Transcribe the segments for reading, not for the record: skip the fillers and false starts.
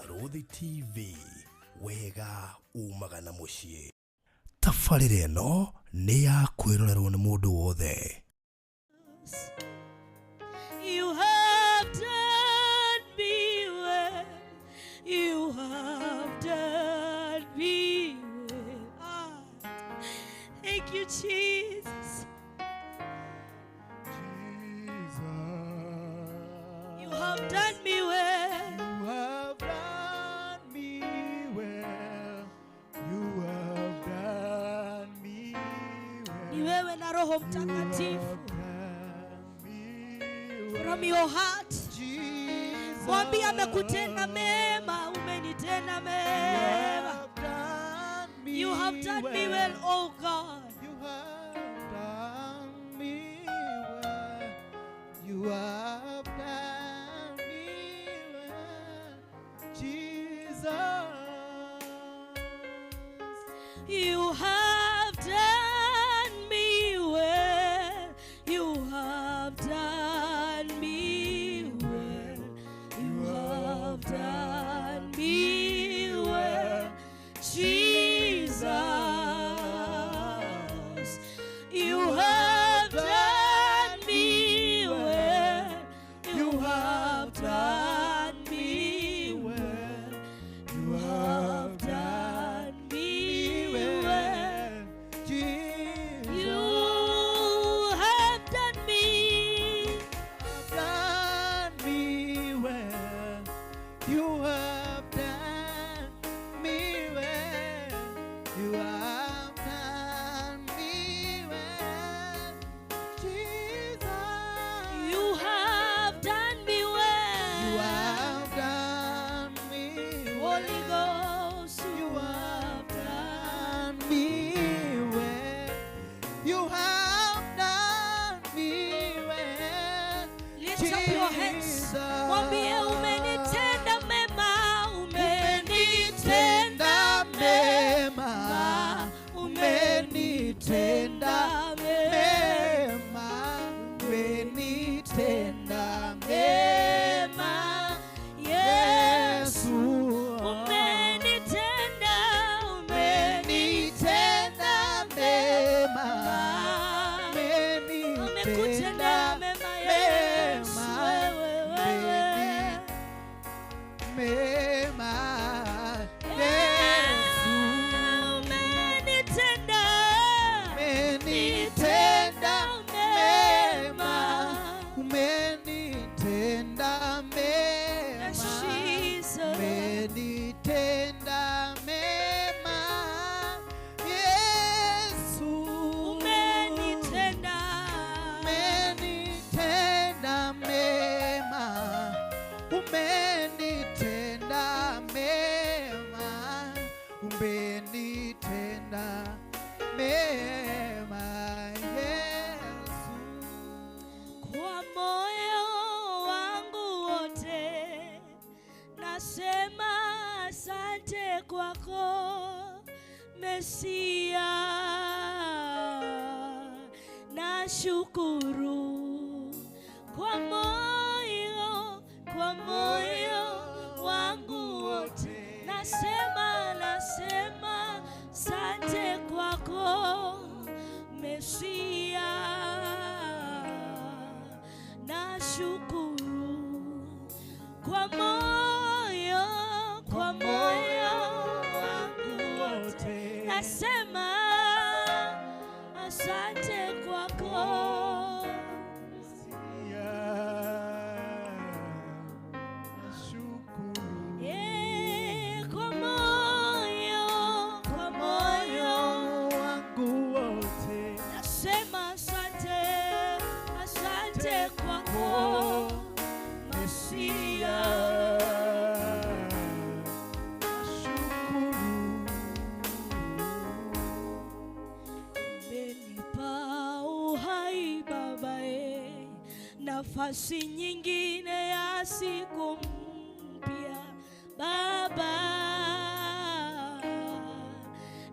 Barũthi TV, wega umaga na mũciĩ. Tabarĩra ĩno nĩ ya kwĩrorerwo nĩ mũndũ wothe. You have done me well. You have done me well. Ah, thank you, Jesus. Jesus. You have done me well. You have done me well. You have done me well. Ni wewe na Roho You Mtakatifu. have done me well. From your heart. Jesus. Mwambie amekutenda mema, umenitenda You mema. have done me You have done me well, oh God. You have done me well. You have done me well, Jesus. You have done me well. You have done me well. You have done me well, Jesus. You have done me well. You have done me well. You have done me well. Jesus. You have done me. Done me well. You have done me well. You have done me well, Jesus. You have done me well. You have done me Holy well. Ghost, You have done me well. You have done me well. Lift up your hands. Jesus. Mwambie umenitenda mema, umenitenda mema, mema, umenitenda mema. mema, umenitenda mema, Yesu, Yesu. Umenitenda, Umenitenda mema, umekutenda umenitenda mema Yesu, mema, wewe, wewe. mema, Yesu. Umenitenda, Umenitenda mema, umenitenda mema, Jesus. Umenitenda mema, Yesu. Umenitenda, Umenitenda mema, umenitenda mema, umenitenda mema, Yesu. Kwa moyo wangu wote nasema asante kwako Mesia, nashukuru kwa moyo wangu wote nasema asante kwako Mesia, nashukuru kwa moyo wangu wote nasema asante kwako. Mesia, nashukuru. Kwa moyo wangu wote nasema asante, asante kwako Mesia. Nashukuru. Umenipa uhai Babae, nafasi nyingine ya siku mpya Baba,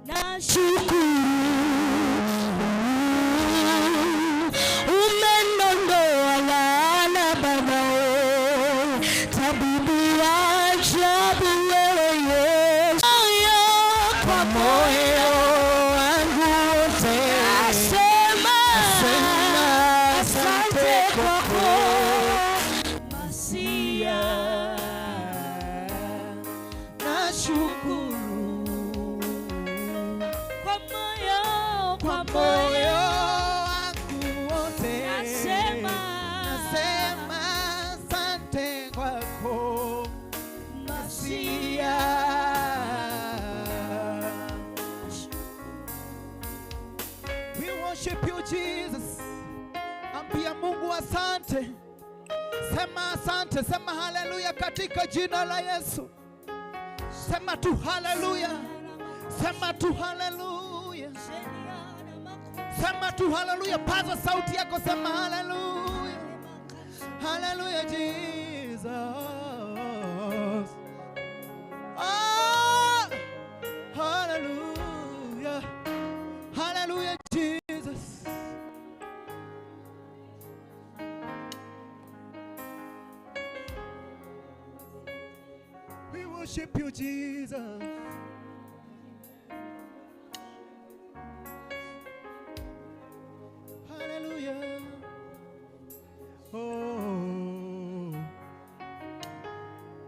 nashukuru umeniondoa laana Baba, tabibu wa ajabu. Sema asante, sema haleluya katika jina la Yesu. Sema tu haleluya. Sema tu haleluya. Sema tu haleluya. Paza sauti yako, sema haleluya. Haleluya Jesus. Ah, haleluya. Haleluya Jesus. We worship you, Jesus. Hallelujah. Oh.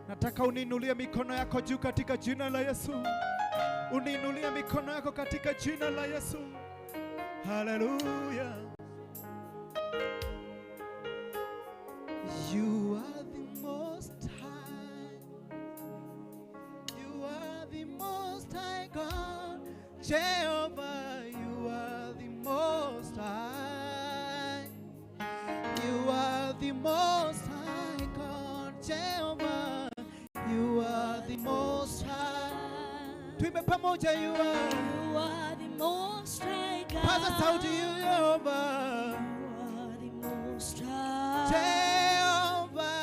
Nataka uniinulie mikono yako juu katika jina la Yesu. Uniinulie mikono yako katika jina la Yesu. Hallelujah. You are the most high. You are the most high God. Jehovah, you are the most high. You are the most high God. Jehovah, you are the most high. Tuimbe pamoja, you are. You are the most high God. Paza sauti, you Jehovah. You are the most high. Jehovah.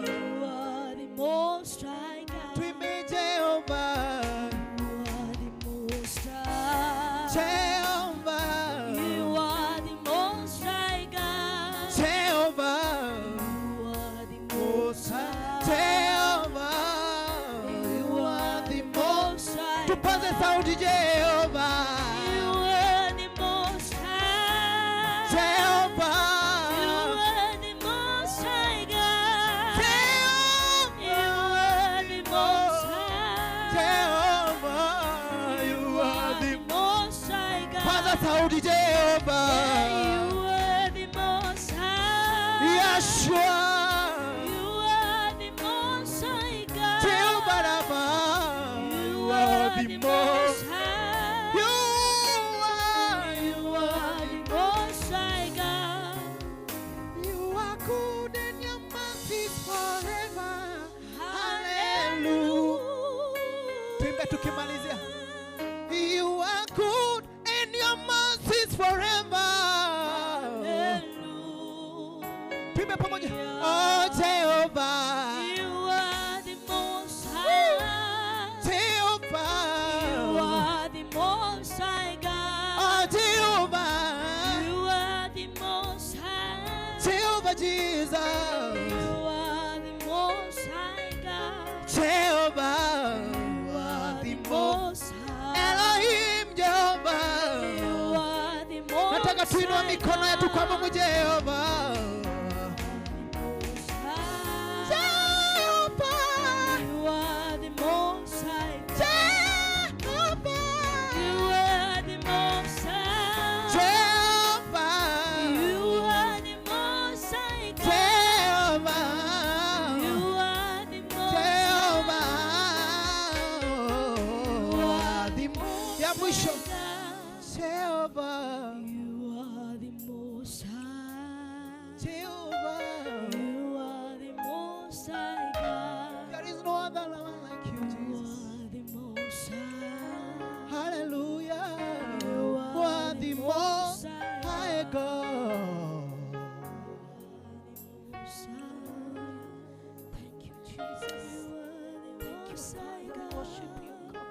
You are the most high God. Tuimbe Jehovah. You are the most high. Jehovah. You are the most high God. Jehovah. You are the most high. Jehovah. You are the most high. Tupaze sauti Jehovah. You are the most high. Jehovah. You are the most high God. Jehovah. You are the most high. Jehovah. You are the most high God. Paza sauti Jehovah. You are the most high. Yeshua. You are the most high God. Jehovah Rapha. You are the most high. You are. You are the most high God. You are good and your mercy is forever. Hallelujah. Tuimbe tukimalizia. You are good and your mercy is forever. Tuimbe pamoja. Oh Jehovah. You are the most high. Jehovah. You are the most high God. Oh Jehovah. You are the most high. Jehovah Jesus. You are the most high God. Jehovah. You are the most most high. Elohim Jehovah. You are the most Nataka tuinue high mikono yetu kwa Mungu God. Jehovah. Most high. Jehovah. You are the most high. Jehovah. You are the most high. Jehovah. You are the most high God. Jehovah. You are the most Jehovah. high. You are the most Ya mwisho. high God. Jehovah. You are the most high. Jehovah. You are the most high God. There is no other one like you, You Jesus. are the most high. Hallelujah. You You are the most high God. Most high. Thank you, Jesus. Thank you, Father. We worship you, God.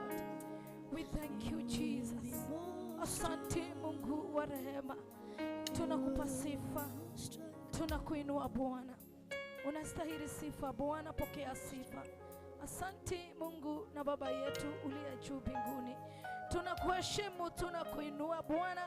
We thank you, Jesus. Asante Mungu wa rehema, tunakupa sifa, tunakuinua Bwana. Unastahili sifa Bwana, pokea sifa. Asante Mungu na Baba yetu uliye juu mbinguni, tunakuheshimu, tunakuinua Bwana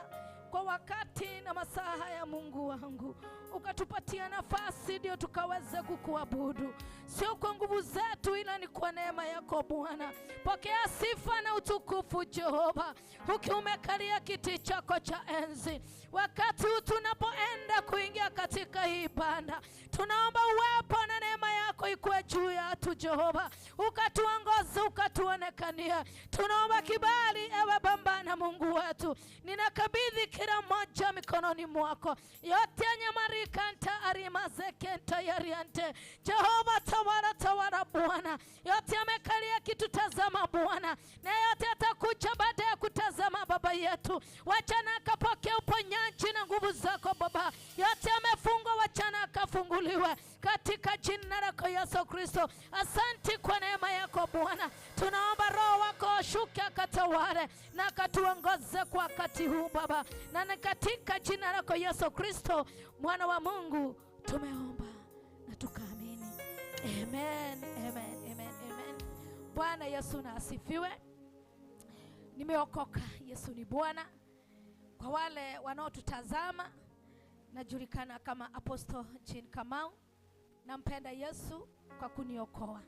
kwa wakati na masaa haya. Mungu wangu, ukatupatia nafasi ndio tukaweze kukuabudu, sio kwa nguvu zetu, ila ni kwa neema yako Bwana. Pokea sifa na utukufu Jehova, ukiwa umekalia kiti chako cha enzi. Wakati huu tunapoenda kuingia katika hii ibada, tunaomba uwepo na neema yako ikuwe juu yetu Jehova, ukatuongoze, ukatuonekania. Tunaomba kibali ewe Baba na Mungu wetu. Ninakabidhi kila mmoja mikononi mwako, yote nyamarikanta arimazekenta yariante. Jehova tawala, tawala Bwana. Yote amekalia kitutazama Bwana, na yote atakuja baada ya kutazama Baba yetu. Wachana akapokea uponyaji na nguvu zako Baba. Yote amefungwa, wachana akafunguliwe katika jina lako Yesu Kristo. Asante kwa neema yako Bwana. Tunaomba Roho wako ashuke akatawale na akatuongoze kwa wakati huu Baba, na katika jina lako Yesu Kristo mwana wa Mungu tumeomba na tukaamini. Amen, amen, amen, amen. Bwana Yesu na asifiwe. Nimeokoka, Yesu ni Bwana. Kwa wale wanaotutazama, najulikana kama Apostle Jean Kamau. Nampenda Yesu kwa kuniokoa.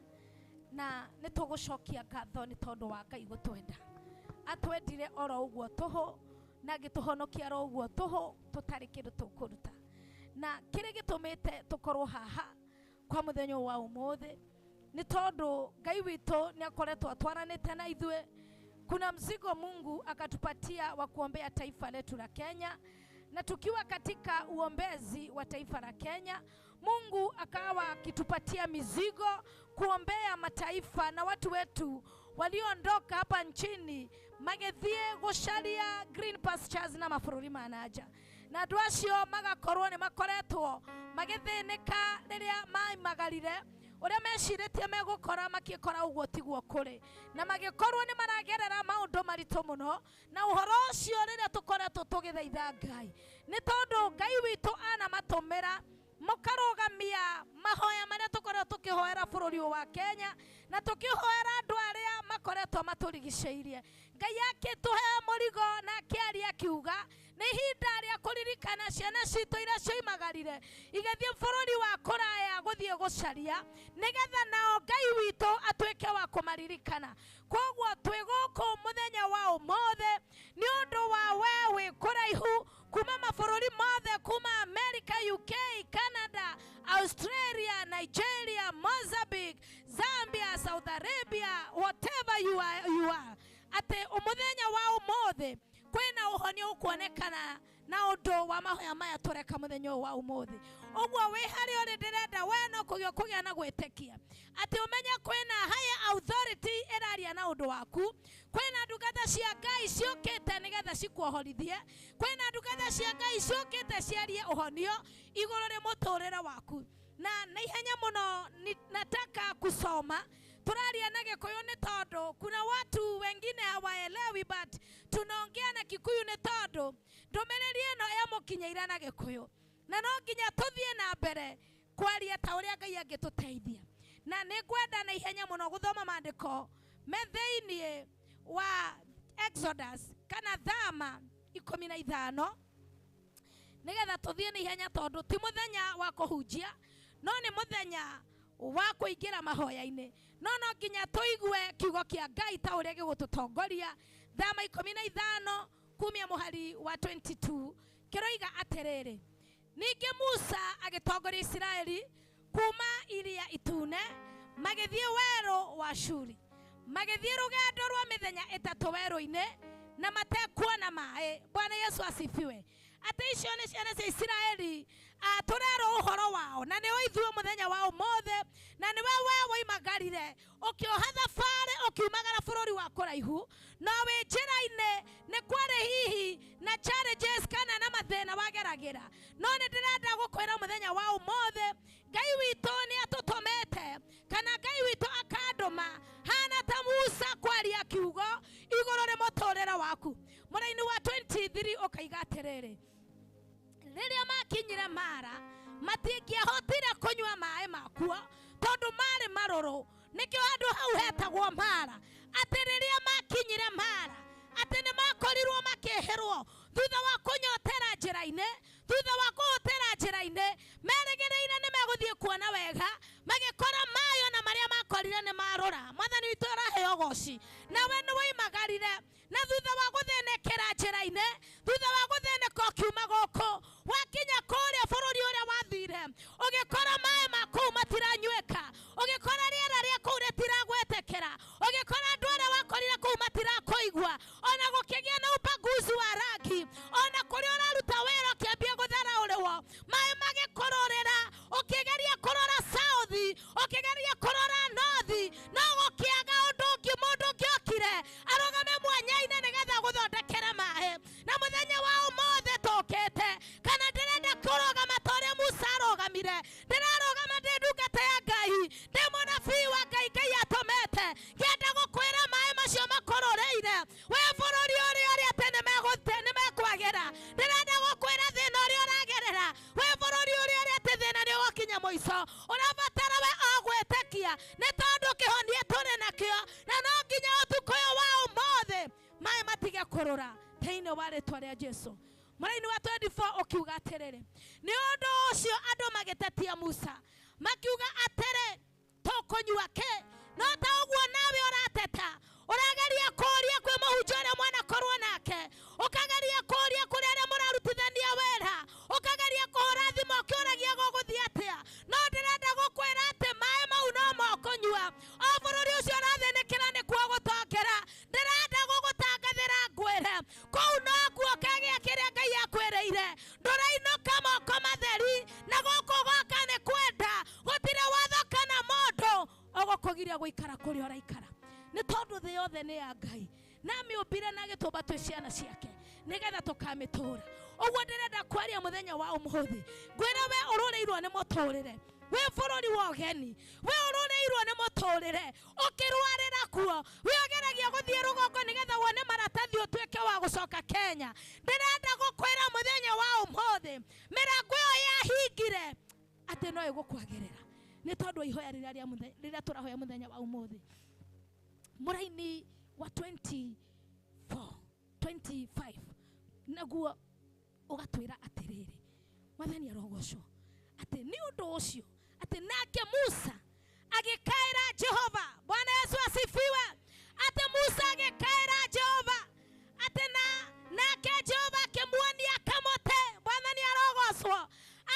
Na nitugucokia ngatho ni tondu wa Ngai gutwenda. Atwendire oro uguo tuhu na gituhonokia oro uguo tuhu tutari kindu tukuruta. Na kiri gitumite tukorwo haha kwa muthenya wa umuthi ni tondu Ngai witu ni akoretwo atwaranite na ithue. Kuna mzigo Mungu akatupatia wa kuombea taifa letu la Kenya, na tukiwa katika uombezi wa taifa la Kenya, Mungu akawa akitupatia mizigo kuombea mataifa na watu wetu walioondoka hapa nchini magethie gucaria green pastures na mabũrũri ma nanja, na andu acio magakorwo ni makoretwo magithinika riria maimagarire uria mecirĩtie megũkora makĩkora ũguo tiguo kũrĩ, na magĩkorwo nĩ maragerera maũndũ maritũ mũno. Na ũhoro ũcio rĩrĩa tũkoretwo tũgĩthaitha Ngai, nĩ tondũ Ngai witũ anamatũmĩra mũkarũgamia mahoya marĩa tũkoretwo tũkĩhoera bũrũri ũyũ wa Kenya, na tũkĩhoera andũ arĩa makoretwo matũrigicĩirie. Ngai akĩtũhe mũrigo na akĩaria akiuga nĩ ihinda rĩa kũririkana ciana citũ iria cioimagarire igĩthiĩ bũrũri wa kũraya gũthiĩ gũcaria, nĩgetha nao Ngai witũ atuĩke wa kũmaririkana. Koguo twĩ gũkũ mũthenya wa ũmũthĩ nĩ ũndũ wa we wĩ kũraihu kuma mabũrũri mothe, kuma America, UK, Canada, Australia, Nigeria, Mozambique, Zambia, Saudi Arabia, whatever you are, atĩ mũthenya wa ũmũthĩ kwĩna ũhonio ũkuonekana na ũndũ wa mahoya maya tũreka mũthenya ũyũ wa ũmũthĩ. Ũguo wĩ harĩa ũrĩ, ndĩrenda we no kũgĩa na gwĩtĩkia atĩ ũmenye kwĩna higher authority ĩraria na ũndũ waku, kwĩna ndungata cia Ngai ciũkĩte nĩgetha cikuohorithie, kwĩna ndungata cia Ngai ciũkĩte ciarie ũhonio igũrũ rĩ mũtũrĩre waku. Na naihenya mũno nataka kusoma turaria na Gikuyu ni tondu kuna watu wengine hawaelewi, but tunaongea na Kikuyu ni tondu ndumiriri ino yamukinyeire na Gikuyu, na no nginya tuthie na mbere kwaria ta uria Ngai angituteithia. Na ningwenda na ihenya muno guthoma maandiko me thiini wa Exodus kana Thama 15 nigetha tuthie na ihenya tondu ti muthenya wa kuhunjia, no ni muthenya wa kuingira mahoya-inĩ. No no nginya tuigue kiugo kia Ngai ta uria gĩgũtũtongoria. Thama 15 kumia mũhari wa 22 kĩroiga atĩrĩrĩ, ningĩ Musa agĩtongoria Isiraeli kuma Iria Itune magĩthiĩ werũ wa Shuri, magĩthiĩ rũgendo rwa mĩthenya 3 werũ-inĩ na matekuona maĩ. Bwana Yesu asifiwe. Atĩ icio nĩ ciana cia Isiraeli tũrerwo ũhoro wao, na nĩwe ithuĩ mũthenya wa ũmũthĩ, na nĩwe we woimagarire ũkĩoha thabarĩ ũkiumagara bũrũri wa kũraihu, no wĩ njĩra-inĩ nĩ kwarĩ hihi na challenges kana na mathĩna wageragĩra. No nĩ ndĩrenda gũkwĩra mũthenya wa ũmũthĩ Ngai witũ nĩ atũtũmĩte, kana Ngai witũ akandũma hana ta Musa kwaria kiugo igũrũ rĩ mũtũrĩre waku. Mũraini wa 23 ũkaiga atĩrĩrĩ, rĩrĩa makinyire Mara matingĩahotire kũnyua maĩ makuo tondũ marĩ marũrũ, nĩkĩo handũ hau hetagwo Mara. Atĩ rĩrĩa makinyire Mara, atĩ nĩ makorirwo makĩhĩrwo thutha wa kũnyotera njĩra-inĩ, thutha wa kũhotera njĩra-inĩ, merĩgĩrĩire nĩ megũthiĩ kuona wega, magĩkora maĩ ona marĩa makorire nĩ marũra. Mwathani witũ araheo goci, nawe nĩ woimagarire, na thutha wa gũthĩnĩkĩra njĩra-inĩ, thutha wa gũthĩnĩka ũkiuma gũkũ, wakinya kũrĩa bũrũri ũrĩa wathire, ũgĩkora maĩ ma kũu matiranyuĩka, Ũkĩgeria kũrora nothi no gũkĩaga ũndũ ũngĩ mũndũ ũngĩokire arũgame mwanya-inĩ nĩgetha gũthondekere maĩ. Na mũthenya wa ũmũthĩ tũkĩte kana ndĩrenda kũrũgama ta ũrĩa Musa arũgamire. Ndĩrarũgama ndĩ ndungata ya Ngai, ndĩ mũnabii wa Ngai, Ngai atũmĩte ngĩenda gũkwĩra maĩ macio makũrũrĩire we bũrũri ũrĩa ũrĩa atĩ nĩmekwagĩra. Ndĩrenda gũkwĩra thĩna ũrĩa ũragerera we bũrũri ũrĩa ũrĩa atĩ thĩna nĩ ũgũkinya mũico. Ũrabatara we o gwĩtĩkia nĩ tondũ kĩhonia tũrĩ nakĩo, na no nginya ũtukũ ũyũ wa ũmũthĩ maĩ matige kũrũra thĩinĩ wa rĩtwa rĩa Jesu. Mũraini wa 24 ũkiuga atĩrĩrĩ, nĩ ũndũ ũcio andũ magĩtetia Musa makiuga atĩrĩ, tũkũnyua kĩ? No ta ũguo nawe ũrateta, ũrageria kũũria kwĩ mũhunjia ũrĩa mwanakorwo nake, ũkageria kũũria kũrĩ arĩa mũrarutithania wĩra, ũkageria kũhũra thimũ ũkĩũragia gũgũthiĩ atĩa. No ndĩrenda gũkwĩra atĩ maĩ mau no mokũnyua. O bũrũri ũcio ũrathĩnĩkĩra nĩkuo gũtongera. Ndĩrenda gũgũtangathĩra ngwĩre kũu nokuo kagĩa kĩrĩa Ngai akwĩrĩire. Ndũrainũka moko matheri, na gũkũ gwoka nĩ kwenda. Gũtirĩ watho kana mũndũ ũgũkũgiria gũikara kũrĩa ũraikara, nĩ tondũ thĩ yothe nĩ ya Ngai na amĩũmbire na agĩtũmba twĩ ciana ciake nĩgetha tũkamĩtũra. Ũguo ndĩrenda kwaria mũthenya wa ũmũthĩ ngwĩre we ũrũrĩirwo nĩ mũtũrĩre, wĩ bũrũri wa ũgeni, we ũrũrĩirwo nĩ mũtũrĩre, ũkĩrwarĩra kuo, we ũgeragia gũthiĩ rũgongo nĩgetha wone maratathi ũtuĩke wa gũcoka Kenya. Ndĩrenda gũkwĩra mũthenya wa ũmũthĩ mĩrango ĩyo yahingire atĩ no ĩgũkwagĩrĩra nĩ tondũ ihoya rĩrĩa tũrahoya mũthenya wa ũmũthĩ. Mũraini wa 24 25 naguo ũgatwĩra atĩrĩrĩ, Mwathani arogocwo, atĩ nĩ ũndũ ũcio atĩ nake Musa agĩkaĩra Jehova. Bwana Yesu asifiwe. Atĩ Musa agĩkaĩra Jehova, atĩ nake Jehova akĩmuonia kamũtĩ. Mwathani arogocwo.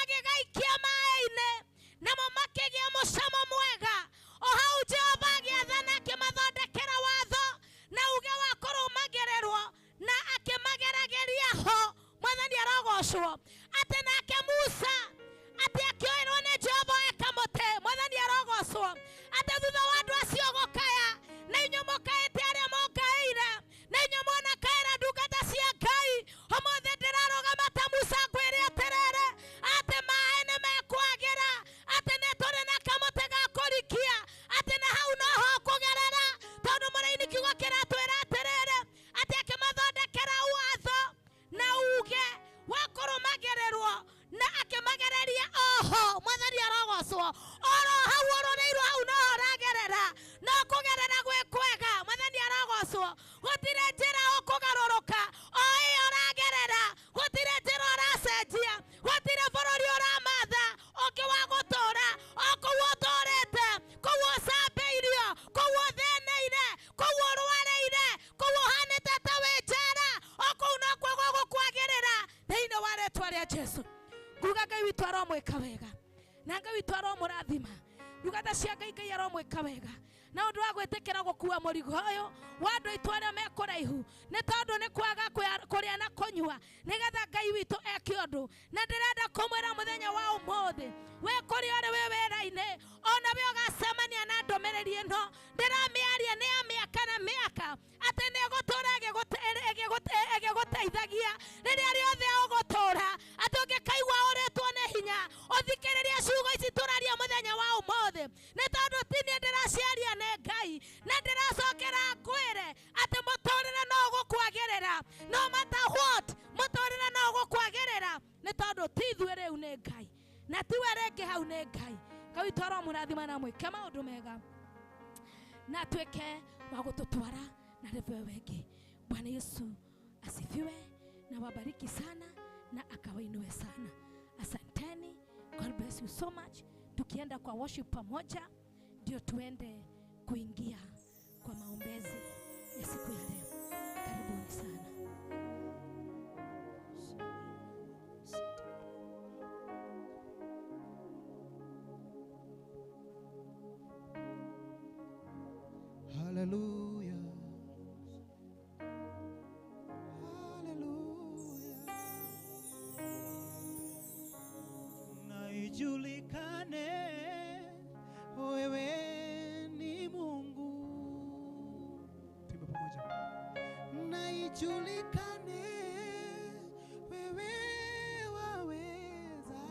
Agĩgaikia maĩ-inĩ namo makĩgĩa mũcamo mwega. O hau Jehova agĩathana akĩmathondekera watho na uge wa kũrũmagĩrĩrwo na akĩmageragĩria ho. Mwathani arogocwo. Atĩ nake Musa atĩ akĩoerwo nĩ Jehova oe kamũtĩ. Mwathani arogocwo. Atĩ thutha wa andũ acio gũkaya, na inyuĩ mũkaĩte arĩa mũngaĩire, na inyuĩ mwanakaĩra ndungata cia Ngai, ũmũthĩ ndĩrarũgama ta Musa ngwĩre atĩrĩrĩ, atĩ maĩ nĩ mekwagĩra, atĩ nĩ tũrĩ na kamũtĩ ga kũrikia, atĩ na hau noho kũgerera, tondũ mũraini kiugo kĩratwĩra atĩrĩrĩ, atĩ akĩmathondekera watho na uge wa kũrũmagĩrĩrwo na akĩmagereria oho. Mwathani arogocwo. Oro hau ũrũrĩirwo hau noho ũragerera, no kũgerera gwĩ kwega. Mwathani arogocwo. Gũtirĩ njĩra ũkũgarũrũka, o ĩyo ũragerera, gũtirĩ njĩra ũracenjia, gũtirĩ bũrũri ũramatha ũngĩ wa gũtũra, o kũu ũtũrĩte, kũu ũcambĩirio, kũu ũthĩnĩire, kũu ũrwarĩire, kũu ũhanĩte ta wĩ njera, o kũu nokuo gũgũkwagĩrĩra thĩinĩ wa rĩtwa rĩa Jesu. Nguga Ngai witũ aromwĩka wega, na Ngai witũ aromũrathima. Ndungata cia Ngai, Ngai aromwĩka wega na ũndũ wa gwĩtĩkĩra gũkua mũrigo ũyũ wa andũ aitũ arĩa me kũraihu, nĩ tondũ nĩ kwaga kũrĩa na kũnyua nĩgetha Ngai witũ eke ũndũ. Na ndĩrenda kũmwĩra mũthenya wa ũmũthĩ, we kũrĩa ũrĩ wĩ wĩra-inĩ, ona we ũgacemania na ndũmĩrĩri ĩno, ndĩramĩaria nĩ ya mĩaka na mĩaka, atĩ nĩ ĩgũtũra ĩgĩgũteithagia rĩrĩa rĩothe ũgũtũra, atĩ ũngĩkaigua ũrĩtwo nĩ hinya ũthikĩrĩrie ciugo ici tũraria mũthenya wa ũmũthĩ, nĩ tondũ ti niĩ ndĩraciaria nĩ Ngai, na ndĩracokera ngwĩre atĩ mũtũrĩre no ũgũkwagĩrĩra, no matter what, mũtũrĩre no ũgũkwagĩrĩra, nĩ tondũ ti ithuĩ rĩu nĩ Ngai, na tiwe rĩngĩ hau nĩ Ngai. Ngai witũ aromũrathima na mwĩke maũndũ mega na atuĩke wa gũtũtwara na level wengĩ. Bwana Yesu asifiwe na wabariki sana na akawainue sana. Asanteni. God bless you so much. Tukienda kwa worship pamoja ndio tuende kuingia kwa maombezi ya siku ya leo. Karibuni sana. Hallelujah. Hallelujah. Na ijulikane wewe Ijulikane wewe waweza,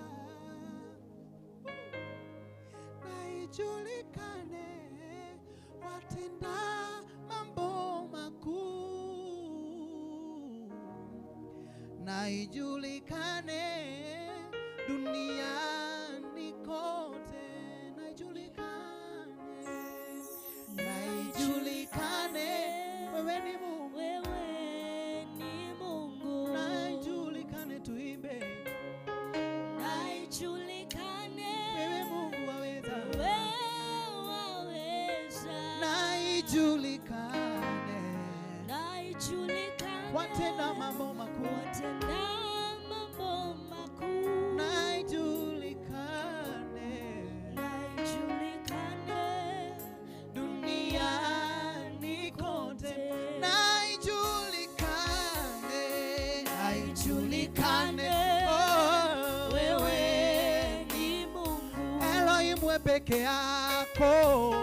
na ijulikane watenda mambo makuu, na ijulikane duniani kote, na ijulikane, na ijulikane wewe ni Mungu, Wewe ni Mungu. Na ijulikane, tuimbe, Na ijulikane wewe Mungu waweza, wewe waweza. Na ijulikane Na ijulikane watenda mambo makuu, watenda mambo makuu. Na ijulikane Na ijulikane duniani kote, na ijulikane, na ijulikane, oh, wewe wewe ni Mungu. Elohim, we peke yako,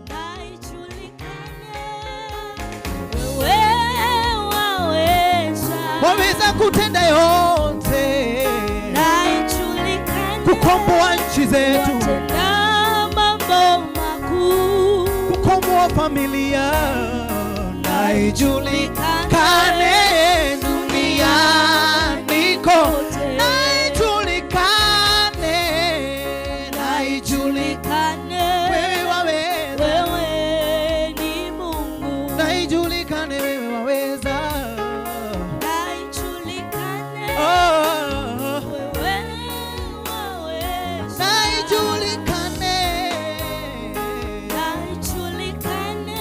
Na ijulikane wewe waweza. Waweza kutenda yote, Na ijulikane kukomboa nchi zetu, watenda mambo makuu. Kukomboa familia, na ijulikane duniani kote, na ijulikane, na ijulikane Kane wewe waweza, wewe ni Mungu. Na ijulikane wewe waweza, Na ijulikane oh, wewe waweza. Na ijulikane Na ijulikane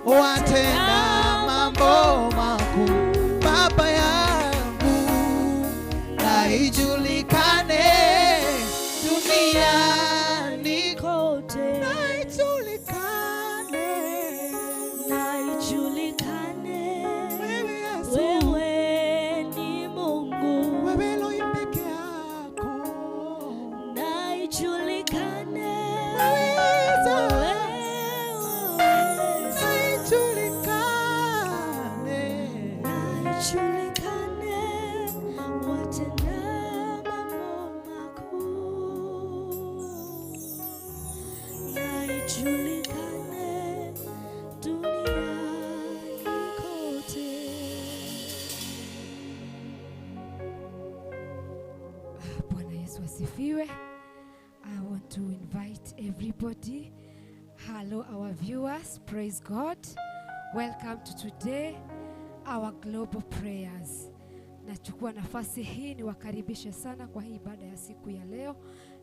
watenda mambo makuu, Baba yangu, na ijulikane duniani kote. Na ijulikane Na ijulikane wewe Yesu, wewe ni Mungu. Wewe Elohim peke yako, Na ijulikane waweza, wewe waweza. Na ijulikane Na ijulikane watenda mambo makuu. Na ijulikane duniani kote. Bwana Yesu asifiwe. I want to invite everybody. Hello, our viewers. Praise God. Welcome to today, our global prayers. Nachukua nafasi hii niwakaribishe sana kwa hii ibada ya siku ya leo.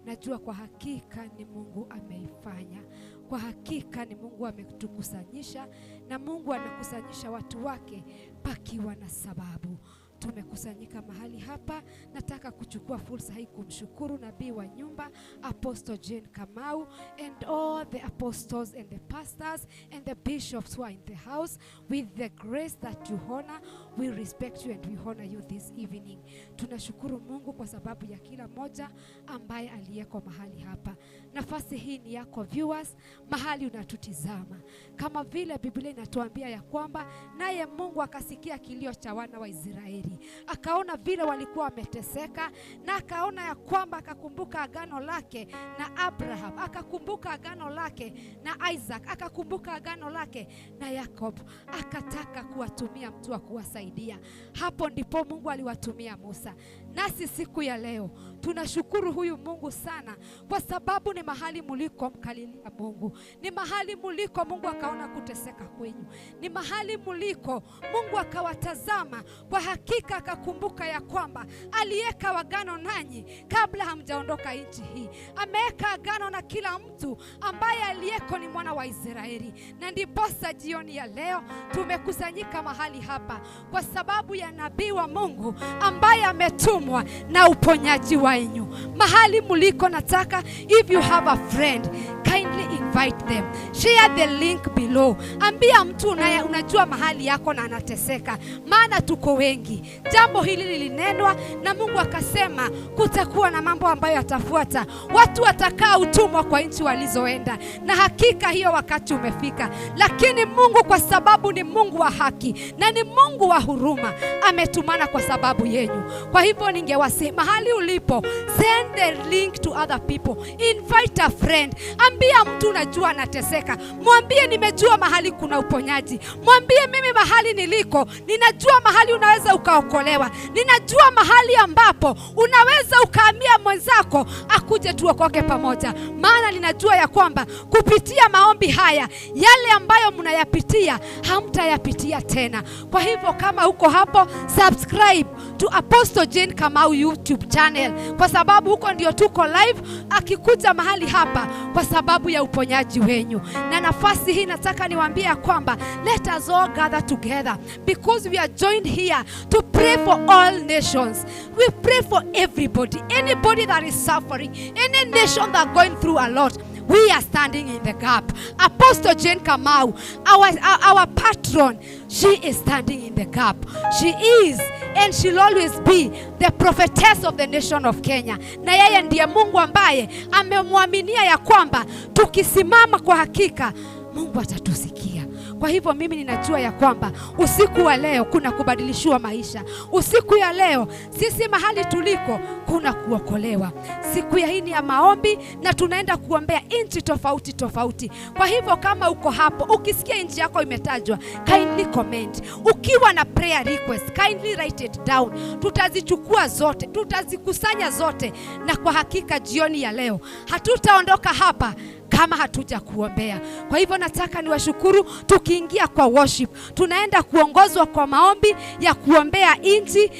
Najua kwa hakika ni Mungu ameifanya. Kwa hakika ni Mungu ametukusanyisha na Mungu anakusanyisha watu wake pakiwa na sababu. Tumekusanyika mahali hapa. Nataka kuchukua fursa hii kumshukuru nabii wa nyumba Apostle Jane Kamau and all the apostles and the pastors and the bishops who are in the house. With the grace that you honor, we respect you and we honor you this evening. Tunashukuru Mungu kwa sababu ya kila moja ambaye aliyeko mahali hapa. Nafasi hii ni yako viewers, mahali unatutizama. Kama vile Biblia inatuambia ya kwamba naye Mungu akasikia kilio cha wana wa Israeli, akaona vile walikuwa wameteseka, na akaona ya kwamba akakumbuka agano lake na Abraham, akakumbuka agano lake na Isaac, akakumbuka agano lake na Yakob, akataka kuwatumia mtu wa kuwasaidia. Hapo ndipo Mungu aliwatumia Musa. Nasi siku ya leo tunashukuru huyu Mungu sana, kwa sababu ni mahali muliko mkalilia Mungu, ni mahali muliko Mungu akaona kuteseka kwenyu, ni mahali muliko Mungu akawatazama kwa hakika, akakumbuka ya kwamba aliweka agano nanyi kabla hamjaondoka nchi hii. Ameweka agano na kila mtu ambaye aliyeko ni mwana wa Israeli, na ndiposa jioni ya leo tumekusanyika mahali hapa kwa sababu ya nabii wa Mungu ambaye ametumwa na uponyaji wenyu. Mahali muliko, nataka if you have a friend kindly invite invite them. Share the link below. Ambia mtu unajua mahali yako na anateseka, maana tuko wengi. Jambo hili lilinenwa na Mungu akasema kutakuwa na mambo ambayo yatafuata. Watu watakaa utumwa kwa nchi walizoenda, na hakika hiyo wakati umefika. Lakini Mungu, kwa sababu ni Mungu wa haki na ni Mungu wa huruma, ametumana kwa sababu yenyu. Kwa hivyo ningewasihi mahali ulipo, send the link to other people, invite a friend. Ambia mtu unajua anateseka, mwambie nimejua mahali kuna uponyaji, mwambie mimi mahali niliko ninajua mahali unaweza ukaokolewa, ninajua mahali ambapo unaweza ukaamia mwenzako akuje tuokoke pamoja. Maana ninajua ya kwamba kupitia maombi haya, yale ambayo mnayapitia hamtayapitia tena. Kwa hivyo kama uko hapo, subscribe to Apostle Jane Kamau YouTube channel, kwa sababu huko ndio tuko live akikuja mahali hapa kwa sababu ya uponyaji wenyu. Na nafasi hii nataka niwaambie ya kwamba let us all gather together, because we are joined here to pray for all nations. We pray for everybody, anybody that is suffering, any nation that going through a lot. We are standing in the gap. Apostle Jane Kamau, our patron, she is standing in the gap. She is and she'll always be the prophetess of the nation of Kenya. Na yeye ndiye Mungu ambaye amemwaminia ya kwamba tukisimama kwa hakika Mungu atatusikia. Kwa hivyo mimi ninajua ya kwamba usiku wa leo kuna kubadilishiwa maisha. Usiku ya leo sisi mahali tuliko kuna kuokolewa. Siku ya hii ni ya maombi na tunaenda kuombea nchi tofauti tofauti. Kwa hivyo kama uko hapo, ukisikia nchi yako imetajwa, kindly comment. Ukiwa na prayer request, kindly write it down. Tutazichukua zote, tutazikusanya zote, na kwa hakika jioni ya leo hatutaondoka hapa kama hatuja kuombea. Kwa hivyo nataka niwashukuru. Tukiingia kwa worship, tunaenda kuongozwa kwa maombi ya kuombea nchi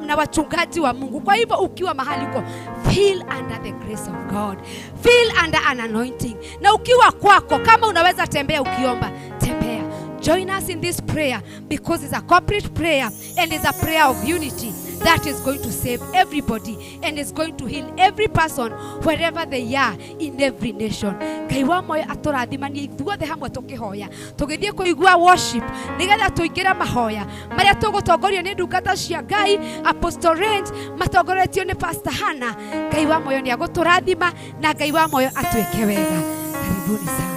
na wachungaji wa Mungu. Kwa hivyo ukiwa mahali uko, feel under the grace of God, feel under an anointing. Na ukiwa kwako, kama unaweza tembea ukiomba, tembea. Join us in this prayer, because it's a corporate prayer and it's a prayer of unity that is going to save everybody and is going to heal every person wherever they are in every nation. Ngai wa moyo atũrathimanie ithuothe hamwe tũkĩhoya, tũgĩthiĩ kũigua worship nĩgetha tũingĩre mahoya marĩa tũgũtongorio nĩ ndungata cia Ngai, Apostle Range matongoretio nĩ Pastor Hannah. Ngai wa moyo nĩ agũtũrathima na Ngai wa moyo atwĩke wega. Karibuni sana.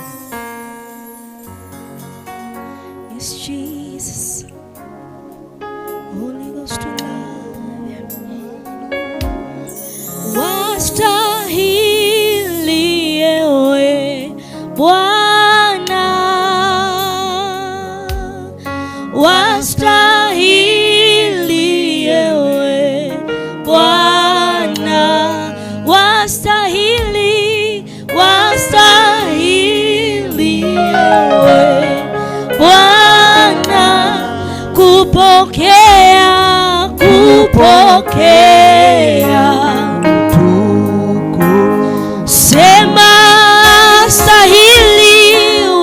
Yes, Jesus, Holy Ghost to love you. Wastahili ewe Bwana, wastahili ewe Bwana, wastahili, wastahili ewe Bwana, kupokea, kupokea. Sema stahili,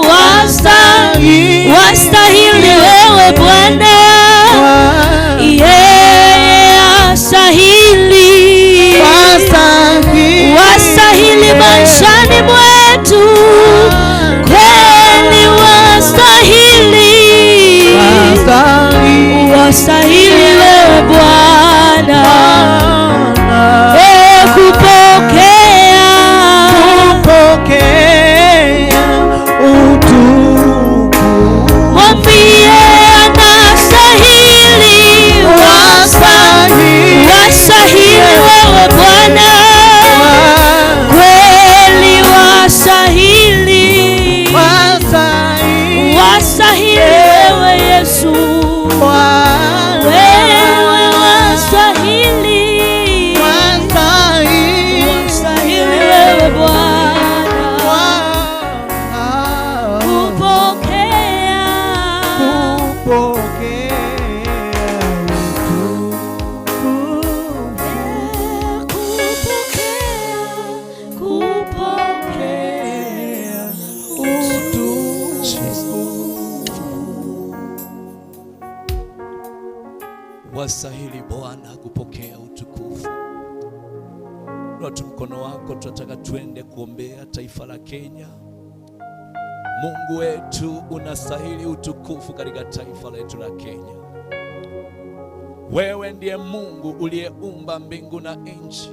wastahili, wastahili wewe Bwana, yeye astahili, wastahili maishani mwetu, kweli wastahili, wastahili wewe Bwana, kupokea, kupokea utukufu. Mwambie anastahili, wastahili wewe Bwana, kweli wastahili, wastahili wewe Yesu, wewe wastahili, wastahili wewe Bwana, kupokea, kupokea kupokea, kupokea utukufu. Wastahili Bwana kupokea utukufu. Inua tu mkono wako, tunataka tuende kuombea taifa la Kenya. Mungu wetu, unastahili utukufu katika taifa letu la Kenya. Wewe ndiye Mungu uliyeumba mbingu na nchi,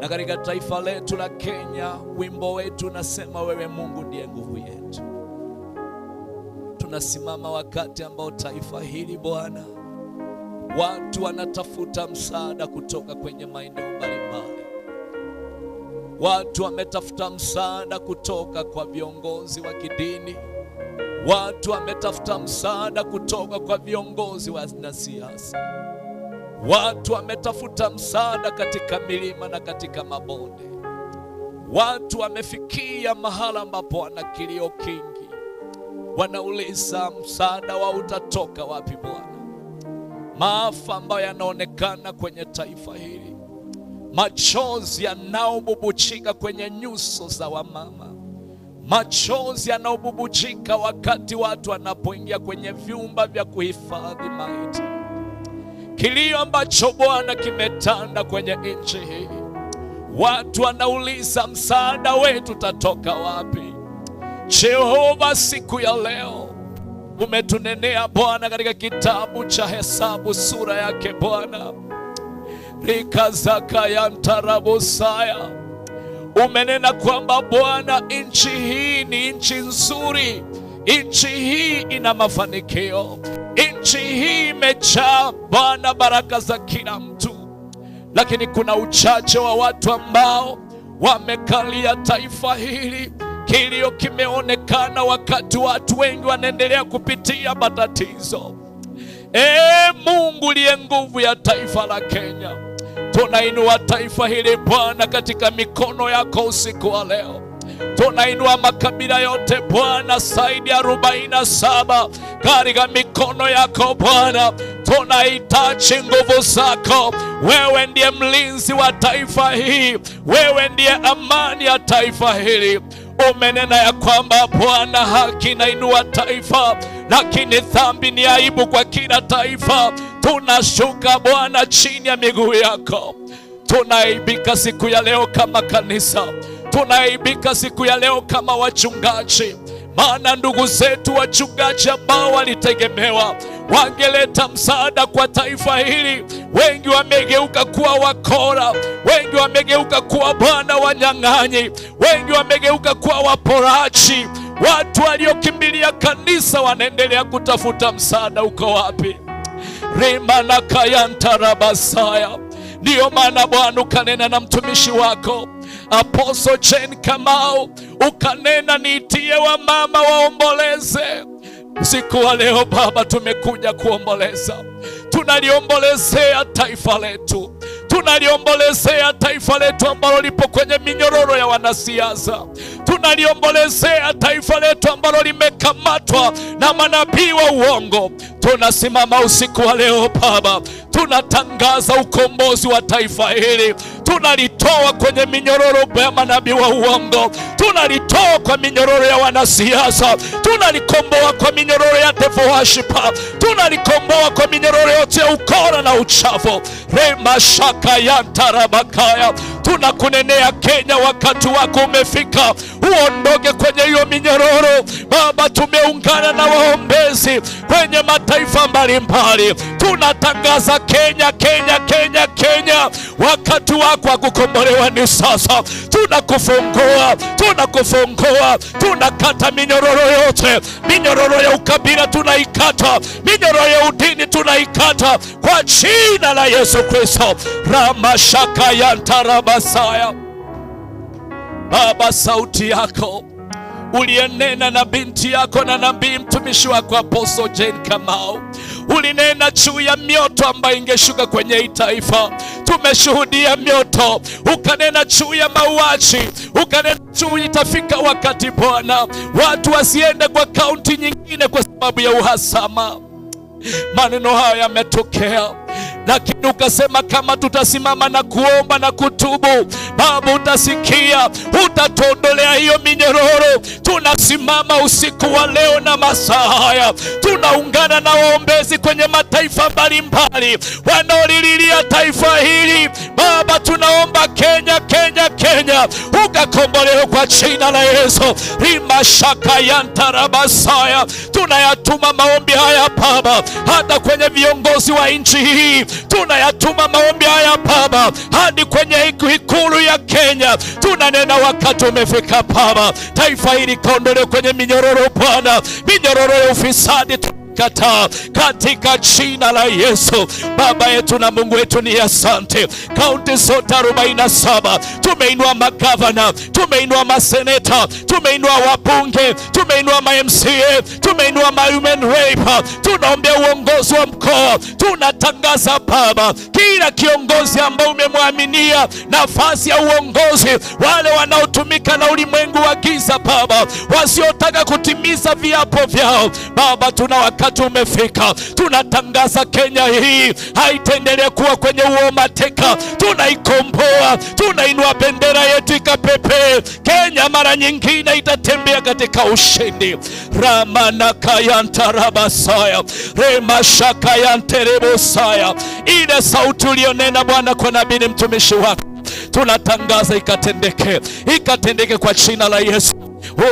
na katika taifa letu la Kenya wimbo wetu unasema wewe Mungu ndiye nguvu yetu. Tunasimama wakati ambao taifa hili Bwana, watu wanatafuta msaada kutoka kwenye maeneo mbalimbali. Watu wametafuta msaada kutoka kwa viongozi wa kidini. Watu wametafuta msaada kutoka kwa viongozi wa siasa. Watu wametafuta msaada katika milima na katika mabonde. Watu wamefikia mahala ambapo wana kilio kingi, wanauliza msaada wao utatoka wapi Bwana? Maafa ambayo yanaonekana kwenye taifa hili, machozi yanayobubuchika kwenye nyuso za wamama, machozi yanayobubujika wakati watu wanapoingia kwenye vyumba vya kuhifadhi maiti, kilio ambacho Bwana kimetanda kwenye nchi hii. Watu wanauliza msaada wetu utatoka wapi? Jehova, siku ya leo umetunenea Bwana katika kitabu cha Hesabu sura yake Bwana rikazakayantarabosaya umenena kwamba Bwana, nchi hii ni nchi nzuri, nchi hii ina mafanikio, nchi hii imejaa Bwana baraka za kila mtu, lakini kuna uchache wa watu ambao wamekalia taifa hili. Kilio kimeonekana wakati watu wengi wanaendelea kupitia matatizo. Ee Mungu uliye nguvu ya taifa la Kenya, tunainua taifa hili Bwana katika mikono yako usiku wa leo. Tunainua makabila yote Bwana zaidi ya 47 katika mikono yako Bwana. Tunahitaji nguvu zako. Wewe ndiye mlinzi wa taifa hii, wewe ndiye amani ya taifa hili. Umenena ya kwamba Bwana, haki inainua taifa, lakini dhambi ni aibu kwa kila taifa. Tunashuka Bwana chini ya miguu yako. Tunaaibika siku ya leo kama kanisa, tunaaibika siku ya leo kama wachungaji, maana ndugu zetu wachungaji ambao walitegemewa wangeleta msaada kwa taifa hili, wengi wamegeuka kuwa wakora, wengi wamegeuka kuwa Bwana wanyang'anyi, wengi wamegeuka kuwa waporaji. Watu waliokimbilia kanisa wanaendelea kutafuta msaada, uko wapi? Rimanakayantarabasaya. Ndiyo maana Bwana ukanena na mtumishi wako Apostle Jane Kamau, ukanena niitie wamama waomboleze. Usiku wa leo Baba, tumekuja kuomboleza. Tunaliombolezea taifa letu, tunaliombolezea taifa letu ambalo lipo kwenye minyororo ya wanasiasa. Tunaliombolezea taifa letu ambalo limekamatwa na manabii wa uongo. Tunasimama usiku wa leo Baba, tunatangaza ukombozi wa taifa hili. Tunalitoa kwenye minyororo ya manabii wa uongo, tunalitoa kwa minyororo ya wanasiasa, tunalikomboa kwa minyororo ya devil worshiper, tunalikomboa kwa minyororo yote ya ukora na uchafu. Remashaka yantarabakaya, tunakunenea Kenya, wakati wako umefika, uondoke kwenye hiyo minyororo Baba. Tumeungana na waombezi kwenye mataifa mbalimbali, tunatangaza Kenya, Kenya, Kenya, Kenya, wakati wako wa kukombolewa ni sasa. Tunakufungua, tunakufungua, tunakata minyororo yote, minyororo ya ukabila tunaikata, minyororo ya udini tunaikata kwa jina la Yesu Kristo. Ramashaka yantarabasaya. Baba, sauti yako uliyenena na binti yako na nabii mtumishi wako Apostle Jane Kamau, ulinena juu ya mioto ambayo ingeshuka kwenye hii taifa. Tumeshuhudia mioto, ukanena juu ya mauaji, ukanena juu itafika wakati Bwana watu wasiende kwa kaunti nyingine kwa sababu ya uhasama. Maneno hayo yametokea, lakini ukasema kama tutasimama na kuomba na kutubu, Baba utasikia, utatuondolea hiyo minyororo. Tuna Tunasimama usiku wa leo na masaa haya, tunaungana na waombezi kwenye mataifa mbalimbali wanaolililia taifa hili. Baba, tunaomba Kenya, Kenya, Kenya ukakombolewe kwa jina la Yesu. Rimashaka yantarabasaya. Tunayatuma maombi haya Baba hata kwenye viongozi wa nchi hii, tunayatuma maombi haya Baba hadi kwenye ikulu ya Kenya. Tunanena wakati umefika Baba, taifa hili kaondolewe kwenye minyororo Bwana, minyororo ya ufisadi kataa katika jina la Yesu. Baba yetu na Mungu wetu ni asante. Kaunti zote 47 tumeinua magavana, tumeinua maseneta, tumeinua wabunge, tumeinua ma MCA, tumeinua ma women rep, tunaombea uongozi wa mkoa. Tunatangaza Baba, kila kiongozi ambao umemwaminia nafasi ya uongozi, wale wanaotumika na ulimwengu wa giza Baba, wasiotaka kutimiza viapo vyao Baba, tuna wakati umefika. Tunatangaza Kenya hii haitaendelea kuwa kwenye uo mateka, tunaikomboa, tunainua bendera yetu ikapepee. Kenya mara nyingine itatembea katika ushindi. Ramanakayantarabasaya remashakayanterebosaya. Ile sauti ulionena Bwana kwa nabii mtumishi wako, tunatangaza ikatendeke, ikatendeke kwa jina la Yesu.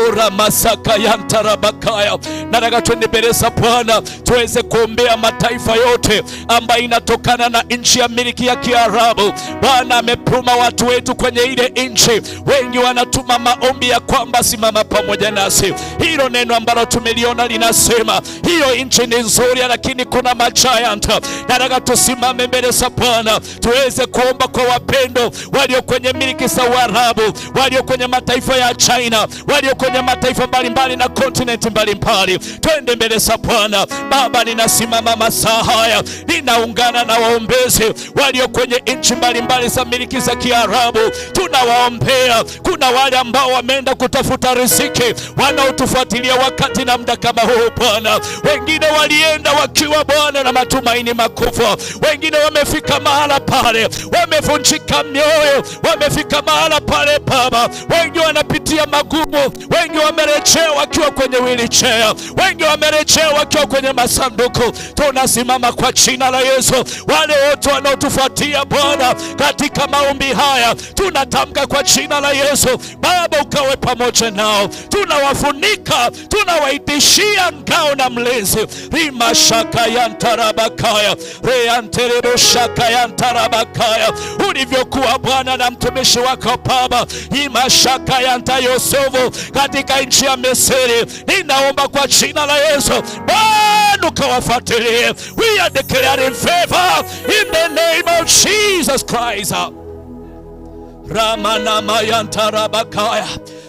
Ora masaka yantarabakaya. Nataka twende mbele za Bwana tuweze kuombea mataifa yote ambayo inatokana na nchi ya miliki ya Kiarabu. Bwana ametuma watu wetu kwenye ile nchi, wengi wanatuma maombi ya kwamba simama pamoja nasi. Hilo neno ambalo tumeliona linasema hiyo nchi ni nzuri, lakini kuna magiant. Nataka tusimame mbele za Bwana tuweze kuomba kwa wapendo walio kwenye miliki za Uarabu, walio kwenye mataifa ya China, walio kwenye mataifa mbalimbali na kontinenti mbalimbali. Twende mbele za Bwana. Baba, ninasimama masaa haya, ninaungana na waombezi walio kwenye nchi mbalimbali za miliki za Kiarabu, tunawaombea. Kuna wale ambao wameenda kutafuta riziki, wanaotufuatilia wakati na muda kama huu Bwana. Wengine walienda wakiwa Bwana na matumaini makubwa, wengine wamefika mahala pale wamevunjika mioyo, wamefika mahala pale Baba, wengi wanapitia magumu, wengi wamerejea wakiwa kwenye wheelchair, wengi wamerejea wakiwa kwenye masanduku. Tunasimama kwa jina la Yesu, wale wote wanaotufuatia Bwana katika maombi haya, tunatamka kwa jina la Yesu, Baba ukawe pamoja nao, tunawafunika, tunawaitishia ngao na mlinzi. Rimashaka yantarabakaya reantereboshaka yantarabakaya, ulivyokuwa Bwana na mtumishi wako Baba imashaka yanta Yosefu katika nchi ya Misri, ninaomba kwa jina la Yesu, Bwana ukawafuatilie. We are declaring favor in the name of Jesus Christ. Ramanamayantarabakaya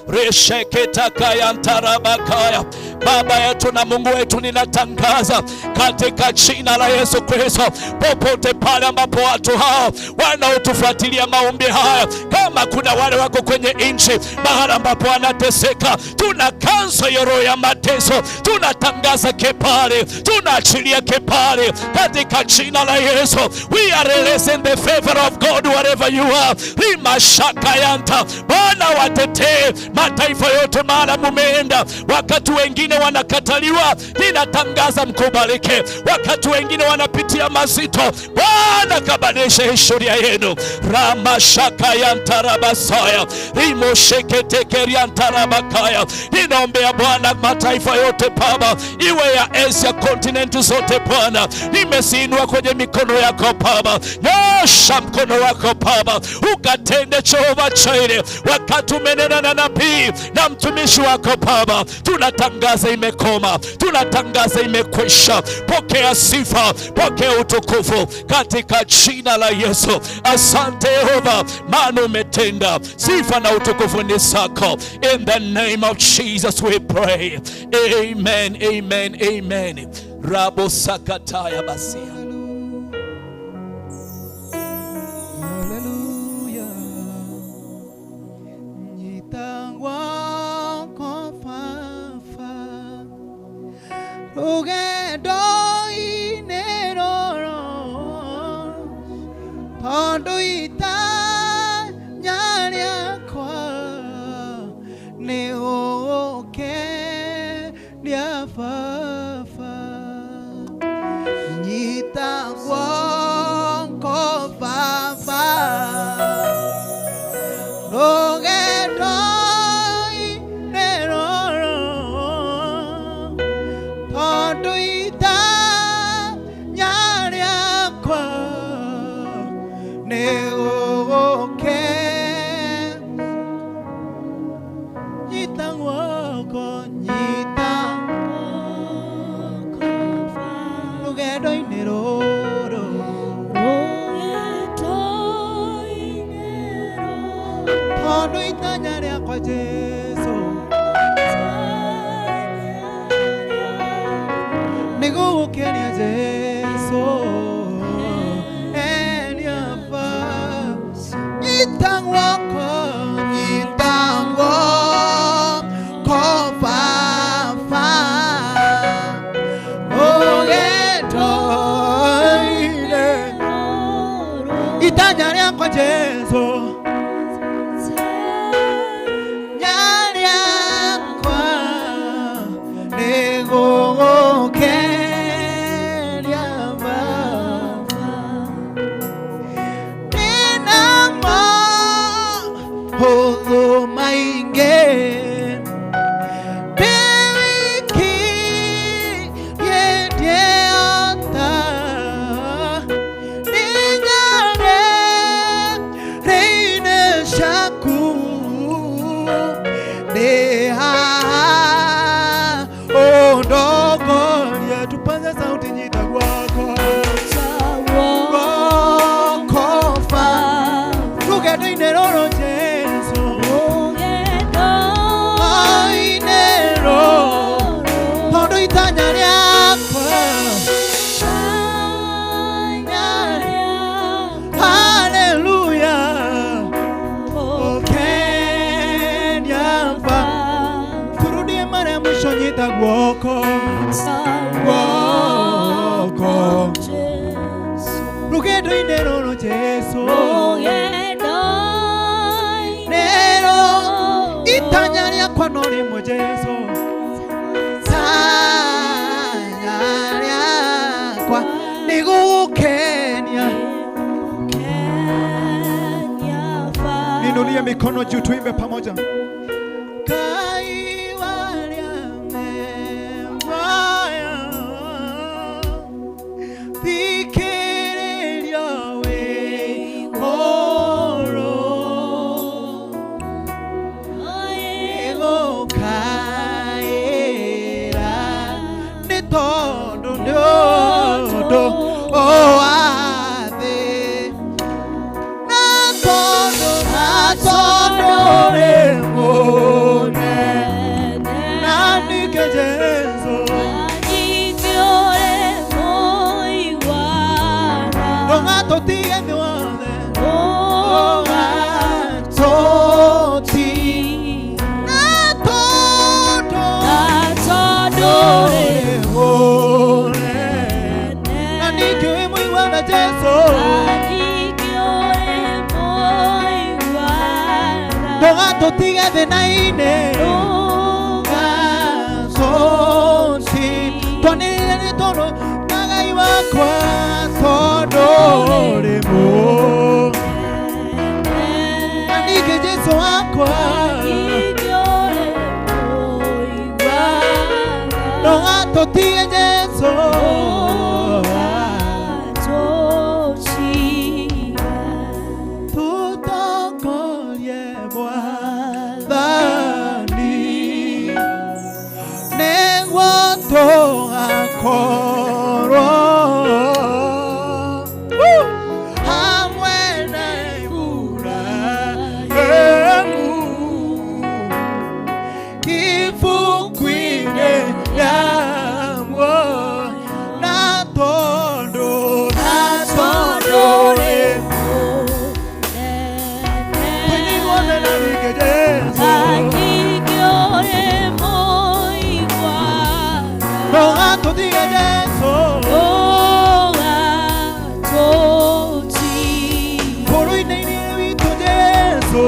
resheketakayantaramakaya. Baba yetu na Mungu wetu, ninatangaza katika jina la Yesu Kristo, popote pale ambapo watu hao wanaotufuatilia maombi haya, kama kuna wale wako kwenye nchi mahala ambapo wanateseka, tuna cancel hiyo roho ya mateso, tunatangaza kibali, tunaachilia kibali katika jina la Yesu. We are releasing the favor of God wherever you are. Rimashakayanta. Bwana watetee mataifa yote mahala mumeenda. Wakati wengine wanakataliwa, ninatangaza mkubalike. Wakati wengine wanapitia mazito, Bwana kabadilishe historia yenu. Ramashakayantarabasaya rimosheketekeriantarabakaya. Ninaombea Bwana mataifa yote Baba, iwe ya Asia kontinenti zote Bwana, nimeziinua kwenye mikono yako Baba. Nyosha mkono wako Baba, ukatende Jehova Jireh. Wakati umenena na nabii na mtumishi wako Baba, tunatangaza imekoma, tunatangaza imekwisha. Pokea sifa, pokea utukufu katika jina la Yesu. Asante Yehova, maana umetenda. Sifa na utukufu ni zako. In the name of Jesus we pray. Amen, amen, amen. Rabo sakataya basia. Hallelujah. Nyitangwa ko Baba rũgendo-inĩ rũrũ tondũ itanya rĩakwa nĩ gũgũkenia. Baba, nyita guoko Baba, rũgendo-inĩ rũrũ, tondũ itanya rĩakwa nĩ gũgũke. Nyita guoko, nyita rũgendo-inĩ rũrũ, tondũ itanya rĩakwa Jesũ nĩ gũgũkenia Jesũ. Enia Baba, nyita guoko, nyita guoko Baba, rũgendo-inĩ itanya rĩakwa Jesũ, nyariakwa nĩ gũgũkenia Baba. Ndĩna maũthũ maingĩ ndĩ wiki ndĩota, ndĩnyarĩrĩine ciaku, ndĩ haha ũndongorie. Tupaze sauti, nyita guoko, guoko Baba, rũgendo-inĩ rũrũ Jesũ, inĩ rũrũ, tondũ itanya rĩakwa, haleluya, ũkenia Baba. Turudie mara ya mwisho, nyita guoko, guoko rũgendo-inĩ rũrũ Jesũ, nĩrũ itanya rĩakwa no rĩmwe Jesũ, itanya rĩakwa nĩ gũgũkenia. Niinulie mikono juu tuimbe pamoja. Ngai warĩa me muoyo, thikĩrĩria wĩ igũrũ, nĩgũkaĩra nĩ tondũ nĩ ũndũ wa thĩ, na tondũ, na tondũ wĩ mũnene, na ningĩ Jesũ ndũgatũtige thĩ wothe, ndũgatũtige, na tondũ wĩ mũnene, na ningĩ wĩ mũigua Jesũ, ndũgatũtige thĩna-inĩ, ndũgatũtige. Twanĩrĩre nĩ tondũ na Ngai wakwa, tondũ ũrĩ mũnene, na ningĩ Jesũ wakwa, ndũgatũtige Jesũ. Tũtongorie Mwathani, nĩguo tũgakorwo hamwe na Ibrahimu ibuku-inĩ rĩa muoyo, na tondũ, na tondũ wĩ tũiniguothe, na ningĩ Jesũ ndũgatũtige Jesũ, bũrũri-inĩ witũ Jesũ,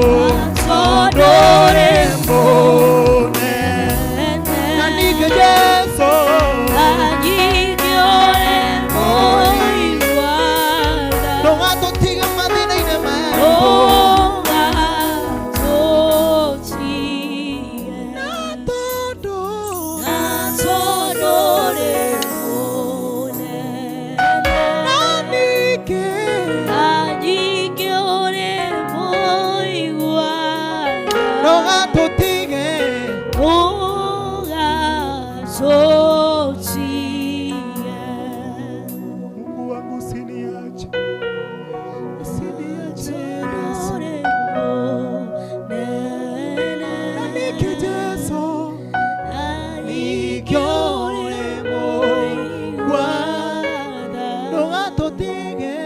tondũ ũrĩ mũnene, na ningĩ Jesũ. Mungu wangu usiniache, usiniache Yesu. Nanike Yesu, nikiore moigua, ndũgatũtige.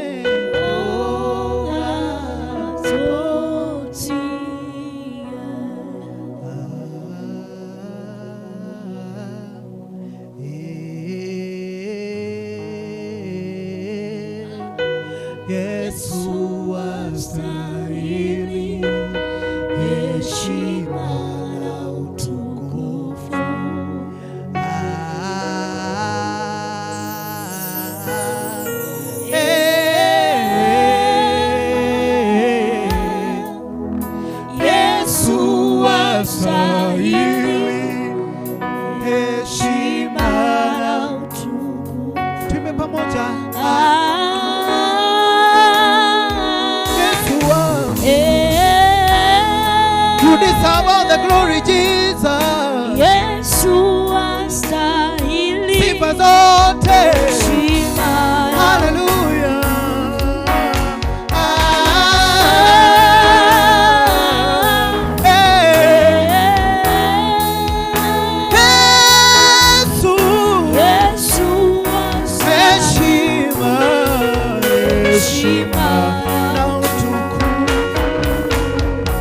Yesu astahili heshima na utukufu. Ah, eh, Yesu astahili heshima na utukufu. Tuimbe pamoja. Yesu wangu. You deserve all the glory, Jesus. Yesu astahili Sifa zote. heshima. Hallelujah. Ah, eh. Yesu. Yesu astahili Heshima, heshima na utukufu.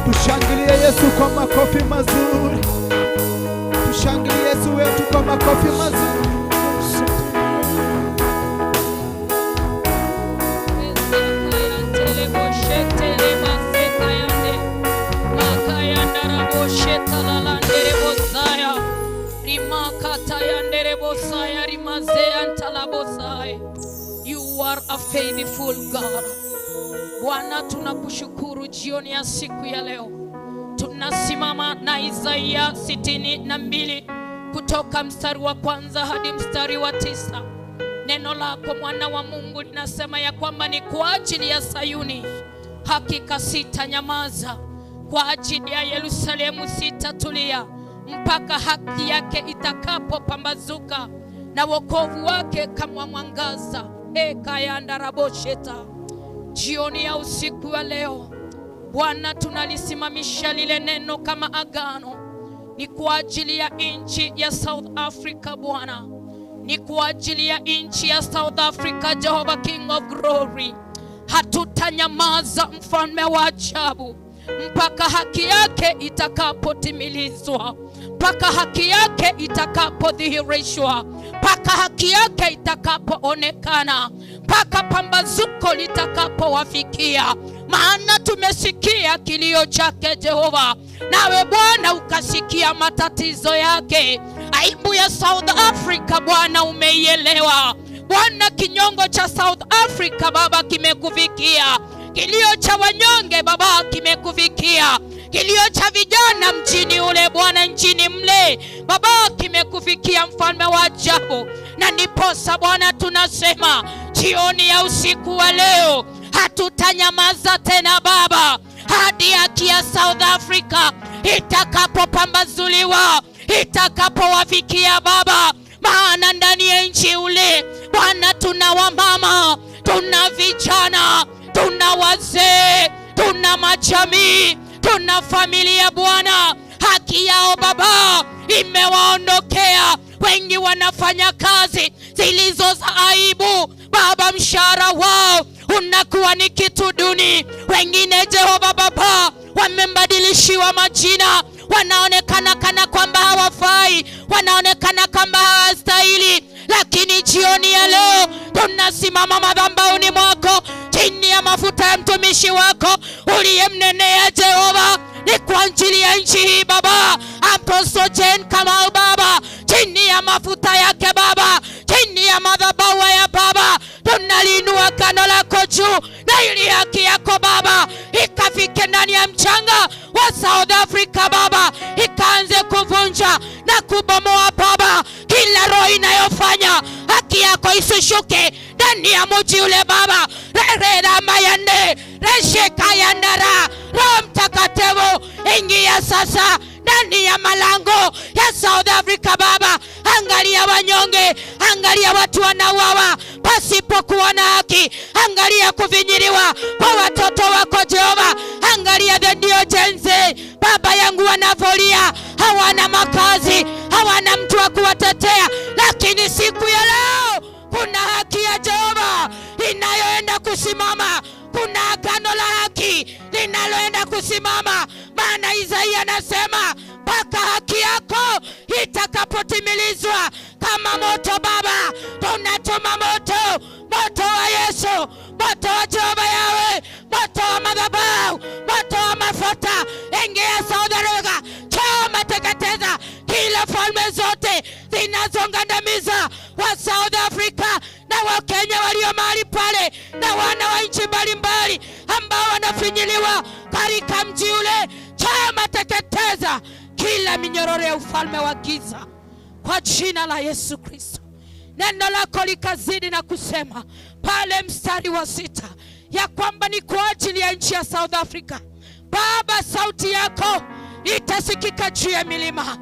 Tushangilie Yesu kwa makofi mazuri. Tushangilie Yesu wetu kwa makofi mazuri. You are a faithful God. Bwana, tunakushukuru jioni ya siku ya leo. Tunasimama na Isaia 62 kutoka mstari wa kwanza hadi mstari wa 9. Neno lako mwana wa Mungu linasema ya kwamba ni kwa ajili ya Sayuni hakika sitanyamaza, kwa ajili ya Yerusalemu sitatulia, mpaka haki yake itakapopambazuka na wokovu wake kama mwangaza. Ekayandarabosheta. Jioni ya usiku wa leo Bwana, tunalisimamisha lile neno kama agano, ni kwa ajili ya nchi ya South Africa Bwana, ni kwa ajili ya nchi ya South Africa, Jehovah King of Glory. Hatutanyamaza mfalme wa ajabu, mpaka haki yake itakapotimilizwa, mpaka haki yake itakapodhihirishwa, mpaka haki yake itakapoonekana, mpaka pambazuko litakapowafikia. Maana tumesikia kilio chake Jehova, nawe Bwana ukasikia matatizo yake. Aibu ya South Africa Bwana umeielewa. Bwana, kinyongo cha South Africa Baba kimekufikia, kilio cha wanyonge Baba kimekufikia, kilio cha vijana mjini ule Bwana, nchini mle Baba kimekufikia, mfalme wa ajabu. Na ndiposa Bwana tunasema jioni ya usiku wa leo hatutanyamaza tena Baba, hadi haki ya South Africa itakapopambazuliwa, itakapowafikia Baba. Maana ndani ya nchi ule Bwana tuna wamama, tuna vijana, tuna wazee, tuna majamii, tuna familia Bwana. Haki yao Baba imewaondokea. Wengi wanafanya kazi zilizo za aibu Baba, mshahara wao unakuwa ni kitu duni. Wengine Jehova Baba wamebadilishiwa majina, wanaonekana kana kwamba hawafai, wanaonekana kama hawastahili. Lakini jioni ya leo tunasimama madhabahuni mwako chini ya mafuta ya mtumishi wako uliyemnenea Jehova, ni kwa ajili ya nchi hii Baba, Apostle Jane Kamau Baba, chini ya mafuta yake Baba, chini ya madhabahu ya Baba, tunaliinua agano lako juu, na ili haki yako Baba ikafike ndani ya mchanga wa South Africa Baba, ikaanze kuvunja na kubomoa Baba kila Isishuke ndani ya mji ule Baba. Rereramayande reshekayandara. Roho Mtakatifu, ingia sasa ndani ya malango ya South Africa Baba. Angalia wanyonge, angalia watu wanauawa pasipokuwa na haki, angalia kuvinyiliwa kwa watoto wako Jehova, angalia the new Gen Z Baba yangu wanavolia, hawana makazi, hawana mtu wa kuwatetea, lakini siku ya leo kuna haki ya Jehova inayoenda kusimama. Kuna agano la haki linaloenda kusimama, maana Isaia anasema mpaka haki yako itakapotimilizwa kama moto. Baba, tunatuma moto, moto wa Yesu, moto wa Jehova Yawe, moto wa madhabahu, moto wa mafuta. Ingia South Africa, choma, teketeza kila falme zote zinazongandamiza wa South Africa na Wakenya walio mahali pale na wana wa nchi mbalimbali ambao wanafinyiliwa katika mji ule. Choma, teketeza kila minyororo ya ufalme wa giza kwa jina la Yesu Kristo. Neno lako likazidi na kusema pale mstari wa 6 ya kwamba ni kwa ajili ya nchi ya South Africa. Baba, sauti yako itasikika juu ya milima.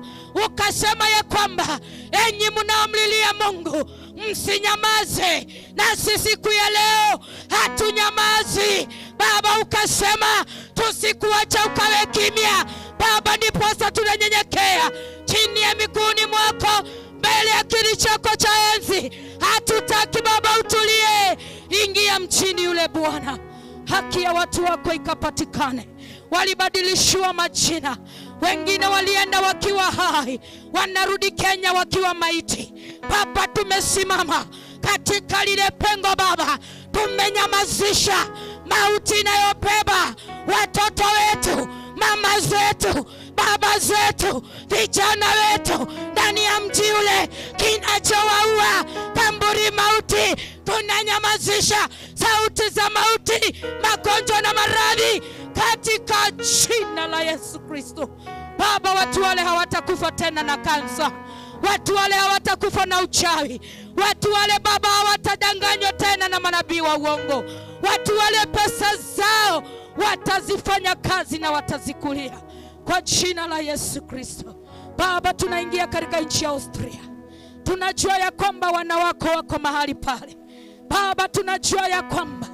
Ukasema ya kwamba enyi mnaomlilia Mungu msinyamaze, nasi siku ya leo hatunyamazi. Baba, ukasema tusikuacha ukawe kimya. Baba, ndiposa tunanyenyekea chini ya miguuni mwako, mbele ya kiti chako cha enzi. Hatutaki Baba utulie. Ingia mchini yule Bwana, haki ya watu wako ikapatikane. Walibadilishiwa majina, wengine walienda wakiwa hai, wanarudi Kenya wakiwa maiti. Baba, tumesimama katika lile pengo Baba, tumenyamazisha mauti inayobeba watoto wetu, mama zetu, baba zetu, vijana wetu ndani ya mji ule, kinachowaua kamburi mauti. Tunanyamazisha sauti za mauti, magonjwa na maradhi katika jina la Yesu Kristo. Baba, watu wale hawatakufa tena na kansa, watu wale hawatakufa na uchawi, watu wale Baba hawatadanganywa tena na manabii wa uongo, watu wale pesa zao watazifanya kazi na watazikulia kwa jina la Yesu Kristo. Baba, tunaingia katika nchi ya Austria, tunajua ya kwamba wana wako wako mahali pale. Baba, tunajua ya kwamba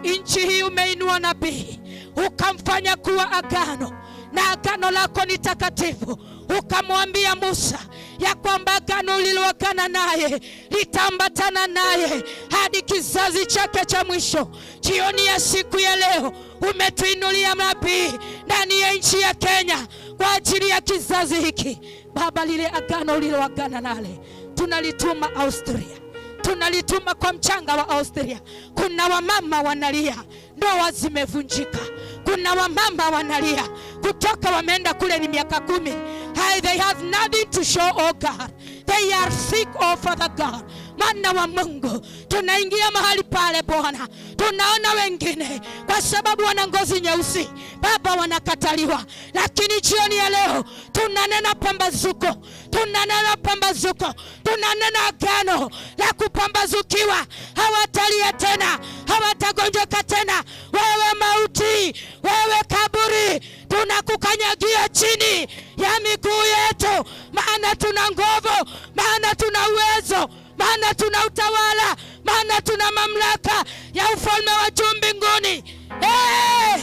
nchi hii umeinua nabii ukamfanya kuwa agano, na agano lako ni takatifu. Ukamwambia Musa ya kwamba agano uliloagana naye litaambatana naye hadi kizazi chake cha mwisho. Jioni ya siku ya leo umetuinulia nabii ndani ya nchi ya Kenya kwa ajili ya kizazi hiki. Baba, lile agano uliloagana nale tunalituma Austria, tunalituma kwa mchanga wa Austria. Kuna wamama wanalia, ndoa zimevunjika. Kuna wamama wanalia kutoka wameenda kule ni miaka 10. Hey, they have nothing to show, oh God. They are sick, oh Father God. Mwana wa Mungu, tunaingia mahali pale Bwana, tunaona wengine kwa sababu wana ngozi nyeusi Baba wanakataliwa, lakini jioni ya leo tunanena pambazuko, tunanena pambazuko, tunanena agano la kupambazukiwa. Hawatalia tena, hawatagonjeka tena. Wewe mauti, wewe kaburi, tunakukanyagia chini ya miguu yetu, maana tuna nguvu, maana tuna uwezo, maana tuna utawala, maana tuna mamlaka ya ufalme wa juu mbinguni. Hey!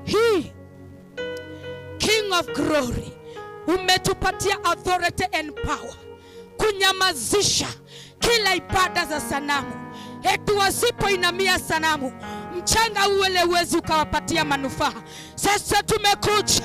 He, King of Glory, umetupatia authority and power kunyamazisha kila ibada za sanamu. Eti wasipoinamia sanamu, mchanga uwele uwezi ukawapatia manufaa. Sasa tumekuja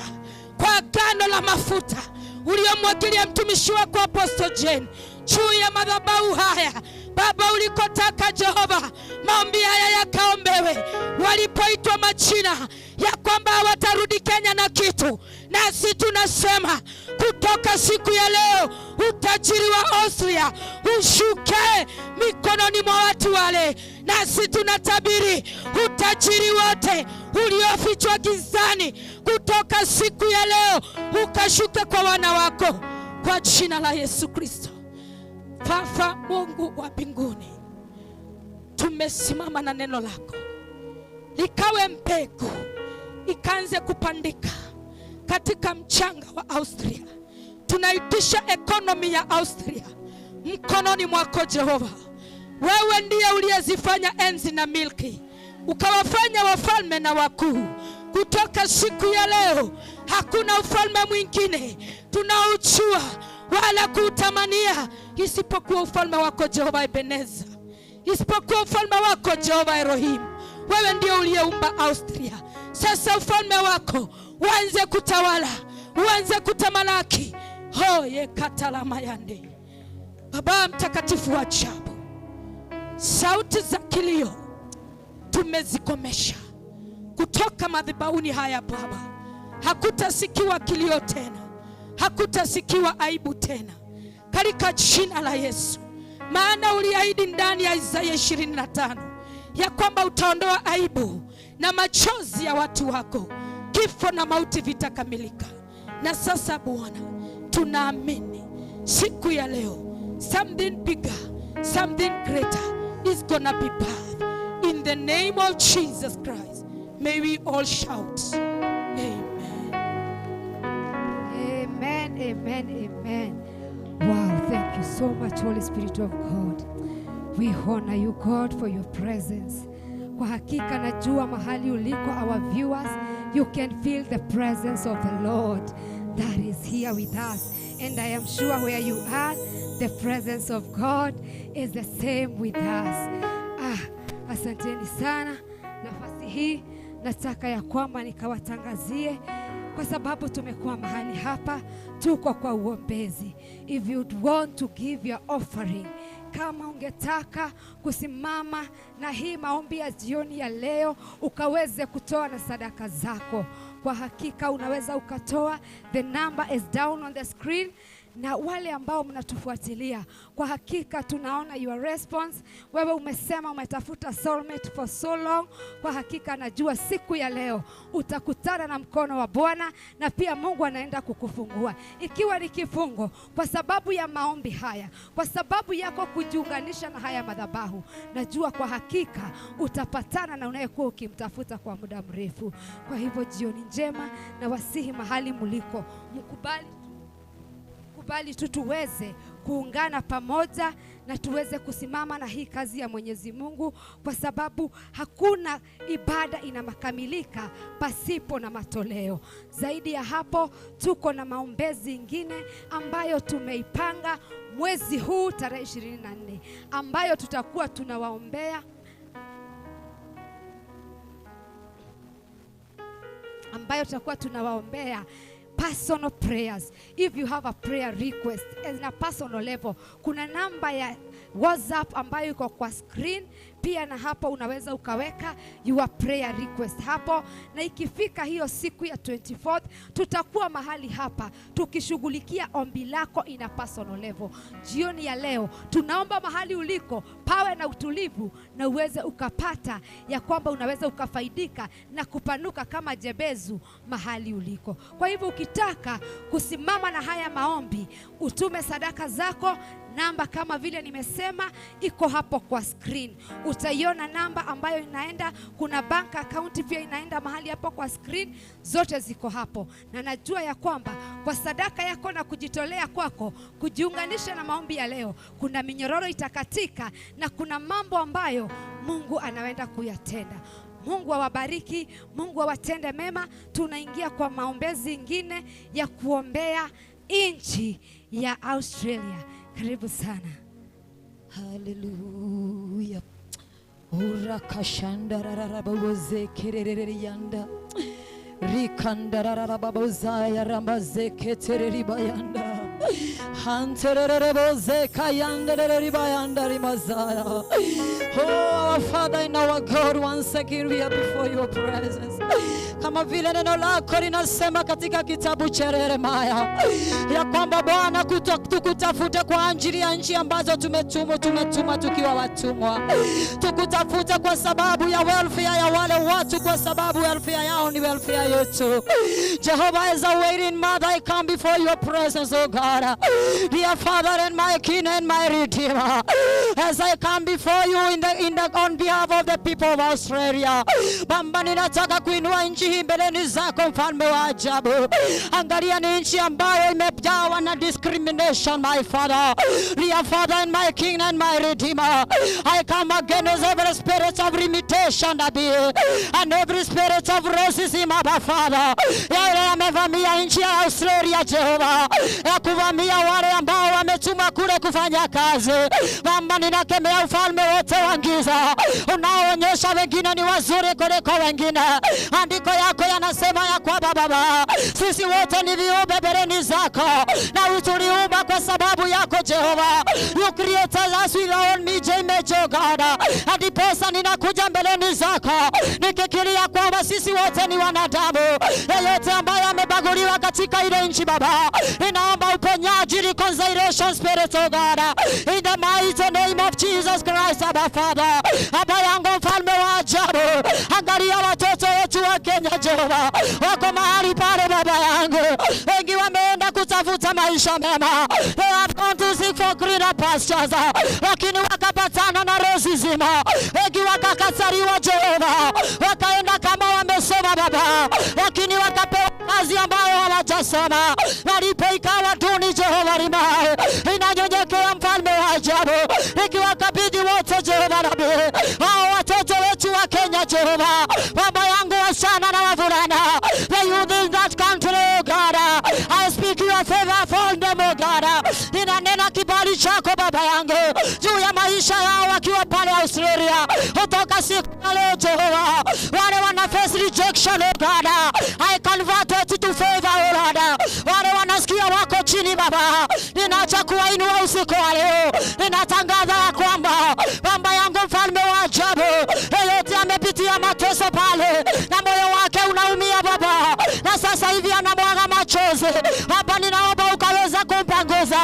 kwa agano la mafuta uliomwagilia mtumishi wako Apostle Jane juu ya madhabahu haya. Baba, ulikotaka Jehova maombi haya yakaombewe, walipoitwa majina ya kwamba hawatarudi Kenya na kitu, nasi tunasema kutoka siku ya leo utajiri wa Austria ushuke mikononi mwa watu wale. Nasi tunatabiri utajiri wote uliofichwa gizani kutoka siku ya leo ukashuke kwa wana wako kwa jina la Yesu Kristo. Baba Mungu wa mbinguni, tumesimama na neno lako likawe mbegu ikaanze kupandika katika mchanga wa Austria. Tunaitisha economy ya Austria mkononi mwako Jehova. Wewe ndiye uliyezifanya enzi na milki, ukawafanya wafalme na wakuu. Kutoka siku ya leo hakuna ufalme mwingine tunaojua wala kuutamania isipokuwa ufalme wako Jehova Ebeneza, isipokuwa ufalme wako Jehova Elohim. Wewe ndio uliyeumba Austria. Sasa ufalme wako uanze kutawala, uanze kutamalaki. Hoye katalamayande. Baba mtakatifu wa ajabu, sauti za kilio tumezikomesha kutoka madhabahuni haya Baba. Hakutasikiwa kilio tena, hakutasikiwa aibu tena, katika jina la Yesu. Maana uliahidi ndani ya Isaya 25 ya kwamba utaondoa aibu na machozi ya watu wako, kifo na mauti vitakamilika. Na sasa Bwana, tunaamini siku ya leo something bigger, something greater is gonna be birthed in the name of Jesus Christ. May we all shout amen. Amen, amen, amen. Wow, thank you so much, Holy Spirit of God. We honor you, God, for your presence. Kwa hakika najua mahali uliko, our viewers, you can feel the presence of the Lord that is here with us. And I am sure where you are, the presence of God is the same with us. Ah, asanteni sana. Nafasi hii nataka ya kwamba nikawatangazie kwa sababu tumekuwa mahali hapa, tuko kwa uombezi. If you'd want to give your offering, kama ungetaka kusimama na hii maombi ya jioni ya leo ukaweze kutoa na sadaka zako, kwa hakika unaweza ukatoa. The number is down on the screen. Na wale ambao mnatufuatilia, kwa hakika tunaona your response. Wewe umesema umetafuta soulmate for so long. Kwa hakika najua siku ya leo utakutana na mkono wa Bwana na pia Mungu anaenda kukufungua, ikiwa ni kifungo, kwa sababu ya maombi haya, kwa sababu yako kujiunganisha na haya madhabahu. Najua kwa hakika utapatana na unayekuwa ukimtafuta kwa muda mrefu. Kwa hivyo jioni njema, na wasihi mahali mliko mkubali kubali tu tuweze kuungana pamoja na tuweze kusimama na hii kazi ya Mwenyezi Mungu, kwa sababu hakuna ibada inamakamilika pasipo na matoleo. Zaidi ya hapo, tuko na maombezi ingine ambayo tumeipanga mwezi huu tarehe 24 ambayo tutakuwa tunawaombea, ambayo tutakuwa tunawaombea personal prayers. If you have a prayer request in a personal level, kuna namba ya WhatsApp ambayo iko kwa screen pia, na hapo unaweza ukaweka your prayer request hapo, na ikifika hiyo siku ya 24th tutakuwa mahali hapa tukishughulikia ombi lako in a personal level. Jioni ya leo tunaomba mahali uliko pawe na utulivu na uweze ukapata ya kwamba unaweza ukafaidika na kupanuka kama Jebezu mahali uliko. Kwa hivyo ukitaka kusimama na haya maombi, utume sadaka zako. Namba kama vile nimesema iko hapo kwa screen, utaiona namba ambayo inaenda. Kuna bank account pia inaenda mahali hapo kwa screen, zote ziko hapo, na najua ya kwamba kwa sadaka yako na kujitolea kwako kujiunganisha na maombi ya leo, kuna minyororo itakatika na kuna mambo ambayo Mungu anaenda kuyatenda. Mungu awabariki, Mungu awatende mema. Tunaingia kwa maombezi ingine ya kuombea nchi ya Australia. Karibu sana. Hallelujah. Urakashandararababozekerereyanda. Rikandararababozaya rambazeketereribayanda. Hantererebozekandereribayanda rimazaya. Oh, our Father and our God, once again we are before your presence. Kama vile neno lako linasema katika kitabu cha Yeremia ya kwamba Bwana, tukutafute kwa ajili ya nchi ambazo tumetumwa, tumetuma tukiwa watumwa, tukutafute kwa sababu ya welfare ya wale watu, kwa sababu welfare yao ni welfare yetu. Jehovah, as a waiting mother, I come before your presence, oh God. God. Dear Father and my King and my Redeemer, as I come before you in the on behalf of the people of Australia, Baba, ninataka kuinua nchi hii mbeleni zako, mfalme wa ajabu. Angalia, ni nchi ambayo imejawa na discrimination, my Father. Dear Father and my King and my Redeemer, I come against every spirit of limitation, Daddy, and every spirit of racism, Abba Father. Yale yamevamia nchi ya Australia, Jehova, ya kuvamia wale ambao wametumwa kule kufanya kazi. Baba, ninakemea ufalme wote wa giza unaoonyesha wengine ni wazuri kuliko wengine. Andiko yako yanasema ya kwamba, Baba, sisi wote ni viumbe mbeleni zako na tuliumba kwa sababu yako, Jehova. You created us with your own image, O God. Ndiposa ninakuja mbeleni zako nikikiria kwamba sisi wote ni wanadamu. Yeyote ambaye amebaguliwa katika ile nchi, Baba, ninaomba uponyaji, reconciliation spirit, O God, in the mighty name of Jesus Christ, Abba Father. Baba yangu, mfalme wa ajabu, angalia watoto wetu wa Kenya, Jehova, wako mahali pale, Baba yangu, wengi wameenda kutafuta maisha mema, they have gone to seek for greener pastures, lakini wakapatana na racism, wengi wakakataliwa, Jehova, wakaenda kama wamesoma, Baba, lakini wakapewa kazi ambayo hawajasoma, malipo ikawa duni. Jehova Rimai, inanyenyekea, mfalme wa ajabu, ikiwakabidhi wote, Jehova Rabi, hao watoto wetu wa Kenya, Jehova, baba yangu, wasichana na wavulana, the youth in that country, oh God, I speak your favor upon them, oh God. Ninanena kibali chako, baba yangu, juu ya maisha yao wakiwa pale Australia, kutoka siku ya leo, Jehova, wale wana face rejection, oh God, I convert it to favor, oh Lord. Wale wanasikia wako chini, Baba, ninaacha kuwainua usiku wa leo, ninatangaza ya kwamba, baba yangu, mfalme wa ajabu, yeyote amepitia mateso pale na moyo wake unaumia, Baba, na sasa hivi anamwaga machozi, Baba, ninaomba ukaweza kumpanguza,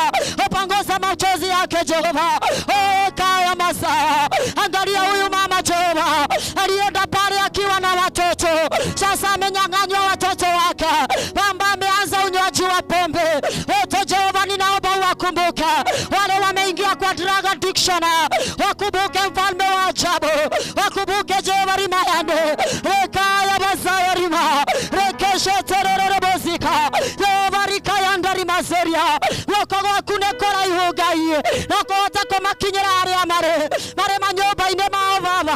upanguza machozi yake, Jehova. Oh, kaya masaa, angalia huyu mama, Jehova, alienda pale akiwa na watoto, sasa amenyang'anywa watoto wake, Baba, ameanza unywaji wa pombe. Wote, Jehova, ninaomba uwakumbuke wale wameingia kwa drug addiction, wakumbuke, mfalme wa ajabu, wakumbuke, Jehova rimayane rekaya bazaya rima rekesheterererobozika Jehova rikayanda rimazeria guoko gwaku nĩ kũraihu, Ngai, no kũhota kũmakinyĩra arĩa marĩ manyũmba-inĩ mao, Baba,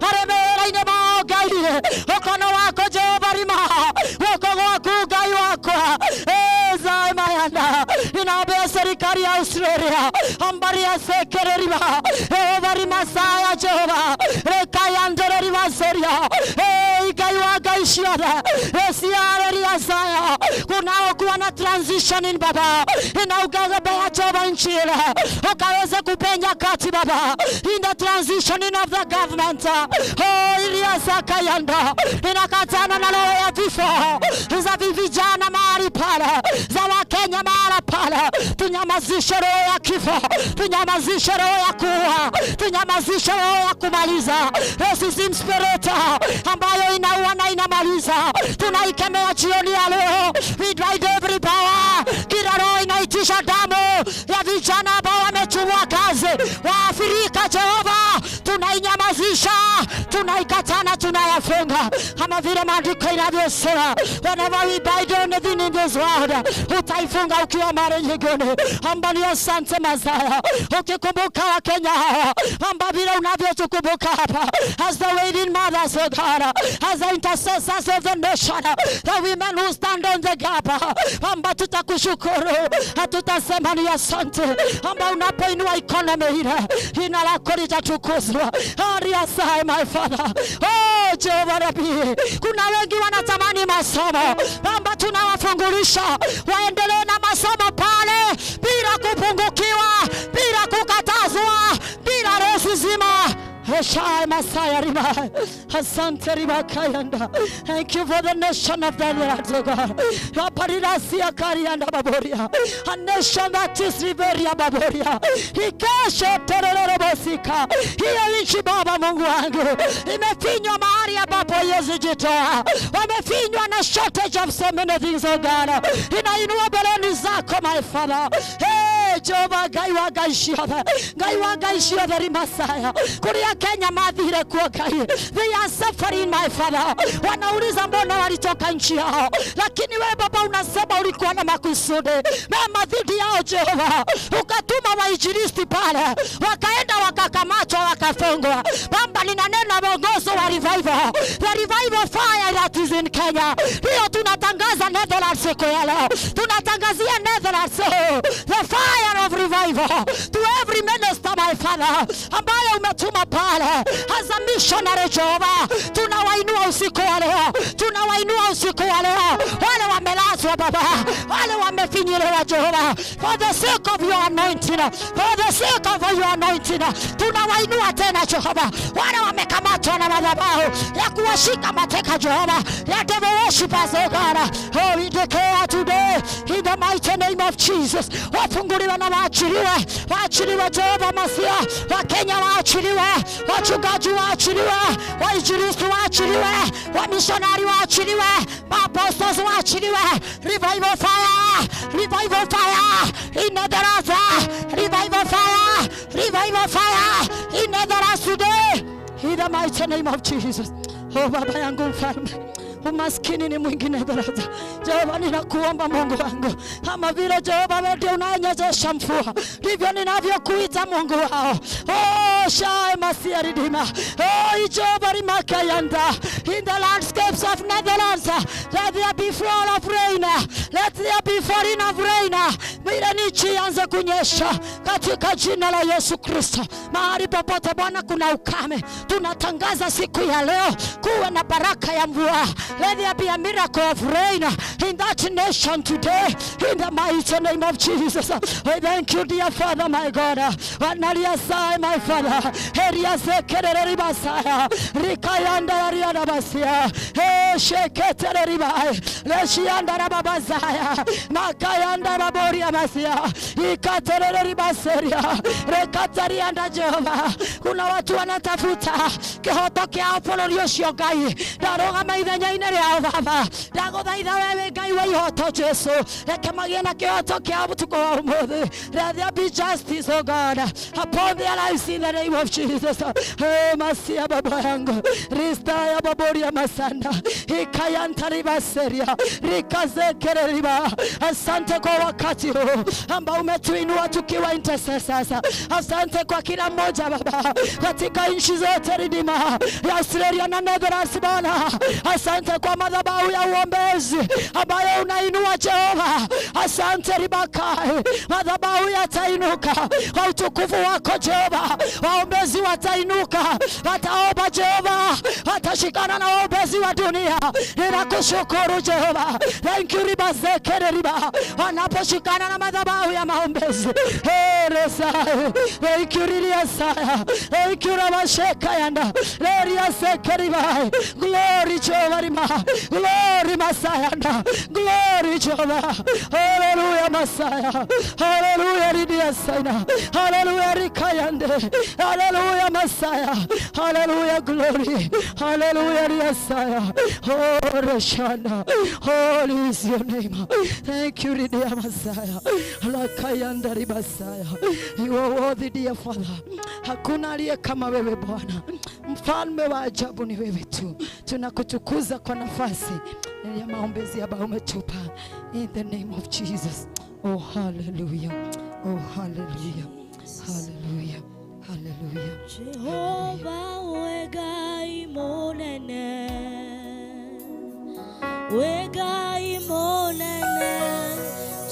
arĩ mawĩra-inĩ mao, Ngai, mũkono wako, Jehova rima, guoko gwaku, Ngai wakwa ezaemayana. Ninaombea serikali ya Australia ambaria sekererima Jehova rimasaya Jehova rekayandererimaseria Ngai wa ngai ciothe esiareriasaya kunaokuwa na transitioning, Baba, inaugagabea, Jehova, nchi ile ukaweze kupenya kati, Baba, in the transitioning of the government. Oh, iliasakayanda inakatana na roho ya vifo za vijana mahali pale, za Wakenya mahala pale. Tunyamazishe roho ya kifo, tunyamazishe roho ya kuua, tunyamazishe roho ya kumaliza, racism spirit ambayo inaua na inamaliza, tunaikemea jioni ya leo. We drive every power, kila roho inaitisha damu ya vijana ambao wamechumwa kazi wa Afrika, Jehova, tunainyamazisha, tunaikatana, tunayafunga kama vile maandiko inavyosema, whenever we bind anything in this world, utaifunga ukiwa mara nyingine. Amba ni asante Mazaya, ukikumbuka Wakenya hawa, amba vile unavyotukumbuka hapa, as the wailing mothers, oh God, as the intercessors of the nation, the women who stand on the gap, amba tutakushukuru, hatutasema ni asante, amba unapoinua economy ile, jina lako litatukuzwa. Ariasai, my Father, oh Jehova Rabi, kuna wengi wanatamani masomo, amba tunawafungulisha waendelee na masomo pale bila kupungukiwa, bila kukatazwa, bila racism. Shai Masaya Riba. Asante Riba Kayanda. Thank you for the nation of the Lord, O God. Raparirasia Karianda Baboria. A nation that is Riveria Baboria. Ikesho Tererobosika. Hiyo nchi Baba Mungu wangu imefinywa mahali ambapo haiwezi jitoa. Wamefinywa na shortage of so many things, oh God. Inainua mbeleni zako, my Father. Hey, Jehova Ngai wa ngai ciothe, Ngai wa ngai ciothe rimasaya kuria Kenya mathire kuo Ngai, they are suffering, my Father. Wanauliza mbona walitoka nchi yao, lakini wewe Baba unasema ulikuwa na makusudi mema dhidi yao Jehova, ukatuma wainjilisti pale, wakaenda wakakamatwa, wakafungwa. Baba, ninanena mwongozo wa revival, the revival fire that is in Kenya. Ndiyo tunatangaza Netherlands siku ya leo, tunatangazia Netherlands, oh, the fire of revival to every minister, my Father, ambaye umetuma pale as a missionary Jehova, tunawainua usiku wa leo, tunawainua usiku wa leo, wale wamelazwa Baba, wale wamefinyiliwa Jehova, for the sake of your anointing, for the sake of your anointing, tunawainua tena Jehova, wale wamekamatwa na madhabahu ya kuwashika mateka Jehova, ya devil worshippers, oh God. Oh, we declare today in the mighty name of Jesus, wafunguliwe na waachiliwe, waachiliwe Jehova Masia, Wakenya waachiliwe, wachungaji waachiliwe, wainjilisti waachiliwe, wamishonari waachiliwe, maapostles waachiliwe. Revival fire, revival fire in Netherlands, revival fire, revival fire in Netherlands today in the mighty name of Jesus. Oh Baba yangu mfalme, umaskini ni mwingi Netherlands. Jehova, ninakuomba Mungu wangu, kama vile Jehova wewe ndiye unayenyezesha mvua, ndivyo ninavyokuita Mungu wao. Oh, Shai Masia Ridima. Oh, Jehova Rimakayanda. In the landscapes of Netherlands, let there be fall of rain. Let there be falling of rain. Ile nchi ianze kunyesha katika jina la Yesu Kristo. Mahali popote Bwana kuna ukame, tunatangaza siku ya leo kuwe na baraka ya mvua. Let there be a miracle of rain in that nation today, in the mighty name of Jesus. I thank you, dear Father, my God. Wanalia sai, my Father. Heria sekerere ribasaya. Rikayanda riana basia. He sheketere ribai. Leshianda rababazaya. Makayanda raboria masia. Ikaterere ribaseria. Rekatarianda Jehova. Kuna watu wanatafuta kihoto kĩao bũrũri ũcio Ngai ndarũgama ithenya-inĩ rĩao Baba, ndagũthaitha wewe Ngai wa ihoto Jesu, reke magĩe na kĩhoto kĩao ũtukũ wa ũmũthĩ. Let there be justice, oh God, upon their lives in the name of Jesus. Hey, Masia baba yangu rista ya baboria masanda ikayanta ribaseria rikazekere riba. Asante kwa wakati huu ambao umetuinua tukiwa intercessors. Asante kwa kila mmoja Baba katika nchi zote ridima ya Australia na Netherlands Bwana. Asante kwa madhabahu ya uombezi ambayo unainua Jehova. Asante Ribakai, madhabahu yatainuka kwa utukufu wako Jehova. Waombezi watainuka, wataomba Jehova, watashikana na waombezi wa dunia. Ninakushukuru Jehova. Thank you Ribazekere riba, wanaposhikana na madhabahu ya maombezi. Hey, Resai. Thank you Riliasaya. Thank you Rabashekayanda. Leria Sekeribai. Glory Jehovah Rima. Glory Messiah. Glory Jehovah. Hallelujah Messiah. Hallelujah Ridiasaina. Hallelujah Rikayande. Hallelujah Messiah. Hallelujah glory. Hallelujah Riasaya. Oh Reshana. Holy is your name. Thank you Ridia Messiah. Lakayanda Ribasaya. You are worthy, dear Father. Hakuna aliye kama wewe Bwana. Mfalme wa ajabu ni wewe tu. Tunakutukuza kwa nafasi ya maombezi ambayo umetupa. In the name of Jesus. Oh hallelujah. Oh hallelujah. Hallelujah. Hallelujah. Jehova wegai monene, wegai monene,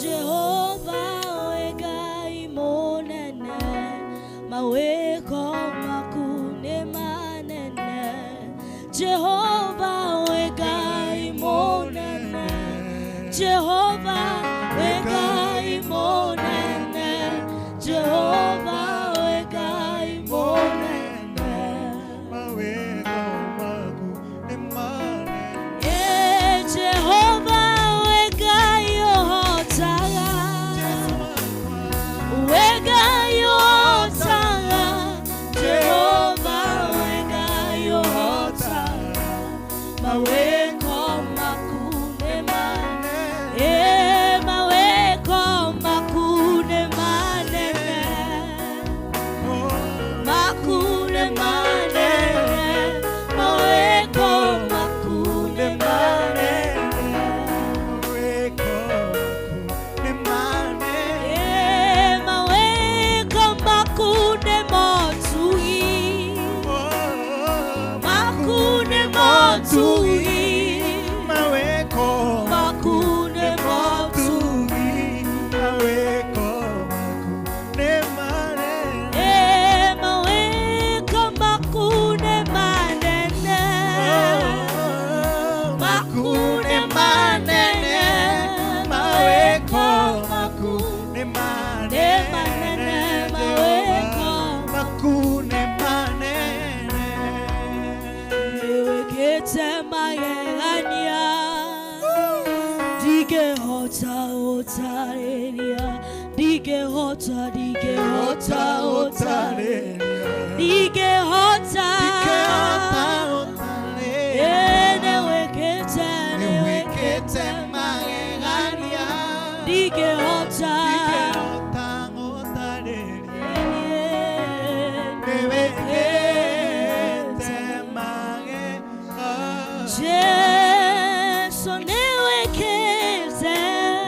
Jehova wegai monene, maweko makune manene, Jehova wegai monene, Jehova wegai monene, Jehova wegai monene. Ndingehota, ndingehota, hota, ndingehota, newekete, newekete magegania, ndingehota, newekete magegania, Jesu newekete,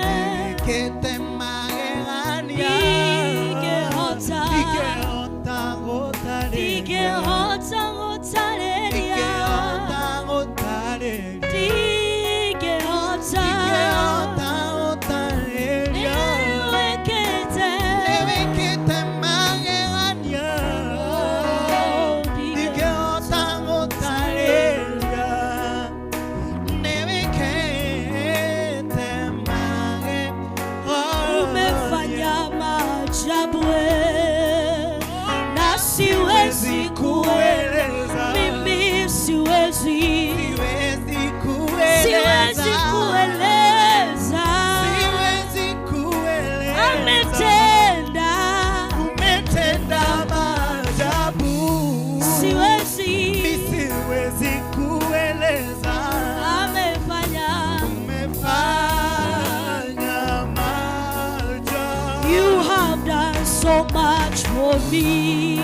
Newekete magegania, ndingehota, ndingehota gũtarĩria, ndingehota, nĩwĩkĩte, Newekete magegania, oh, ndingehota gũtarĩria, newekete magegania. Umefanya maajabu we, na siwezi kueleza, mimi siwezi, Siwezi kueleza. siwezi kueleza, Siwezi kueleza. ametenda, Umetenda maajabu. siwezi, Mi siwezi kueleza. amefanya. Umefanya maajabu. You have done so much for me,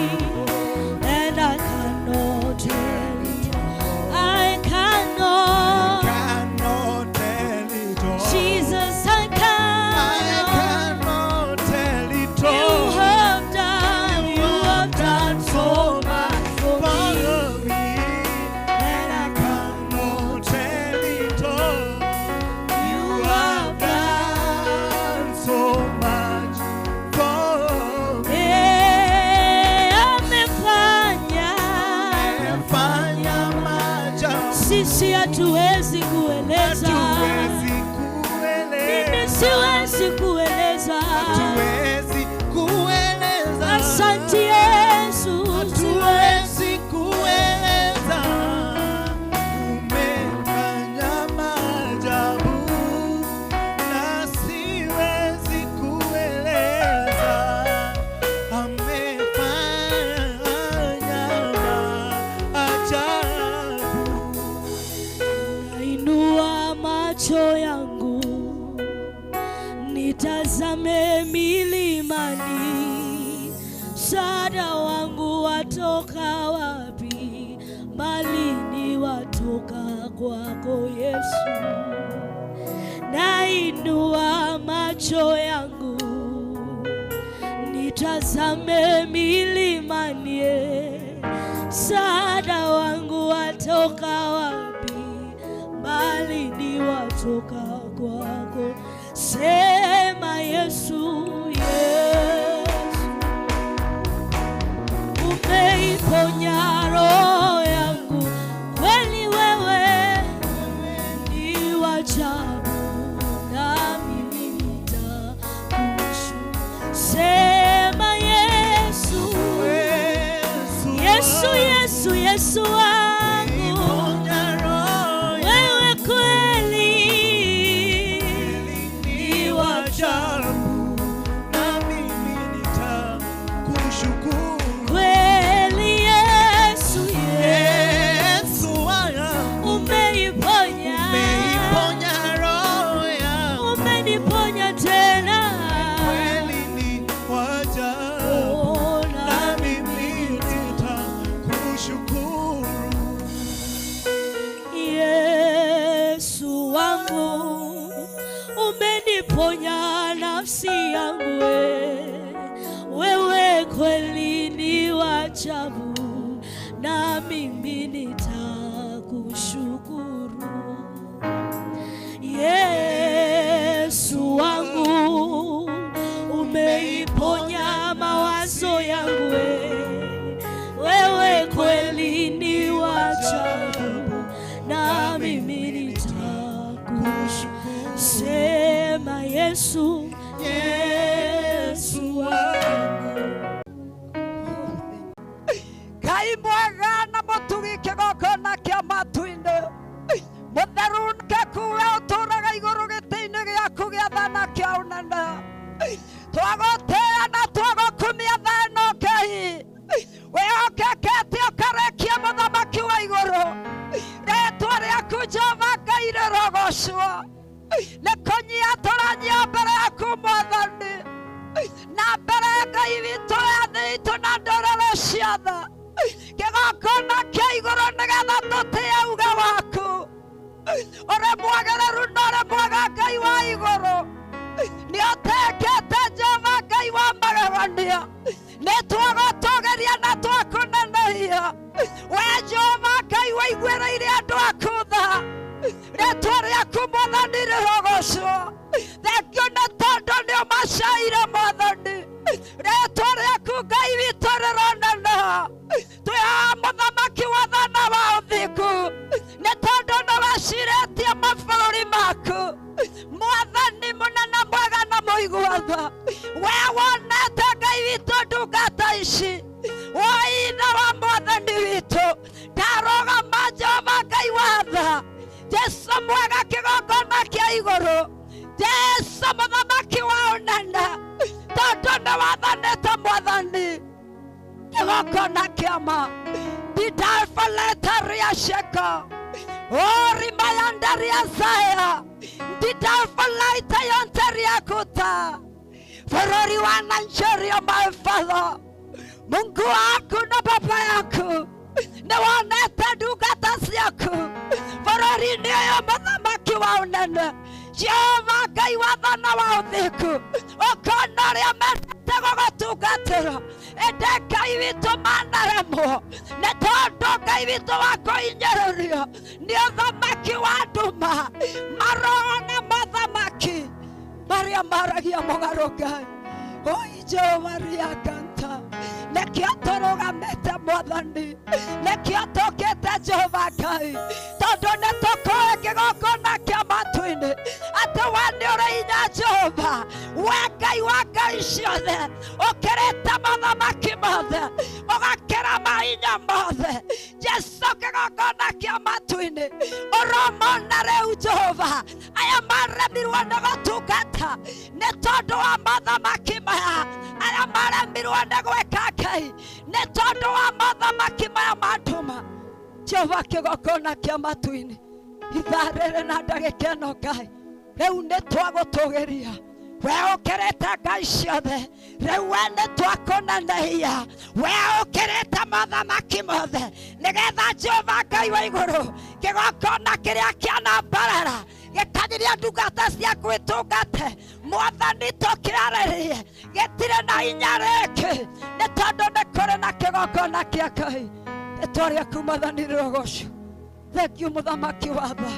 and I cannot tell it. I cannot, Cannot tell it all. Jesus, I I cannot. cannot tell it You all. have done so much for me, For me. and I Cannot tell it all. You You have have done. done so much for me. Eh, amefanya. Fanya maajabu. Sisi hatuwezi kueleza, Hatuwezi mimi kueleza. siwezi kueleza. Hatuwezi kueleza. Asante Yesu, siwezi. Hatuwezi kueleza. Umefanya maajabu na siwezi kueleza. Amefanya maajabu. Nainua macho yangu nitazame milimani, msaada wangu watoka wapi? Bali ni watoka kwako Yesu. Nainua macho yangu nitazame milimani, msaada wangu watoka wapi? Bali ni watoka kwako. Sema Yesu, Yesu, umeiponya roho yangu, kweli wewe ni wa ajabu, nami nitakushukuru. Sema Yesu, Yesu, Yesu, Yesu wangu, wewe kweli ni wa ajabu, kweli Yesu, Yesu, umeiponya, umeniponya tena, ona Yesu wangu, umeniponya nafsi yangu, wewe kweli ni wa ajabu, na mimi nitakushukuru. Yesu wangu, umeiponya mawazo yangu, wewe kweli ni wa ajabu, na mimi nitakushukuru. Sema Yesu, Yesu wangu. Ngai mwega na mũtugi kĩgongona kĩa matu-inĩ mũtheru ngekuwe ũtũũraga igũrũ gĩtĩ-inĩ gĩaku gĩa thana kĩa ũnene twagũtĩĩa Ũrĩ mwagĩrĩru na ũrĩ mwega Ngai wa igũrũ. Nĩũtekete Jehova Ngai wa magegania. Nĩtwagũtũgĩria na twakũnenehia. We Jehova Ngai waiguĩrĩire andũ aku tha. Rĩtwa rĩaku Mwathani rĩrogocwo. Thengiũ nĩ tondũ nĩũmacaire Mwathani. Rĩtwa rĩaku Ngai witũ rĩroneneha. Twĩ haha mũthamaki wa tha na wa ũthingu. Nĩ tondũ nĩwecirĩtie mabũrũri maku. Mwathani mũnene mwega na mũigua tha. We wonete Ngai witũ ndungata ici. Woithe wa Mwathani witũ. Ndarũgama Jehova Ngai wa tha. Jesu mwega kĩgongona kĩa igũrũ. Jesu mũthamaki wa ũnene. Tondũ nĩwathanĩte Mwathani. Kĩgongona kĩa ma. Ndidalfaletaria sheka. Orimayandaria saya. Ndidalfalaita yontaria kuta. Bũrũri wa Nigeria, my father. Mungu waku na baba yaku nĩwonete ndungata ciaku bũrũri-inĩ ũyũ mũthamaki wa ũnene. Jehova Ngai wa tha na wa ũthingu, ũkona ũrĩa mendete gũgũtungatĩra, ĩndĩ Ngai witũ manaremwo nĩ tondũ Ngai witũ wa kũhinyĩrĩrio nĩ ũthamaki wa nduma, maroho na mothamaki marĩa maragia mũgarũ Ngai. Oi Jehova riakanta, nĩkĩo tũrũgamĩte Mwathani, nĩkĩo tũkĩte Jehova Ngai, tondũ nĩtũkũĩ kĩgongona kĩa matu-inĩ atĩ we nĩ ũrĩ hinya Jehova, we Ngai wa ngai ciothe, ũkĩrĩte mothamaki mothe, ũgakĩra mahinya mothe. Jesu kĩgongona kĩa matu-inĩ ũromona rĩu Jehova aya maremirwo nĩ gũtungata nĩ tondũ wa mothamaki maya, aya maremirwo nĩ gwĩka Ngai nĩ tondũ wa mothamaki maya ma nduma. Jehova kĩgongona kĩa matu-inĩ ithaa rĩrĩ na ndagĩka ĩno Ngai rĩu nĩ twagũtũgĩria. We ũkĩrĩte ngai ciothe, rĩu we nĩ twakũnenehia. We ũkĩrĩte mothamaki mothe, nĩgetha Jehova Ngai wa igũrũ kĩgongona kĩrĩa kĩanambarara gĩkagiria ndungata ciaku itungate. Mwathani tũkĩarĩrie gĩtirĩ na hinya rĩngĩ nĩ tondũ nĩ kũrĩ na kĩgongona kĩa Ngai. Rĩtwa rĩaku Mwathani rĩrogocwo. Thengiũ mũthamaki wa tha,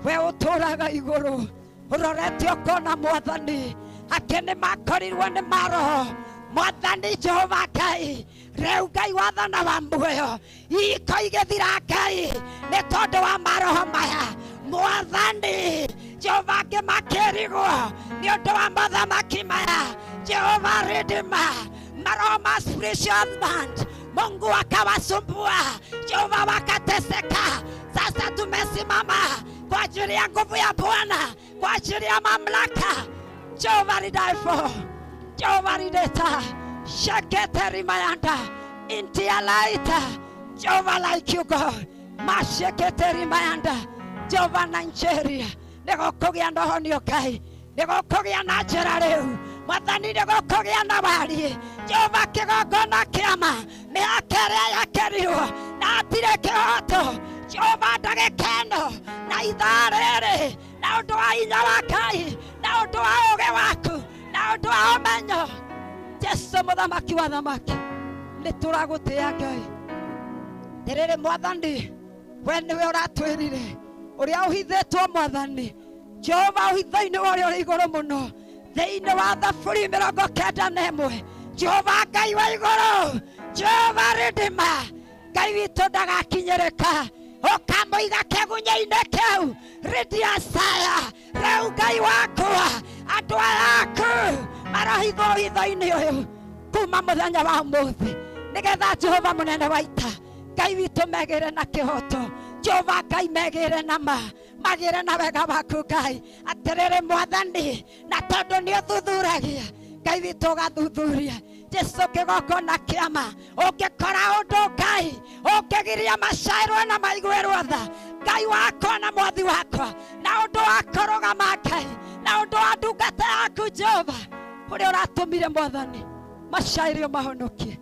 we ũtũũraga igũrũ ũrorete ũkona Mwathani akĩ nĩmakorirwo nĩ maroho. Mwathani Jehova Ngai rĩu Ngai wa tha na wa muoyo iko igĩthira Ngai nĩ tondũ wa maroho maya. Mwathani Jehova ngĩmakĩrigwo nĩ ũndũ wa mothamaki maya. Jehova Redeemer, maroho ma spiritual husband Mungu akawasumbua, Jehova wakateseka. Sasa tumesimama kwa ajili ya nguvu ya Bwana, kwa ajili ya mamlaka. Jehova Ridaifo, Jehova Rideta, Sheketeri Mayanda, Intialaita, Jehova like you God, Masheketeri Mayanda, Jehova Nigeria, nĩgũkũgĩa na ũhonio Ngai, nĩgũkũgĩa na njĩra rĩu Mwathani, nĩgũkũgĩa na wariĩ. Jehova kĩgongona kĩama mĩhaka ĩrĩa yakĩrirwo na hatirĩ kĩhoto. Jehova ndagĩka ĩno na ithaa rĩrĩ na ũndũ wa hinya wa Ngai na ũndũ wa ũũgĩ waku na ũndũ wa ũmenyo. Jesu mũthamaki wa thamaki nĩtũragũtĩĩa Ngai. Rĩrĩ Mwathani, we nĩwe ũratwĩrire ũrĩa ũhithĩtwo Mwathani Jehova ũhitho-inĩ wa ũrĩa ũrĩ igũrũ mũno thĩinĩ wa Thaburi 91. Jehova Ngai wa igũrũ, Jehova Redeemer, Ngai witũ ndagakinyĩrĩka, ũkamũiga kĩgunyĩ-inĩ kĩu Ridia saya. Rĩu Ngai wakwa andũ aya aku marahithwo ũhitho-inĩ ũyũ kuma mũthenya wa ũmũthĩ, nĩgetha Jehova mũnene wa ita Ngai witũ megĩre na kĩhoto. Jehova Ngai megĩre na ma, magĩre na wega waku Ngai. Atĩrĩrĩ Mwathani, na tondũ nĩ ũthuthuragia Ngai witũ ũgathuthuria Jesu kĩgongona kĩama ũngĩkora ũndũ Ngai ũngĩgiria macaĩrwo na maiguĩrwo tha Ngai wakwa na mwathi wakwa na ũndũ wa kũrũgama Ngai na ũndũ wa ndungata yaku Jehova ũrĩa ũratũmire Mwathani macaĩrio mahonokie.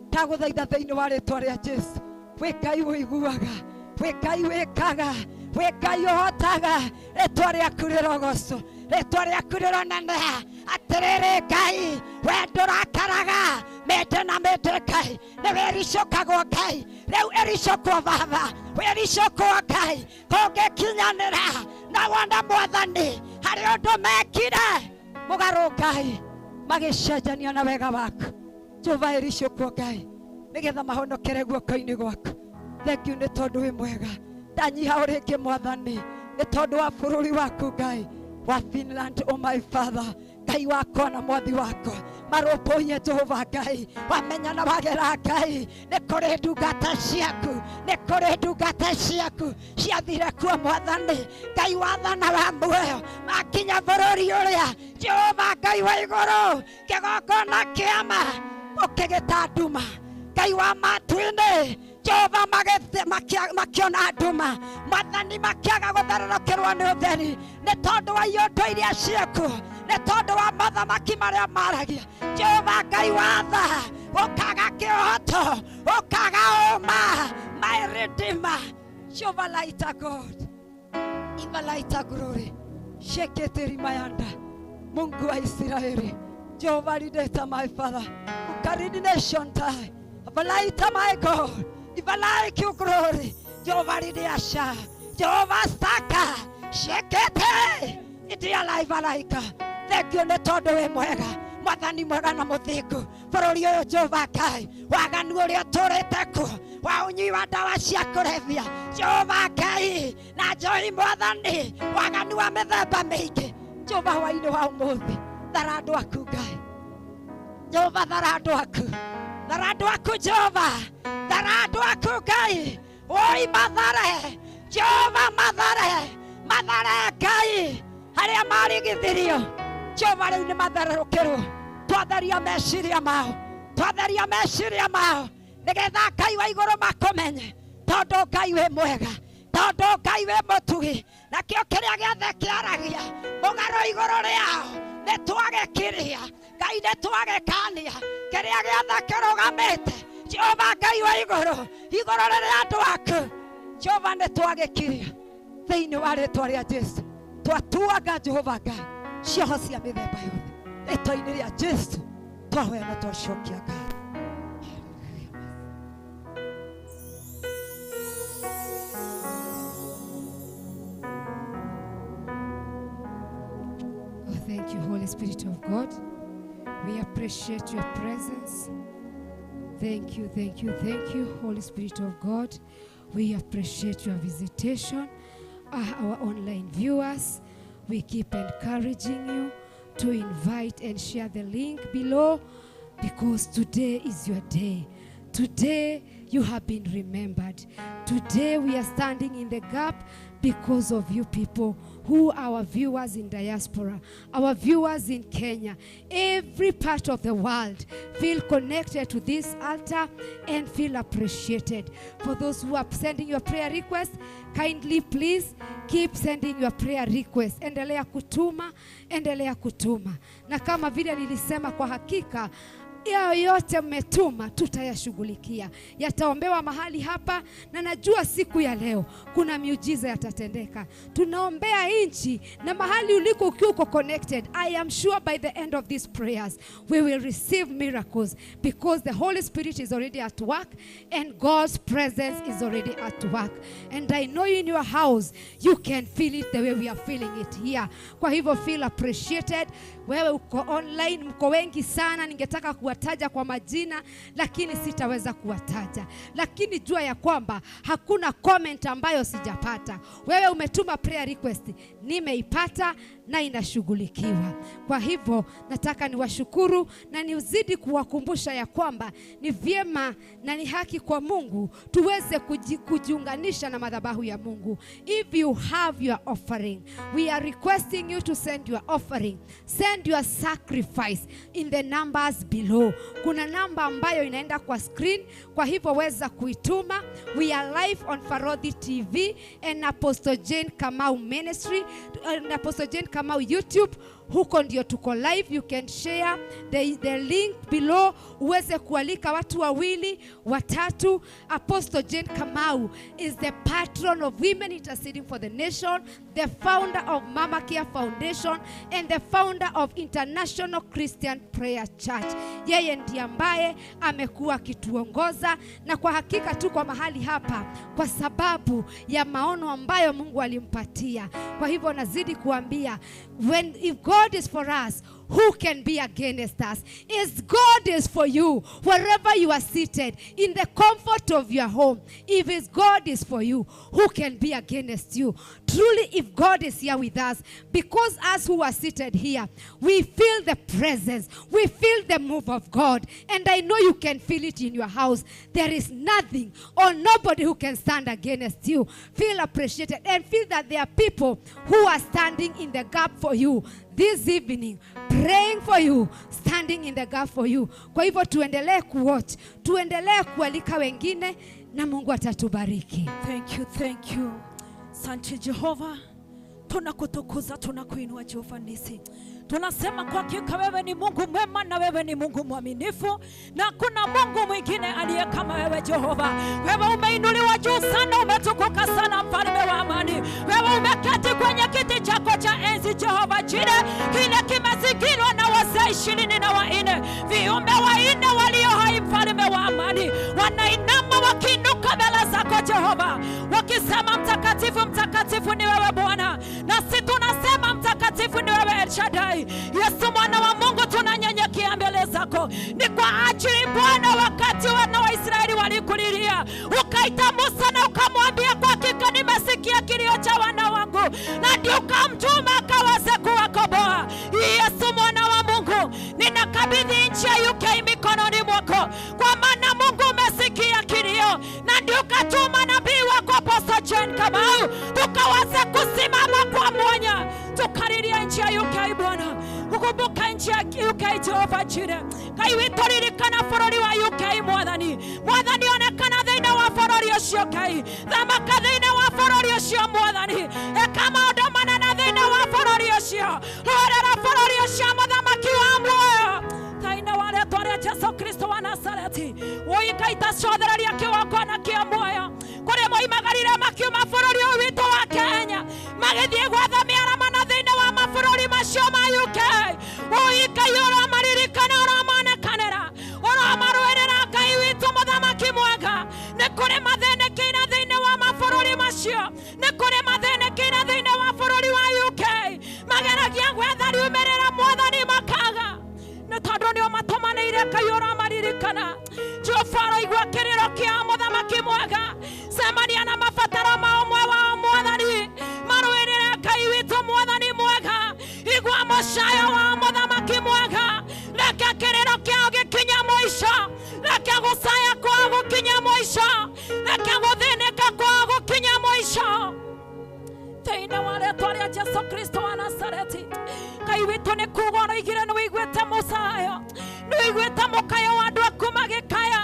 Ndagũthaitha thĩinĩ wa rĩtwa rĩa Jesu, wĩ Ngai ũiguaga, wĩ Ngai wĩkaga, Wĩ Ngai ũhotaga, rĩtwa rĩaku rĩrogocwo, rĩtwa rĩaku rĩroneneha. Atĩrĩrĩ Ngai, we ndũrakaraga mĩndĩ na mĩndĩ Ngai, nĩ wĩricũkagwo Ngai, rĩu ĩricũkwo Baba, wĩricũkwo Ngai, kũngĩkinyanĩra na wone Mwathani harĩ ũndũ mekire mũgarũ Ngai, magĩcenjania na wega waku. Jehova ĩricũkwo Ngai, nĩgetha mahonokere guoko-inĩ gwaku. Thank you nĩ tondũ wĩ mwega. Ndanyiha o rĩngĩ Mwathani nĩ tondũ wa bũrũri waku Ngai wa Finland, oh my Father, Ngai wakwa na mwathi wakwa, marũmbũiye Jehova Ngai, wamenya na wagera Ngai, nĩ kũrĩ ndungata ciaku, nĩ kũrĩ ndungata ciaku ciathire kuo Mwathani Ngai wathana wa muoyo, makinya bũrũri ũrĩa Jehova Ngai wa igũrũ, kĩgongona kĩama ũkĩgĩta nduma, Ngai wa matu-inĩ Jehova makiona nduma, Mwathani makiaga gũtherũrũkĩrwo nĩ ũtheri, nĩ tondũ wa iondo iria ciaku, nĩ tondũ wa mothamaki marĩa maragia. Jehova Ngai wa tha, ũkaga kĩhoto, ũkaga ũma, my Redeemer, Jehova lighter God, Iva lighter glory, shekete rimayanda, Mungu wa Israeli, Jehova lideta my Father, ukaridi nation tai, Valaita my God, Ivalai you glory, Jehovah Ridiasha, Jehovah Staka, Shekete, Idia Laika. Thank you, nĩ tondũ wĩ mwega, Mwathani mwega na mũthingu, bũrũri ũyũ Jehova Ngai, waganu ũrĩa ũtũrĩte kuo, wa ũnyui wa ndawa cia kũrebia, Jehova Ngai, na njohi Mwathani, waganu wa mĩthemba mĩingĩ, Jehova hwaĩ-inĩ wa ũmũthĩ, thara andũ aku Ngai, Jehova thara andũ aku, thara andũ aku Jehova, thara andũ aku Ngai, oi mathare, Jehova mathare, mathare Ngai, harĩa marigithirio, Jehova rĩu nĩ matherũkĩrwo, twatheria meciria mao, twatheria meciria mao, nĩgetha Ngai wa igũrũ makũmenye, tondũ Ngai wĩ mwega, tondũ Ngai wĩ mũtugi, nakĩo kĩrĩa gĩothe kĩaragia mũgarũ igũrũ rĩao nĩ twagĩkiria, Ngai nĩ twagĩkania, kĩrĩa gĩothe kĩrũgamĩte, Jehova Ngai wa igũrũ, igũrũ rĩrĩa andũ aku, Jehova nĩ twagĩkiria, thĩinĩ wa rĩtwa rĩa Jesu, twatuaga Jehova Ngai cioho cia mĩthemba yothe, rĩtwa-inĩ rĩa Jesu twahoya na twacokia Ngai. Oh, thank you, Holy Spirit of God. We appreciate your presence. Thank you, thank you, thank you, Holy Spirit of God. We appreciate your visitation. Our online viewers, we keep encouraging you to invite and share the link below, because today is your day. Today you have been remembered. Today we are standing in the gap because of you people who are our viewers in diaspora, our viewers in Kenya, every part of the world. Feel connected to this altar and feel appreciated. For those who are sending your prayer requests, kindly please keep sending your prayer requests. Endelea kutuma, endelea kutuma. Na kama vile nilisema, kwa hakika yao yote mmetuma tutayashughulikia, yataombewa mahali hapa, na najua siku ya leo kuna miujiza yatatendeka. Tunaombea nchi na mahali uliko ukiwa uko connected. I am sure by the end of these prayers we will receive miracles, because the Holy Spirit is already at work and God's presence is already at work. And I know in your house you can feel it the way we are feeling it here. Kwa hivyo feel appreciated. Wewe uko online, mko wengi sana, ningetaka kuwataja kwa majina lakini sitaweza kuwataja. Lakini jua ya kwamba hakuna comment ambayo sijapata. Wewe umetuma prayer request, nimeipata na inashughulikiwa. Kwa hivyo nataka niwashukuru na niuzidi kuwakumbusha ya kwamba ni vyema na ni haki kwa Mungu tuweze kujiunganisha na madhabahu ya Mungu. If you have your offering, we are requesting you to send your offering, send your sacrifice in the numbers below. Kuna namba ambayo inaenda kwa screen, kwa hivyo weza kuituma. We are live on Farodhi TV and Apostle Jane Kamau Ministry and Apostle Jane Kamau YouTube. Huko ndio tuko live. You can share the link below uweze kualika watu wawili watatu. Apostle Jane Kamau is the patron of Women Interceding for the Nation, the founder of MamaCare Foundation and the founder of International Christian Prayer Church. Yeye ndiye ambaye amekuwa akituongoza, na kwa hakika tuko mahali hapa kwa sababu ya maono ambayo Mungu alimpatia. Kwa hivyo nazidi kuambia, when if God is for us, who can be against us? If God is for you, wherever you are seated, in the comfort of your home, if his God is for you, who can be against you? Truly, if God is here with us, because us who are seated here, we feel the presence, we feel the move of God, and I know you can feel it in your house. There is nothing or nobody who can stand against you. Feel appreciated and feel that there are people who are standing in the gap for you this evening, praying for you, standing in the gap for you. Kwa hivyo tuendelee kuwatch, tuendelee kualika wengine na Mungu atatubariki. Thank you, thank you. Asante Jehova, tunakutukuza, tunakuinua Jehova Nisi. Tunasema kwa hakika wewe ni Mungu mwema na wewe ni Mungu mwaminifu, na kuna Mungu mwingine aliye kama wewe Jehova. Wewe umeinuliwa juu sana, umetukuka sana, mfalme wa amani. Wewe umeketi kwenye kiti chako cha enzi Jehova Jire, kile kimezingirwa na wazee 24, viumbe wanne walio hai, mfalme wa amani, wanainama wakiinuka mbele zako Jehova, wakisema mtakatifu, mtakatifu ni wewe Bwana. Nasi tunasema mtakatifu ni wewe El Shaddai. Yesu mwana wa Mungu, tunanyenyekea mbele zako. Ni kwa ajili Bwana, wakati wana wa Israeli walikulilia, ukaita Musa na ukamwambia, kwa hakika nimesikia kilio cha wana wangu, na ndio ukamtuma akaweze kuwakomboa. Yesu mwana wa Mungu, ninakabidhi nchi ya UK mikononi mwako, kwa maana Mungu umesikia kilio, na ndio ukatuma nabii wako Apostle Jane Kamau, tukaweze kusimama kwa mwanya, tukalilia nchi ya UK Bwana. Kukumbuka nchi ya UK Jehova Jire, Ngai witũ ririkana bũrũri wa UK Mwathani. Mwathani onekana thĩinĩ wa bũrũri ũcio Ngai, thamaka thĩinĩ wa bũrũri ũcio Mwathani, eka maũndũ manene thĩinĩ wa bũrũri ũcio, rũĩrĩra bũrũri ũcio mũthamaki wa muoyo thĩinĩ wa rĩtwa rĩa Jesu Kristo wa Nazareti. Woi Ngai tacothereria kĩgongona kĩa muoyo kũrĩa moimagarire makiuma bũrũri ũyũ witũ wa Kenya, magĩthiĩ gwetha mĩaramano thĩinĩ wa mabũrũri macio ma UK. Woi Ngai ũromaririkana, ũromonekanĩra, ũromarũĩrĩra Ngai witũ mũthamaki mwega. Nĩ kũrĩ mathĩnĩkĩire thĩinĩ wa mabũrũri macio, nĩ kũrĩ mathĩnĩkĩire thĩinĩ wa bũrũri wa UK, mageragia gwetha riumĩrĩra Mwathani makaga, nĩ tondũ nĩ ũmatũmanĩire Ngai ũromaririkana. Jehova aroigua kĩrĩro kĩa mũthamaki mwega, cemania na mabataro ma ũmwe wao Mwathani, marũĩrĩre Ngai witũ Mwathani mwega, igua mũcayo wa mũthamaki mwega, reke kĩrĩro kĩao gĩkinye mũico, reke gũcaya kwao gũkinye mũico, reke gũthĩnĩka kwao gũkinye mũico thĩinĩ wa rĩtwa rĩa Jesu Kristo wa Nazareti. Ngai witũ nĩ kuga ũroigire nĩ wĩiguĩte mũcayo, nĩ wĩiguĩte mũkayo wa andũ aku magĩkaya.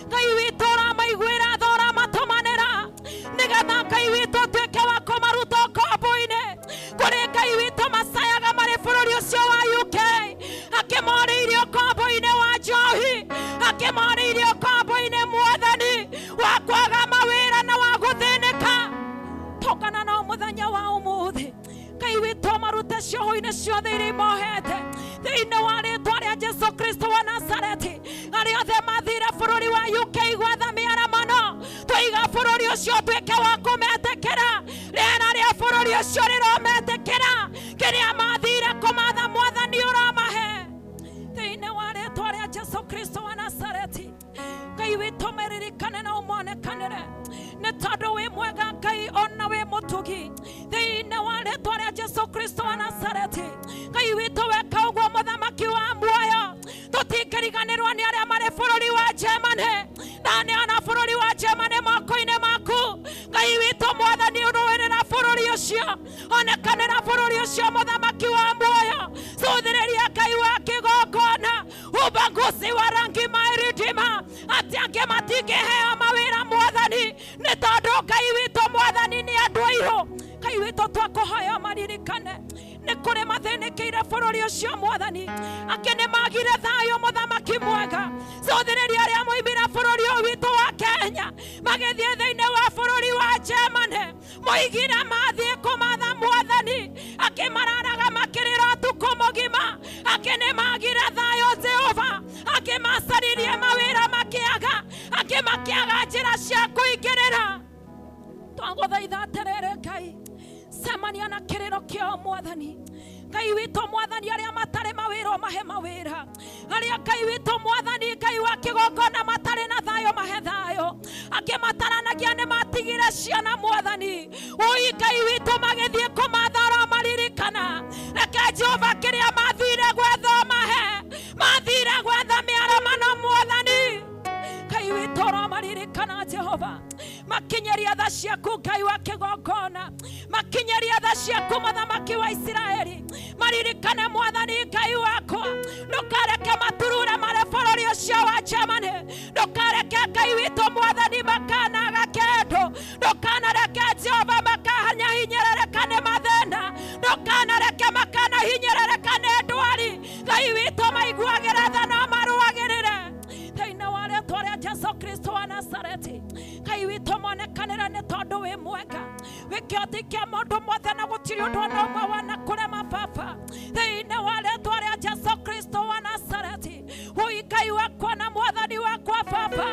Ngai witũ ũramaiguĩra tha, ũramatũmanĩra, nĩgetha Ngai witũ ũtuĩke wa kũmaruta ũkombo-inĩ kũrĩ Ngai witũ macayaga marĩ bũrũri ũcio wa UK, akĩmorĩirie ũkombo-inĩ wa njohi, akĩmorĩirie ũkombo-inĩ Mwathani wa kwaga mawĩra na wa gũthĩnĩka. Tũngana nao mũthenya wa ũmũthĩ Ngai witũ, marute cioho-inĩ ciothe iria imohete thĩinĩ wa rĩtwa rĩa Jesu Kristo wa Nazareti. Arĩa othe mathire bũrũri wa UK gwetha mĩaramano, tũiga bũrũri ũcio ũtuĩke wa kũmetĩkĩra, rĩera rĩa bũrũri ũcio rĩrometĩkĩra, kĩrĩa mathire kũmatha Mwathani ũromahe thĩinĩ wa rĩtwa rĩa Jesu Kristo wa Nazareti. Ngai witũ meririkane na ũmonekanĩre, nĩ tondũ wĩ mwega Ngai ona wĩ mũtugi thĩinĩ wa rĩtwa rĩa Jesu Kristo wa Nazareti. Ngai witũ weka ũguo mũthamaki wa muoyo, tũtingĩriganĩrwo nĩ arĩa marĩ bũrũri wa Germany, ndaneana bũrũri wa Germany moko-inĩ maku. Ngai witũ Mwathani ũrũĩrĩra bũrũri ũcio, onekanĩra bũrũri ũcio mũthamaki wa muoyo, cũthĩrĩria Ngai wa kĩgongona, ubaguzi wa rangi mairidima, atĩ angĩ matingĩheo mawĩra Mwathani, nĩ tondũ Ngai witũ Mwathani nĩ andũ airũ. Ngai witũ twakũhoya maririkane nĩ kũrĩ mathĩnĩkĩire bũrũri ũcio mwathani angĩ nĩ magire thayũ mũthamaki mwega cothĩrĩria arĩa moimire bũrũri ũyũ witũ wa Kenya magĩthiĩ thĩinĩ wa bũrũri wa Germany moigire mathiĩ kũmatha mwathani angĩ mararaga makĩrĩra ũtukũ mũgima angĩ nĩ magire thayũ Jehova angĩ macaririe mawĩra makĩaga angĩ makĩaga njĩra cia kũingĩrĩra twagũthaitha atĩrĩrĩ Ngai cemania na kĩrĩro kĩao mwathani Ngai witũ mwathani arĩa matarĩ mawĩra ũmahe mawĩra arĩa Ngai witũ mwathani Ngai wa kĩgongona matarĩ na thayũ mahe thayũ angĩ mataranagia nĩ matigire ciana mwathani ũi Ngai witũ magĩthiĩ kũmatha ũromaririkana reke Jehova kĩrĩa mathire gwetha ũmahe mathire gwetha mĩaramano mwathani Ngai witũ ũromaririkana Jehova makinyeria tha ciaku Ngai wa kĩgongona makinyeria tha ciaku mũthamaki wa Isiraeli maririkane mwathani Ngai wakwa ndũkareke maturure marĩ bũrũri ũcio wa Germany ndũkareke Ngai witũ mwathani makanaga kĩndũ ndũkanareke Jehova makahanyahinyĩrĩrĩka nĩ mathĩna ndũkanareke makanahinyĩrĩrĩka nĩ ndwari Ngai witũ maiguagĩre tha no marũagĩrĩre thĩinĩ wa rĩtwa rĩa Jesu Kristo wa Nazareti Ngai witũ monekanĩre nĩ tondũ wĩ mwega wĩ kĩhoti kĩa mũndũ mothe na gũtirĩ ũndũ ona ũmwe wanakũrema baba thĩinĩ wa rĩtwa rĩa Jesu Kristo wa Nazareti ũi Ngai wakwa na mwathani wakwa baba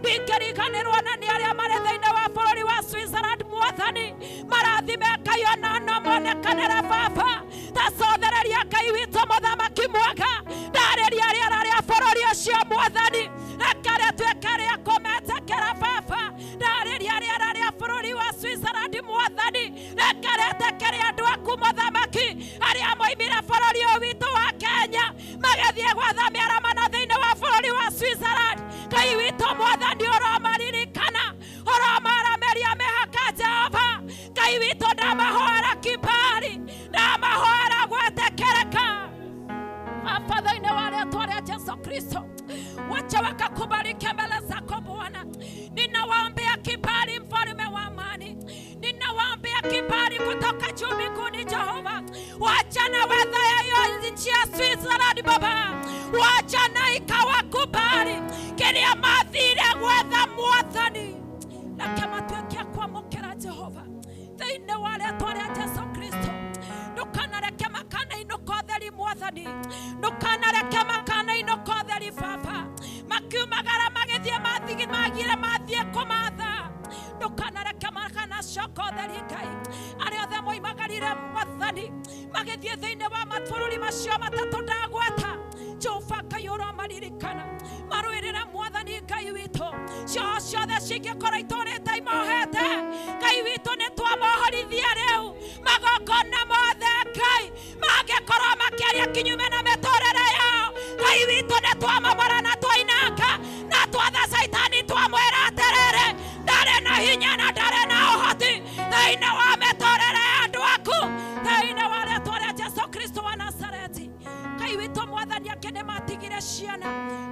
ndingĩriganĩrwo na nĩ arĩa marĩ thĩinĩ wa bũrũri wa Switzerland mwathani marathime Ngai ona no monekanĩre baba tacothereria Ngai witũ mũthamaki mwega ndarĩria rĩera rĩa bũrũri ũcio mwathani reke rĩtuĩke rĩa kũmetĩkĩra baba ndarĩria rĩera rĩa bũrũri wa Switzerland mwathani reke rĩtĩkĩre andũ aku mũthamaki arĩa moimire bũrũri ũyũ witũ wa Kenya magĩthiĩ gwetha mĩaramano thĩinĩ wa bũrũri wa Switzerland Ngai witũ mwathani ũromaririkana ũromaramĩria mĩhaka Jehova Ngai witũ ndamahoera kibali ndamahoera gwĩtĩkĩrĩka Baba thĩinĩ wa rĩtwa rĩa Jesu Kristo wacha wakakubalike mbele zako Bwana. Ninawaombea kibali mfalme wa amani, ninawaombea kibali kutoka juu mbinguni Jehova. Wacha na wedha ya hiyo nchi ya Switzerland Baba, wacha na ikawakubali kĩrĩa mathire gwetha mwathani reke matuĩke a kwamũkĩra Jehova thĩinĩ wa rĩtwa rĩa Jesu Kristo ndũkanareke makanainũka ũtheri mwathani ndũkanareke makanainũka ũtheri baba makiumagara magĩthiĩ magire mathiĩ kũmatha ndũkanareke makanacoka ũtheri Ngai arĩa othe moimagarire mwathani magĩthiĩ thĩinĩ wa mabũrũri macio matatũ ndagweta Jehova Ngai ũromaririkana marũĩrĩre mwathani Ngai witũ cioho ciothe cingĩkorwo itũrĩte imohete Ngai witũ nĩ twamohorithia rĩu magongona mothe Ngai mangĩkorwo makĩaria kinyume na mĩtũrĩre yao Ngai witũ nĩ twamomora na twainanga na twatha Caitani twamwĩra atĩrĩrĩ ndarĩ na hinya na ndarĩ na ũhoti thĩinĩ wa mĩtũrĩre ya andũ aku thĩinĩ wa rĩtwa rĩa Jesu Kristo wa Nazareti Ngai witũ mwathani angĩ nĩ matigire ciana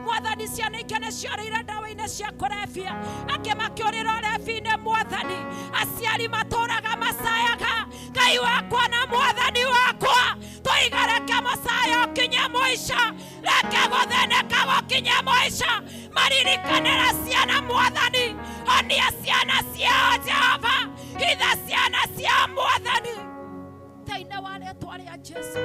mwathani ciana ingĩ nĩ ciorĩire ndawa-inĩ cia kũrebia angĩ makĩũrĩra ũrebi-inĩ mwathani aciari matũraga macayaga Ngai wakwa na mwathani wakwa tũiga reke mũcayo ũkinye mũico reke gũthĩnĩka gũkinye mũico maririkanĩre ciana mwathani honia ciana ciao Jehova hitha ciana ciao mwathani thĩinĩ wa rĩtwa rĩa Jesu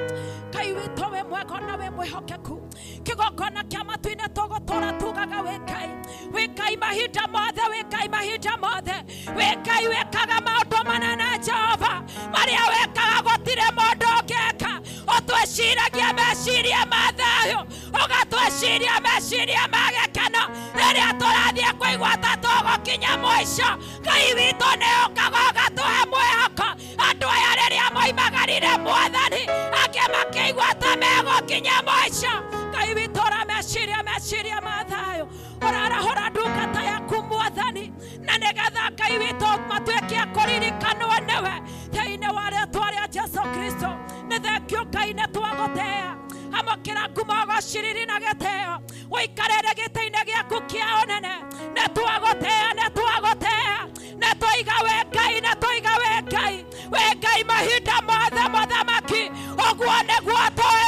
Ngai witũ wĩ mwega na wĩ mwĩhokeku kĩgongona kĩa matu-inĩ tũgũtũra tugaga wĩ Ngai wĩ Ngai mahinda mothe wĩ Ngai mahinda mothe wĩ Ngai wĩkaga maũndũ manene Jehova marĩa wĩkaga gũtirĩ mũndũ ũngĩka ũtwĩciragia meciria ma thayũ ũgatwĩciria meciria ma gĩkeno rĩrĩa tũrathiĩ kũigua ta tũgũkinya mũico Ngai witũ nĩ ũkaga ũgatũhe mwĩhoko andũ aya rĩrĩa moimagarire mwathani angĩ makĩigua ta megũkinya mũico Ngai witũ ũrameciria meciria ma thayũ ũrarahũra ndungata yaku mwathani na nĩgetha Ngai witũ matuĩke a kũririkanwo nĩwe thĩinĩ wa rĩtwa rĩa Jesu Kristo nĩ thengio Ngai nĩ twagũtĩĩa amũkĩra ngumo ũgociriri na gĩtĩo ũikarĩre gĩtĩ-inĩ gĩaku kĩa ũnene nĩ twagũtĩĩa nĩ twagũtĩĩa nĩ twaiga wĩ Ngai nĩ twaiga wĩ Ngai wĩ Ngai mahinda mothe mũthamaki ũguo nĩguo tũĩ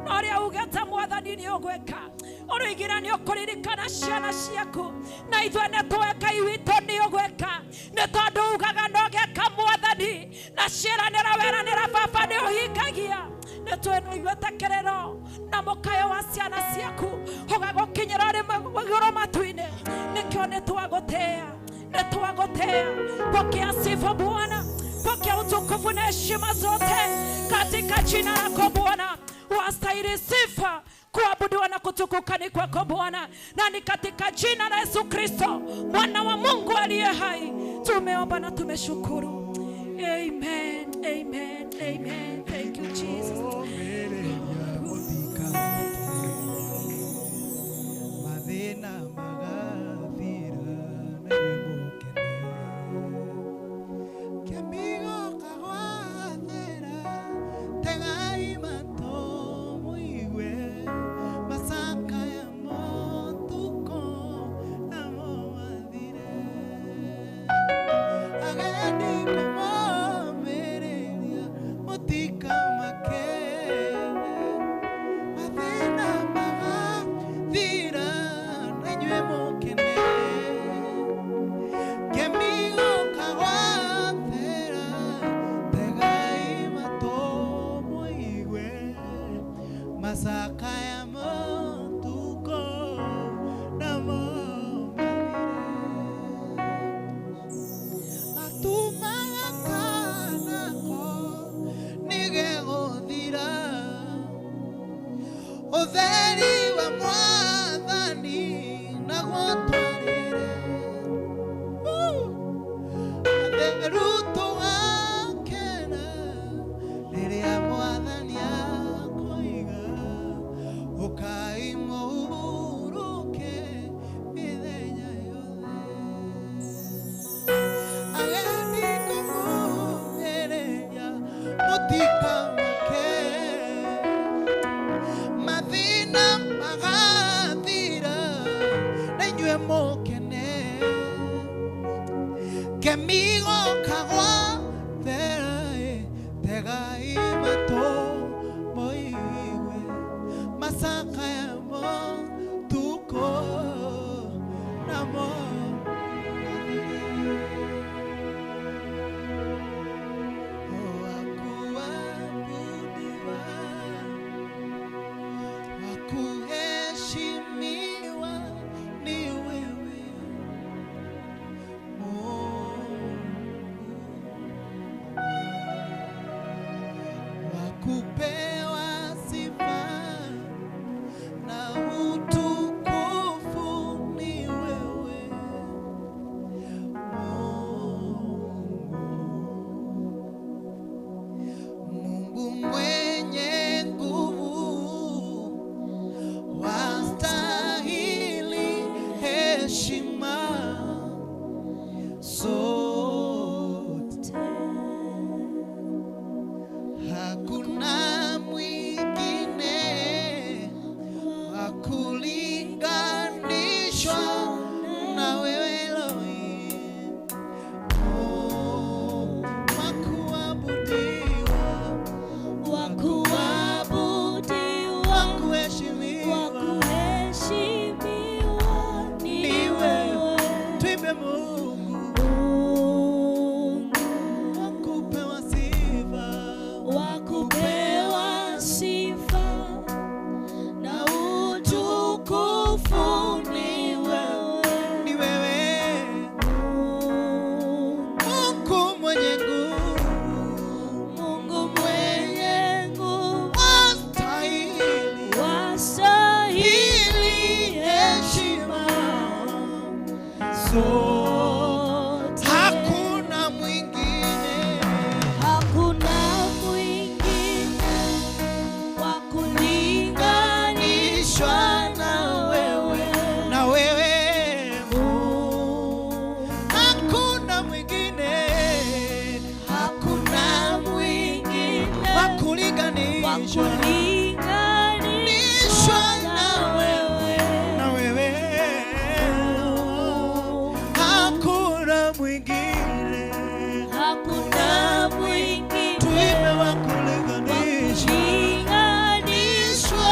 Na ũrĩa ugĩte Mwathani nĩ ũgwĩka. Ũroigire nĩ ũkũririkana ciana ciaku. Na ithuĩ nĩ tũĩ Ngai witũ nĩ ũgwĩka. Nĩ tondũ ugaga no geka Mwathani. Na ciĩranĩra weranĩra Baba nĩ ũhingagia. Nĩ tũĩ nĩ ũiguĩte kĩrĩro na mũkayo wa ciana ciaku. Ũgagũkinyĩra ũrĩ igũrũ matu-inĩ. Nĩkĩo nĩ twagũtĩĩa. Nĩ twagũtĩĩa. Pokea sifa Bwana. Pokea utukufu na heshima zote katika jina lako Bwana. Wastahili sifa, kuabudiwa na kutukuka ni kwako Bwana, na ni katika jina la Yesu Kristo mwana wa Mungu aliye hai tumeomba na tumeshukuru. Amen, amen, amen. Thank you Jesus. Mathĩna magathira na inyuĩ mũkene. Kĩmigo kagwathĩra, tegai matũ mũigue, macakaya motukũ namo mathire. Agendi kũmomĩrĩria, mũtikamake. Mathĩna magathira na inyuĩ mũkene. Kĩmigo kagwathĩra, tegai matũ mũigue, macakaya motukũ namo mathire. Atumaga kanako nĩgegũthira, ũtheri wa Mwathani naguo twarĩre. Atheru tũgakena rĩrĩa Mwathani akoiga, ũkai mũhurũke mĩthenya yothe. Agendi kũmũhĩrĩria, mũtikamake. Mathĩna magathira na inyuĩ mũkene. Kĩmigo kagwathera, tegai matũ mũigue, macakaya motukũ namo mathire. Wakuabudiwa, wakuheshimiwa ni wewe Mungu, wakupewa sifa na utukufu ni wewe Mungu. Mungu mwenye nguvu, wastahili heshima zote. Hakuna mwingine wa kulinganishwa na wewe Elohim. Oh, wa kuabudiwa, Wa kuabudiwa, wa kuheshimiwa wa kuheshimiwa ni ni wewe. wewe Tuimbe Mungu, Mungu. wa kupewa sifa, Wa kupewa sifa na utukufu ni wewe ni wewe Mungu. Mungu mwenye nguvu, Mungu mwenye nguvu, wastahili wastahili hili heshima zote. Hakuna mwingine Hakuna mwingine wa kulinganishwa na wewe na wewe Mungu. Hakuna mwingine, Hakuna mwingine wa wa kulinganishwa kulinganishwa na wewe na wewe. Hakuna mwingine, Hakuna mwingine tuime wa wa kulinganishwa kulinganishwa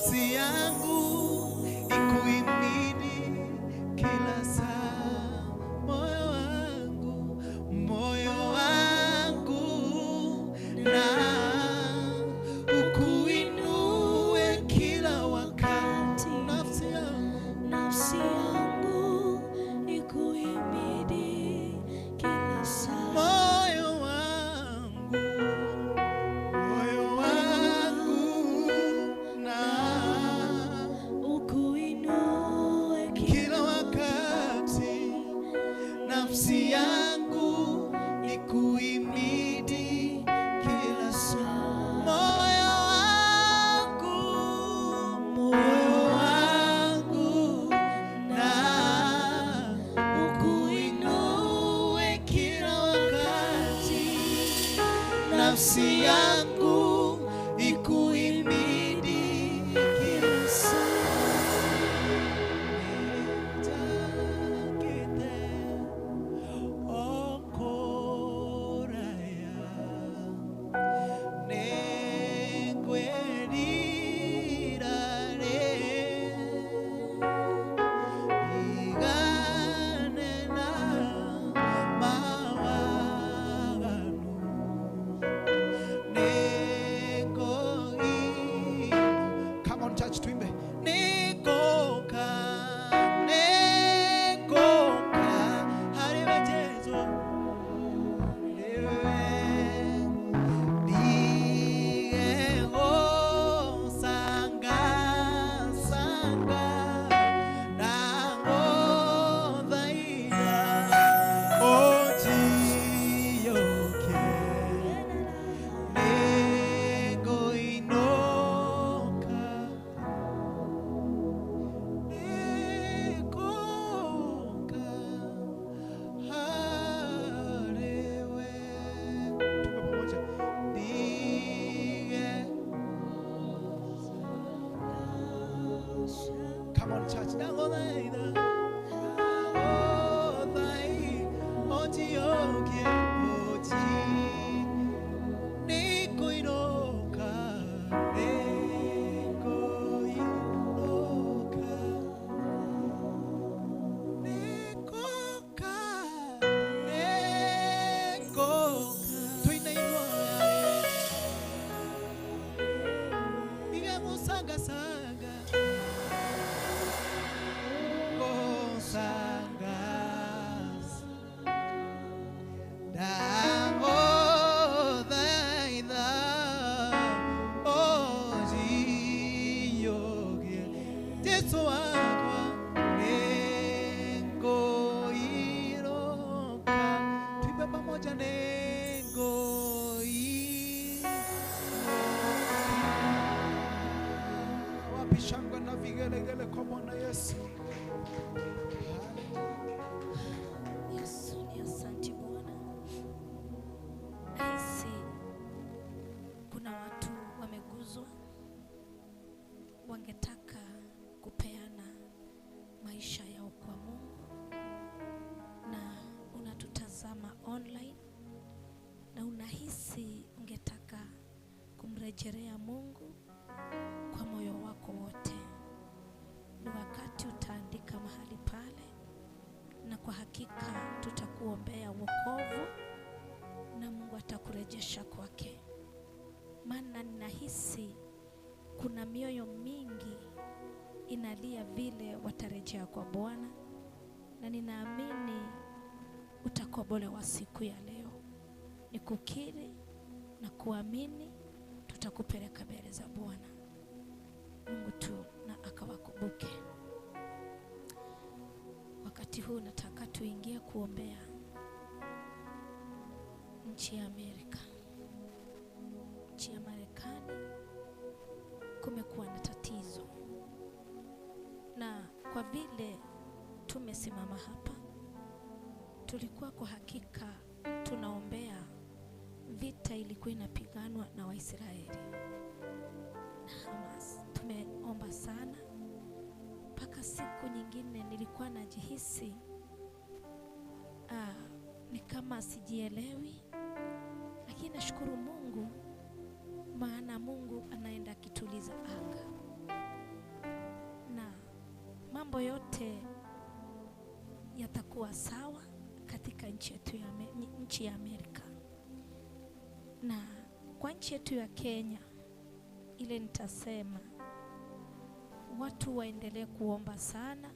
Nafsi yangu ikuhimidi kila saa, moyo wangu, moyo wangu na ukuinue kila wakati. Nafsi yangu, nafsi yangu ikuhimidi kila saa, moyo wangu, moyo wangu na ukuinue kila wakati. Nafsi yangu ikuhimidi kila saa, moyo wangu, moyo wangu na ukuinue kila wakati. Nafsi yangu ikuhimidi kila saa. Nitakite okoraya nengwerirare iganena mawaganu negoino. Come on church, tuimbe negoka negoka hariwe Jesu Diego sanga sanga nango vaida ojiyoke nego inoka negoka harewe. Tuimbe pamoja. Dige. Come on church. Nango vaida nango vai ojiyoke oji neko inoka neko inoka nekoka neko tuinainua igemusanga sanga kosanga dango vaida ojiyoge Jesu wakwa nengo iroka. Tuimbe pamoja nengo iroka. Wapi shangwe na vigelegele kwa Bwana Yesu. Yesu ni asante Bwana. Nahisi kuna watu wameguzwa, wangetaka kupeana maisha yao kwa Mungu, na unatutazama online na unahisi ungetaka kumrejelea Mungu kwa moyo wako wote. Ni wakati utaandika mahali pale, na kwa hakika tutakuombea wokovu na Mungu atakurejesha kwake. Maana ninahisi kuna mioyo mingi inalia vile watarejea kwa Bwana, na ninaamini utakombolewa siku ya leo. Ni kukiri na kuamini, tutakupeleka mbele za Bwana Mungu tu na akawakumbuke. Wakati huu nataka tuingie kuombea nchi ya Amerika. Nchi ya Marekani kumekuwa na tatizo, na kwa vile tumesimama hapa, tulikuwa kwa hakika tunaombea vita ilikuwa inapiganwa na Waisraeli na Hamas. Tumeomba sana mpaka siku nyingine nilikuwa najihisi ni kama sijielewi, lakini nashukuru Mungu, maana Mungu anaenda akituliza anga. Mambo yote yatakuwa sawa katika nchi yetu ya nchi ya Amerika. Na kwa nchi yetu ya Kenya, ile nitasema watu waendelee kuomba sana.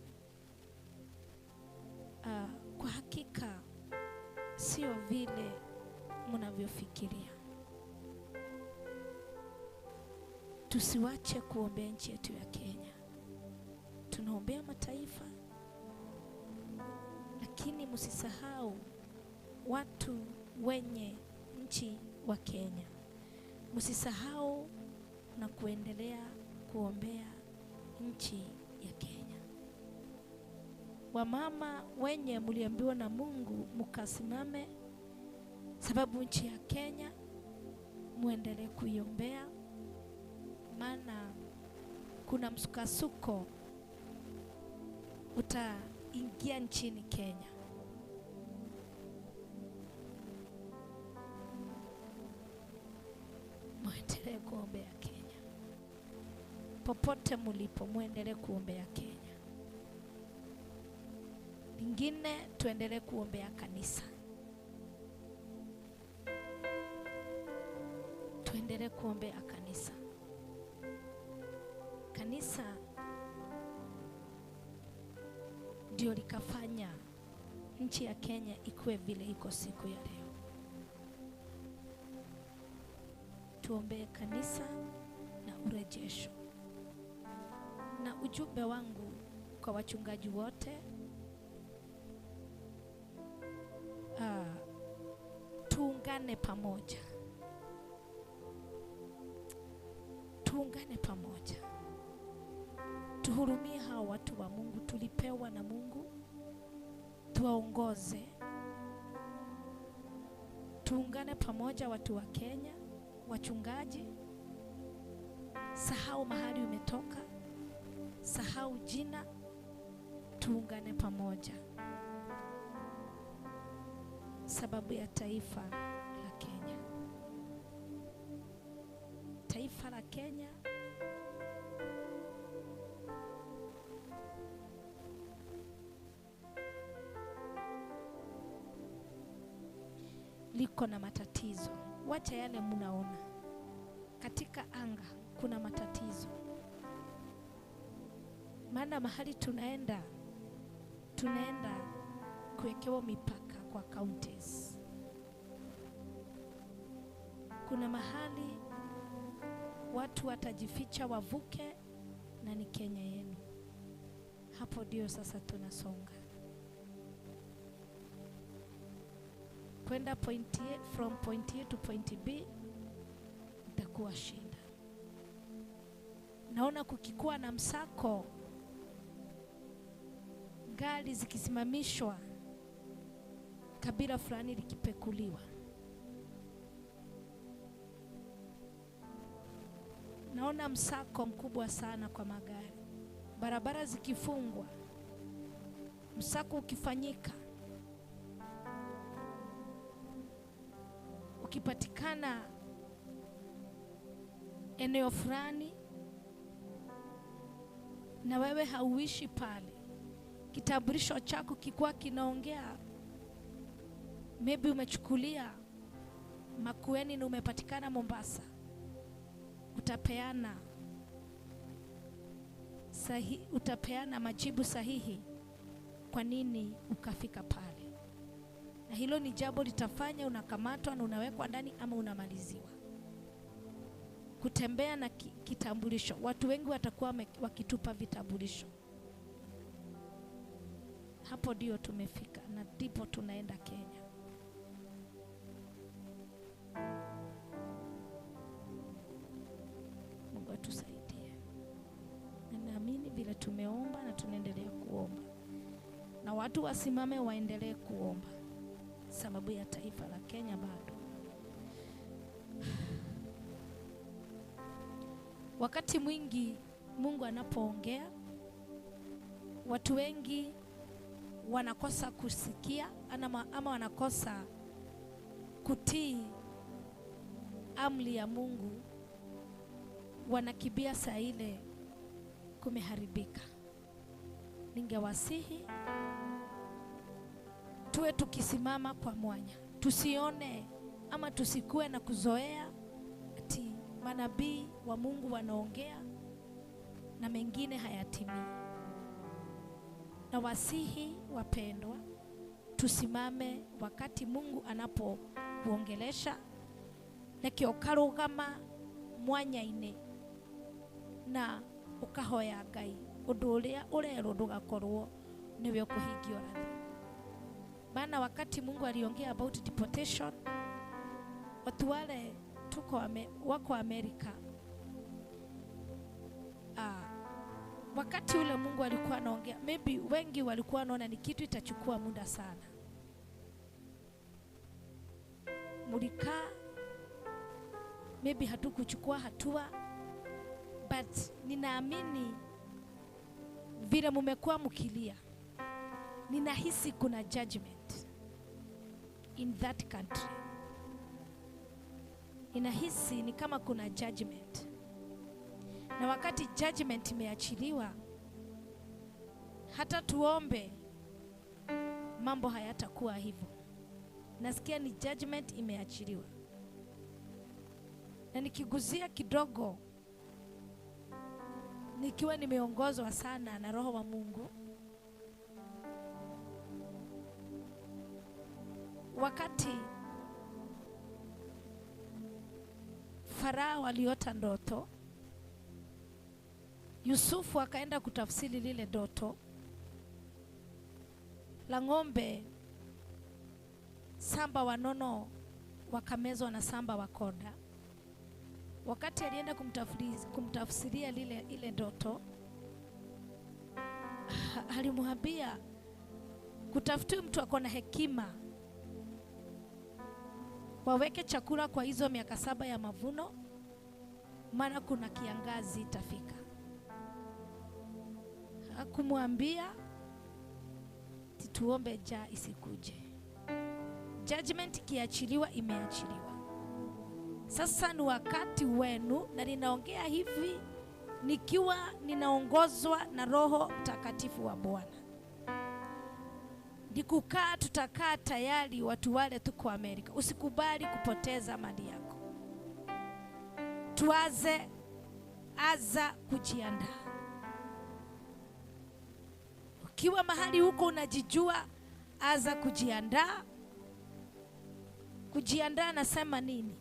Kwa hakika sio vile mnavyofikiria. Tusiwache kuombea nchi yetu ya Kenya. Tunaombea mataifa, lakini msisahau watu wenye nchi wa Kenya. Msisahau na kuendelea kuombea nchi ya Kenya. Wamama wenye mliambiwa na Mungu mkasimame, sababu nchi ya Kenya muendelee kuiombea, maana kuna msukasuko utaingia nchini Kenya. Muendelee kuombea Kenya. Popote mulipo muendelee kuombea Kenya. Lingine, tuendelee kuombea kanisa. Tuendelee kuombea kanisa. Kanisa ndio likafanya nchi ya Kenya ikuwe vile iko siku ya leo. Tuombee kanisa na urejesho. Na ujumbe wangu kwa wachungaji wote, tuungane pamoja. Tuungane pamoja. Tuhurumie hao watu wa Mungu tulipewa na Mungu, tuwaongoze. Tuungane pamoja watu wa Kenya, wachungaji. Sahau mahali umetoka, sahau jina, tuungane pamoja sababu ya taifa la Kenya. Taifa la Kenya liko na matatizo. Wacha yale mnaona katika anga, kuna matatizo. Maana mahali tunaenda, tunaenda kuwekewa mipaka kwa counties. Kuna mahali watu watajificha wavuke, na ni Kenya yenu. Hapo ndio sasa tunasonga kwenda point A, from point A to point B itakuwa shida. Naona kukikuwa na msako, gari zikisimamishwa, kabila fulani likipekuliwa. Naona msako mkubwa sana kwa magari, barabara zikifungwa, msako ukifanyika, ukipatikana eneo fulani na wewe hauishi pale, kitambulisho chako kikuwa kinaongea, maybe umechukulia Makueni na umepatikana Mombasa, utapeana utapeana majibu sahihi kwa nini ukafika pale. Na hilo ni jambo litafanya unakamatwa na unawekwa ndani ama unamaliziwa. Kutembea na kitambulisho, watu wengi watakuwa wakitupa vitambulisho. Hapo ndio tumefika na ndipo tunaenda Kenya. Mungu atusaidie. Na naamini vile tumeomba na tunaendelea kuomba, na watu wasimame waendelee kuomba sababu ya taifa la Kenya bado. Wakati mwingi Mungu anapoongea, watu wengi wanakosa kusikia ama wanakosa kutii amri ya Mungu, wanakibia saa ile kumeharibika. Ningewasihi tuwe tukisimama kwa mwanya, tusione ama tusikue na kuzoea ati manabii wa Mungu wanaongea na mengine hayatimii. Na wasihi wapendwa, tusimame wakati Mungu anapokuongelesha, nekio karugama mwanya-inĩ na ukahoya Ngai undu uria urerwo ndugakorwo niwe ukuhingia ũrathi. Maana wakati Mungu aliongea about deportation, watu wale tuko wako Amerika, wakati ule Mungu alikuwa anaongea, maybe wengi walikuwa wanaona ni kitu itachukua muda sana. Mulikaa, maybe hatukuchukua hatua, but ninaamini vile mumekuwa mkilia, ninahisi kuna judgment in that country. Ninahisi ni kama kuna judgment. Na wakati judgment imeachiliwa, hata tuombe mambo hayatakuwa hivyo. Nasikia ni judgment imeachiliwa. Na nikiguzia kidogo, nikiwa nimeongozwa sana na Roho wa Mungu, wakati Farao aliota ndoto, Yusufu akaenda kutafsiri lile ndoto la ng'ombe samba wanono wakamezwa na samba wakoda. Wakati alienda kumtafsiria lile ile ndoto, alimwambia kutafutiwe mtu akona hekima, waweke chakula kwa hizo miaka 7 ya mavuno, maana kuna kiangazi itafika. Hakumwambia tuombe njaa isikuje. Judgment ikiachiliwa, imeachiliwa. Sasa ni wakati wenu, na ninaongea hivi nikiwa ninaongozwa na Roho Mtakatifu wa Bwana. Nikukaa, tutakaa tayari watu wale tuko Amerika. Usikubali kupoteza mali yako. Tuaze, aza kujiandaa. Ukiwa mahali huko unajijua, aza kujiandaa. Kujiandaa nasema nini?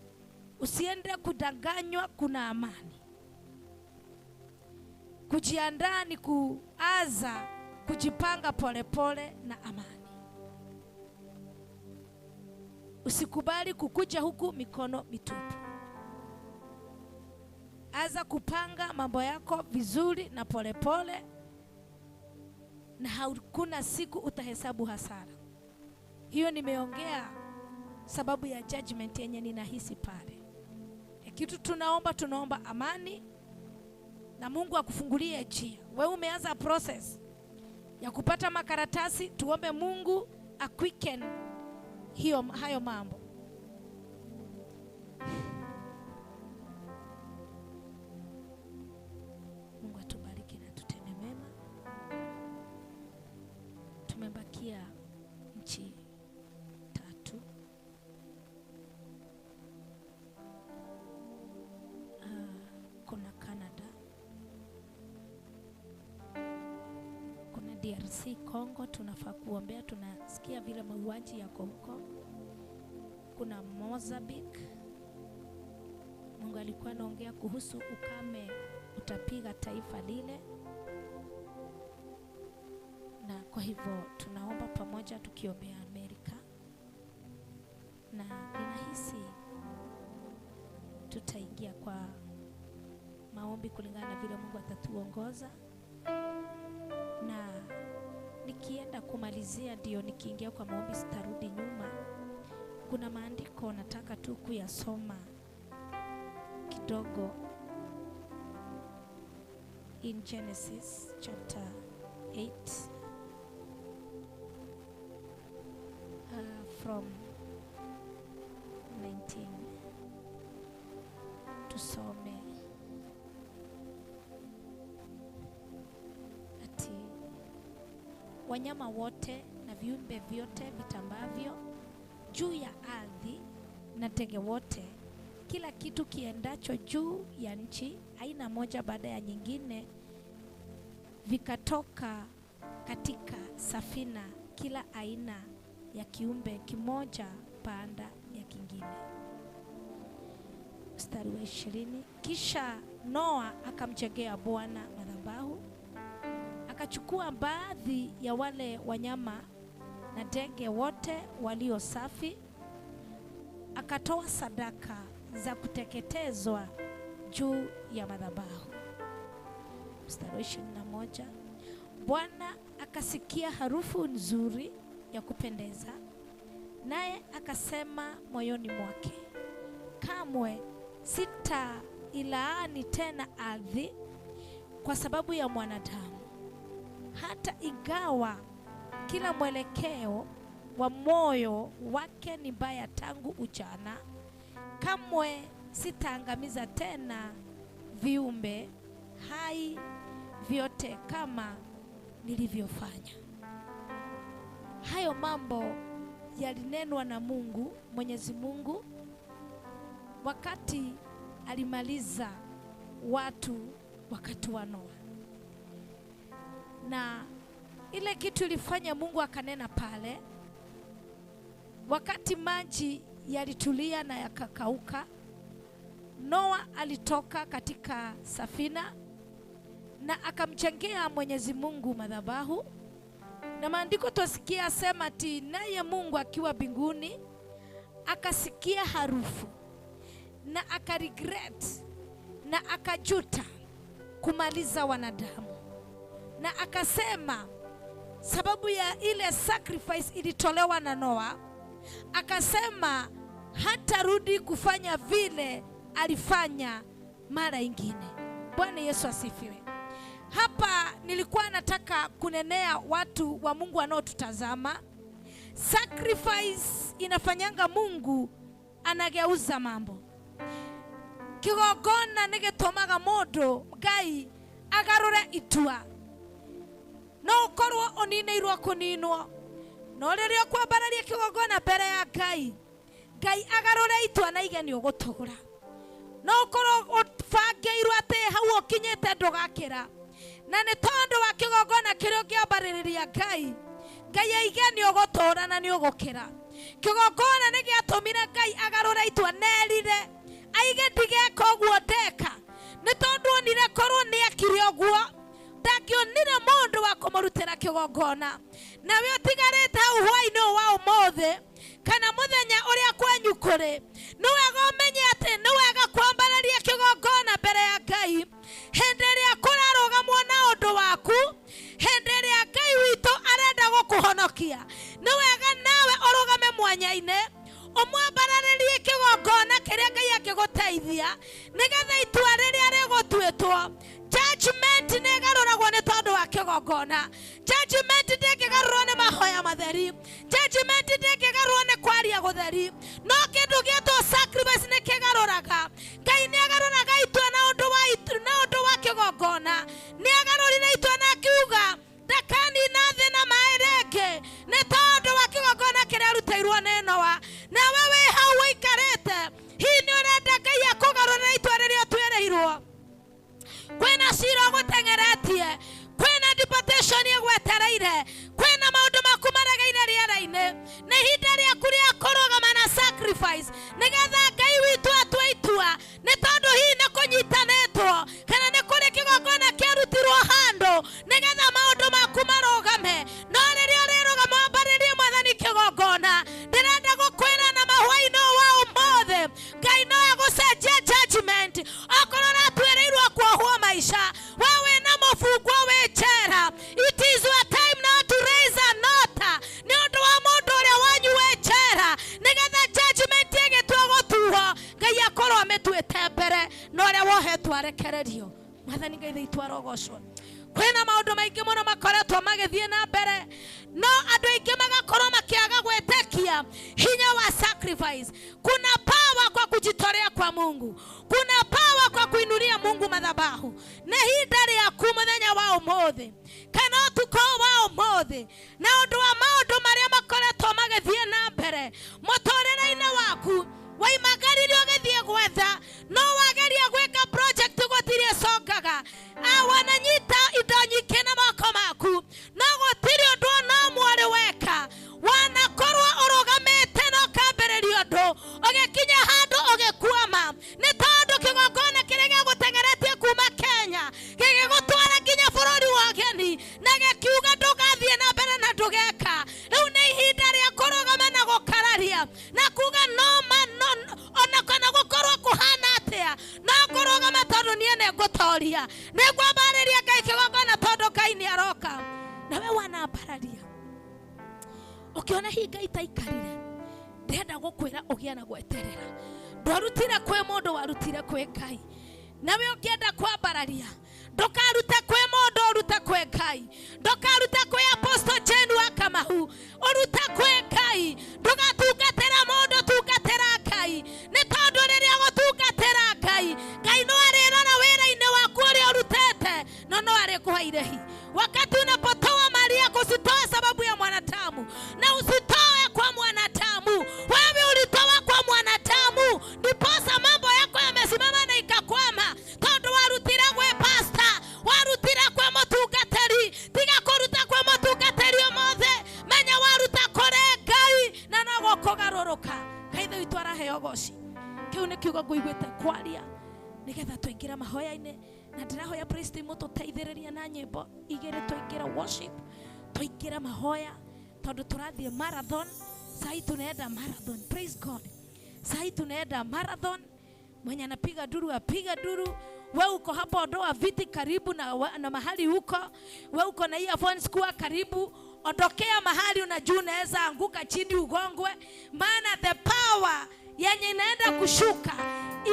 Usiende kudanganywa, kuna amani. Kujiandaa ni kuaza kujipanga polepole na amani. Usikubali kukuja huku mikono mitupu. Aza kupanga mambo yako vizuri na polepole, na hakuna siku utahesabu hasara. Hiyo nimeongea sababu ya judgment yenye ninahisi pale. Kitu tunaomba, tunaomba amani na Mungu akufungulie njia. Wewe umeanza process ya kupata makaratasi, tuombe Mungu aquicken hiyo hayo mambo. Mungu atubariki na tutende mema. Tumebakia nchi 3. Kuna Canada, kuna DRC Congo, tunafaa kuombea, tunasikia vile mauaji yako huko. Kuna Mozambique, Mungu alikuwa anaongea kuhusu ukame utapiga taifa lile, na kwa hivyo tunaomba pamoja tukiombea Amerika, na ninahisi tutaingia kwa maombi kulingana na vile Mungu atatuongoza. Na nikienda kumalizia, ndio nikiingia kwa maombi sitarudi nyuma. Kuna maandiko nataka tu kuyasoma kidogo. In Genesis chapter 8 from 19, tusome ati Wanyama wote na viumbe vyote vitambavyo juu ya ardhi na ndege wote, kila kitu kiendacho juu ya nchi, aina moja baada ya nyingine, vikatoka katika safina, kila aina ya kiumbe kimoja baada ya kingine. Mstari wa 20, kisha Noa akamjengea Bwana madhabahu, akachukua baadhi ya wale wanyama na ndege wote walio safi, akatoa sadaka za kuteketezwa juu ya madhabahu. Mstari wa 21, Bwana akasikia harufu nzuri ya kupendeza, naye akasema moyoni mwake, kamwe sitailaani tena ardhi kwa sababu ya mwanadamu, hata ingawa kila mwelekeo wa moyo wake ni mbaya tangu ujana. Kamwe sitaangamiza tena viumbe hai vyote kama nilivyofanya. Hayo mambo yalinenwa na Mungu, Mwenyezi Mungu, wakati alimaliza watu wakati wa Noa. Na ile kitu ilifanya Mungu akanena pale, wakati maji yalitulia na yakakauka, Noa alitoka katika safina na akamjengea Mwenyezi Mungu madhabahu. Na maandiko twasikia sema ati naye Mungu akiwa mbinguni akasikia harufu na akaregret na akajuta kumaliza wanadamu, na akasema sababu ya ile sacrifice ilitolewa na Noa, akasema hatarudi kufanya vile alifanya mara ingine. Bwana Yesu asifiwe. Hapa nilikuwa nataka kunenea watu wa Mungu wanaotutazama. Sacrifice inafanyanga Mungu anageuza mambo. Kigongona nigitumaga mundu Ngai agarure itua. No ukorwo uninĩirwo kuninwo, no rĩrĩa ũkwambararia kĩgongona mbere ya Ngai, Ngai agarure itua na aige nĩ ũgũtũũra. No ukorwo ũbangĩirwo atĩ hau ũkinyĩte ndũgakĩra, na nĩ tondũ wa kĩgongona kĩrĩa ũngĩambarĩrĩria Ngai, Ngai aige nĩ ũgũtũũra na nĩ ũgũkĩra. Kĩgongona nĩ gĩatũmire Ngai agarũre itua nerire, aige ndigeka ũguo ndeka, nĩ tondũ onire korwo nĩ ekire ũguo ndangĩonire mũndũ wa kũmũrutĩra kĩgongona. Nawe ũtigarĩte hau hwaĩ-inĩ ũyũ wa ũmũthĩ kana mũthenya ũrĩa kwanyu kũrĩ, nĩ wega ũmenye atĩ nĩ wega kwambararia kĩgongona mbere ya Ngai hĩndĩ ĩrĩa kũrarũgamwo na ũndũ waku, hĩndĩ ĩrĩa Ngai witũ arenda gũkũhonokia. Nĩ wega nawe ũrũgame mwanya-inĩ ũmwambararĩrie kĩgongona kĩrĩa Ngai angĩgũteithia, nĩgetha itua rĩrĩa rĩgũtuĩtwo. Judgment nĩ ĩgarũragwo nĩ tondũ wa kĩgongona. Judgment ndĩngĩgarũrwo nĩ mahoya matheri. Judgment ndĩngĩgarũrwo nĩ kwaria gũtheri. No kĩndũ gĩtwo sacrifice nĩ kĩgarũraga. Ngai nĩ agarũraga itua na ũndũ wa na ũndũ wa kĩgongona. Nĩ agarũrire itua na akiuga ndakanina thĩ na maĩ rĩngĩ nĩ tondũ wa kĩgongona kĩrĩa arutĩirwo nĩ Noa. Nawe wĩ hau ũikarĩte, hihi nĩ ũrenda Ngai akũgarũrĩre itua rĩrĩa ũtuĩrĩirwo? Kwĩna cira ũgũteng'eretie, kwĩna deportation ĩgwetereire, kwĩna maũndũ maku maregeire rĩera-inĩ. Nĩ ihinda rĩaku rĩa kũrũgama na sacrifice nĩgetha Ngai witũ atue itua, nĩ tondũ hihi nĩ kũnyitanĩtwo kana nĩ kũrĩ kĩgongona kĩarutirwo handũ nĩgetha maũndũ maku marũgame. No rĩrĩa ũrĩrũgama wambarĩrie Mwathani kĩgongona, ndĩrenda gũkwĩra na mahwaĩ-inĩ ũyũ wa ũmũthĩ, Ngai no agũcenjie judgment. Okorwo ũratuĩrĩirwo kuohwo maica, we wĩna mũbungwo wĩ njera, it is your time now to raise an altar nĩ ũndũ wa mũndũ ũrĩa wanyu wĩ njera, nĩgetha judgment ĩgĩtua gũtuo, Ngai akorwo amĩtuĩte mbere na ũrĩa wohetwo arekererio. Mwathani Ngai witũ arogocwo. Kwĩna maũndũ maingĩ mũno makoretwo magĩthiĩ na mbere, no andũ aingĩ magakorwo makĩaga gwĩtĩkia hinya wa sacrifice. Kuna power kwa kujitolea kwa Mungu, kuna power kwa kuinulia Mungu madhabahu. Nĩ ihinda rĩaku mũthenya wa ũmũthĩ, Kana ũtukũ wa ũmũthĩ na ũndũ wa maũndũ marĩa makoretwo magĩthiĩ na mbere mũtũrĩre-inĩ waku, waimagaririe ũgĩthiĩ gwetha, no wageria gwĩka project gũtirĩ ĩcokaga. Wananyita indo nyingĩ na moko maku, no gũtirĩ ũndũ ona ũmwe ũrĩ weka. Wanakorwo ũrũgamĩte na ũkambĩrĩria ũndũ, ũgĩkinya handũ ũgĩkwama, nĩ tondũ kĩgongona kĩrĩa gĩagũteng'eretie kuma Kenya gĩgĩgũtwara nginya bũrũri wa ũgeni na gĩkiuga ndũgathiĩ na mbere na ndũgeka. Rĩu nĩ ihinda rĩa kũrũgama na gũkararia na kuga no ma no, ona kana gũkorwo kũhana atĩa, no ngũrũgama tondũ niĩ nĩngũtoria, nĩngwambarĩria Ngai kĩgongona tondũ Ngai nĩaroka. Nawe wanambararia ũkĩona hinga itaikarire, ndĩrenda gũkwĩra ũgĩe na gweterera. Ndwarutire kwĩ mũndũ, warutire kwĩ Ngai. Nawe ũngĩenda kwambararia, ndũkarute kwĩ mũndũ, ũrute kwĩ Ngai. Ndũkarute kwĩ Apostle Jane wa Kamahu, ũrute kwĩ Ngai. Ndũgatungatĩra mũndũ, tungatĩra Ngai. Nĩ tondũ rĩrĩa ũgũtungatĩra Ngai, Ngai no arĩrora wĩra-inĩ waku ũrĩa ũrutĩte, no no arĩkũhe irĩhi. Wakati unapotoa mali yako, usitoe sababu ya mwanadamu, na usitoe kwa mwanadamu. Wewe ulitoa kwa mwanadamu, ndiposa mambo yako yamesimama na ikakwama. Tondu warutira gwe pastor, warutira kwa mutungatĩri, tiga kũruta kwa mutungatĩri ũmũthĩ, menya waruta kũrĩ Ngai na no gũkũgarũrũka. Ngai Ithe witũ araheo goci. Kĩu nĩ kiugo ngũiguĩte kwaria nĩgetha tũingĩre mahoya-inĩ, na ndĩrahoya praise team mũtũteithĩrĩrie na nyĩmbo igĩrĩ tũingĩre worship, tũingĩre mahoya, tondũ tũrathiĩ marathon. Sahi tunaenda marathon. Praise God. Sahi tunaenda marathon. Mwenye anapiga duru apiga duru. We uko hapo, ondoa viti karibu na mahali uko. We uko na earphones, kuwa karibu. Ondokea mahali unajua unaweza anguka chini ugongwe, maana the power yenye inaenda kushuka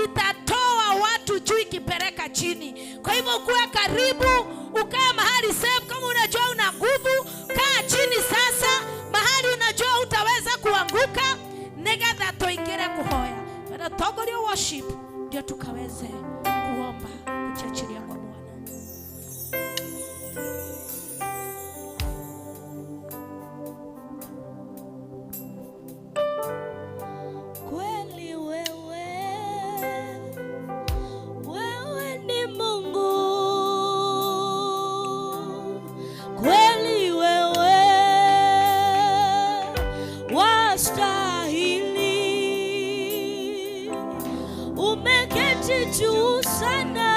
itatoa watu juu ikipeleka chini. Kwa hivyo kuwa karibu, ukae mahali safe. Kama unajua una nguvu, kaa chini sasa mahali unajua utaweza kuanguka, nigetha tuingire kuhoya. Na tongoria worship ndio tukaweze kuomba kuchiachilia kwa Bwana. Kweli wewe, wewe ni Mungu. Kweli wewe wastahili. Umeketi juu sana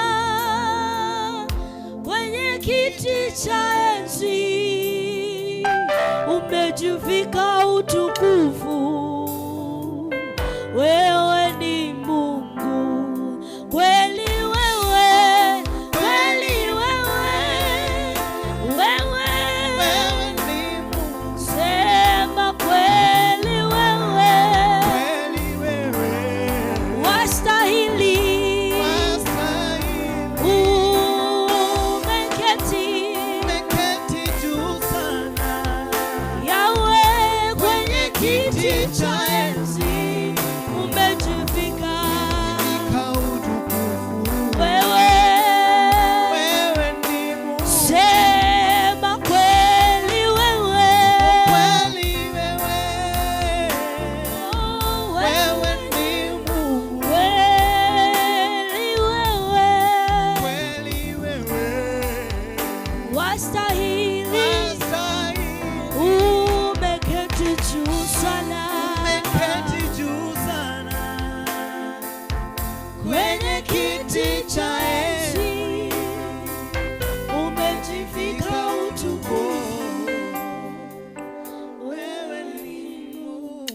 kwenye kiti cha enzi, umejivika utukufu. Wewe ni Mungu. Kweli wewe, kweli wewe, wewe, Wewe ni Mungu. Sema kweli wewe, Kweli wewe wastahili. Wastahili. Umeketi Umeketi juu sana Yawe kwenye kiti kiti cha cha enzi, umejivika Ka utukufu. wewe. Wewe ni Mungu. Sema kweli wewe, Kweli wewe, oh, wewe ni Mungu. Kweli wewe Kweli wewe wastahili. Wastahili. Umeketi juu sana Umeketi juu sana kwenye kiti cha enzi, umejivika utukufu. Wewe ni Mungu.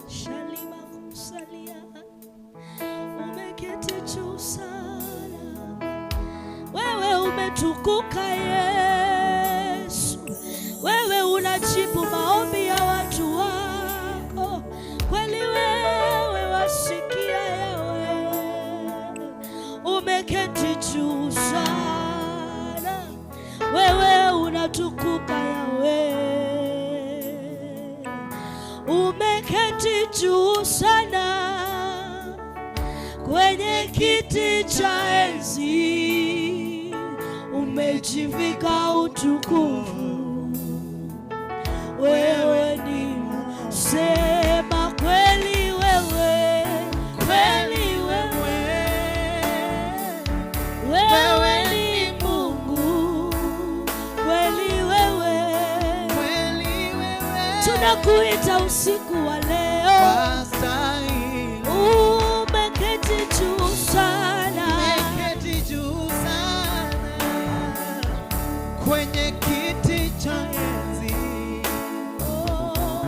Shalima kusalia, umeketi juu sana, wewe umetukuka Yesu, wewe unajibu maombi ya watu wako, kweli wewe wasikia Yawe, umeketi juu sana, wewe unatukuka Yawe, umeketi juu sana kwenye kiti cha enzi, umejivika utukufu. Wewe ni Mungu. Sema kweli wewe, kweli wewe, wewe ni Mungu, kweli wewe, Kweli wewe tunakuita usiku wa leo, wastahili. Umeketi juu sana, Umeketi juu sana kwenye kiti cha enzi,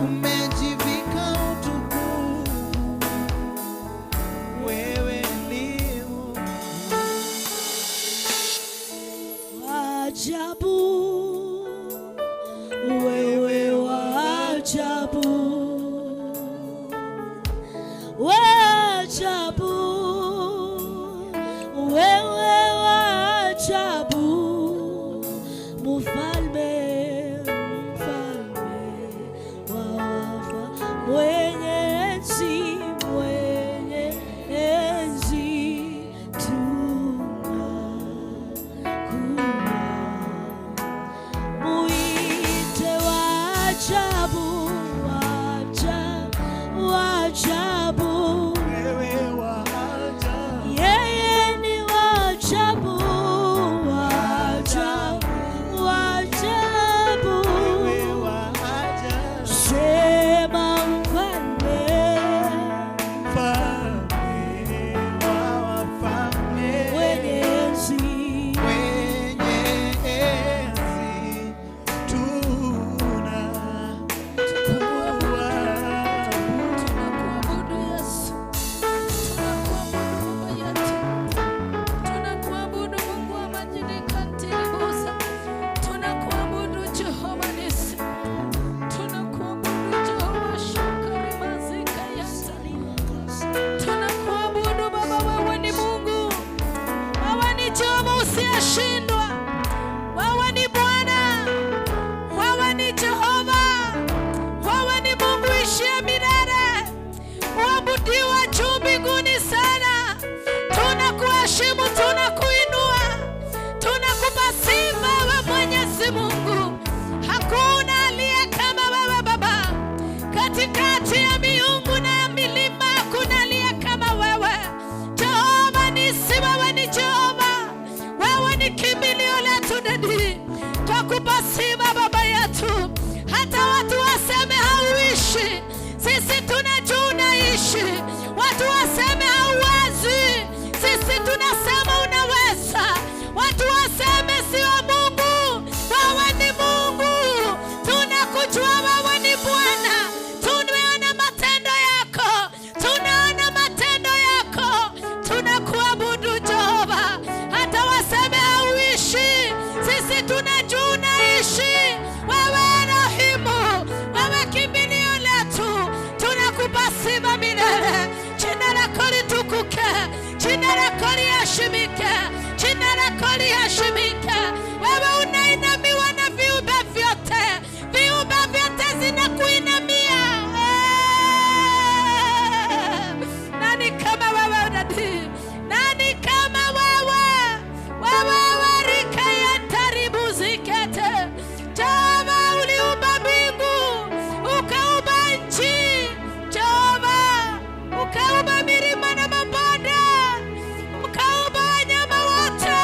umejivika utukufu. Wewe ni Mungu. Ajabu, wewe wa ajabu, wa ajabu, wewe wa ajabu, mfalme, mfalme wa mwenye enzi, mwenye enzi, tunakuwa muite wa ajabu, wa ajabu, wa ajabu. Wewe wa ajabu. Yeye ni wa ajabu, wa ajabu, wa ajabu. Wewe wa ajabu. Sema mfalme, Mfalme wa wafalme. mwenye enzi, Mwenye enzi, tunakuabudu. Tunakuabudu Yesu, tunakuabudu Baba yetu, tunakuabudu Mungu wa majini kantiribusa, tunakuabudu Jehova Nisi, tunakuabudu Jehova Shukari mazika yata, tunakuabudu Baba, wewe ni Mungu, wewe ni Jehova usiyeshindwa, wewe ni Bwana, wewe ni Jehova, wewe ni Mungu ishiye milele, uabudiwa juu mbinguni sana. Tunakuheshimu, tunakuinua, tunakupa sifa wewe Mwenyezi Mungu. Hakuna aliye kama wewe Baba, katikati ya miungu na ya milima hakuna aliye kama wewe. Jehova nisi, wewe ni Jehova, wewe ni kimbilio letu dadi. Twakupa sifa Baba yetu, hata watu waseme hauishi, sisi tunajua unaishi. Watu waseme hauwezi, sisi tunasema unaweza. Watu waseme sio Mungu, wewe ni Mungu. Tunakujua wewe ni Bwana, tumeona matendo yako, tunaona matendo yako, tunakuabudu Jehova. Hata waseme hauishi, sisi tunajua unaishi. Wewe Elohimu, wewe kimbilio letu, tunakupa sifa milele. Jina lako litukuke, jina lako liheshimike, jina lako liheshimike. Wewe unainamiwa na viumbe vyote, viumbe vyote zinakuinamia. Nani kama wewe dadi? Nani kama wewe? Wewe warika ya taribu zikete. Jehova uliumba mbingu, ukaumba nchi. Jehova ukaumba milima na mabonde, ukaumba wanyama wote,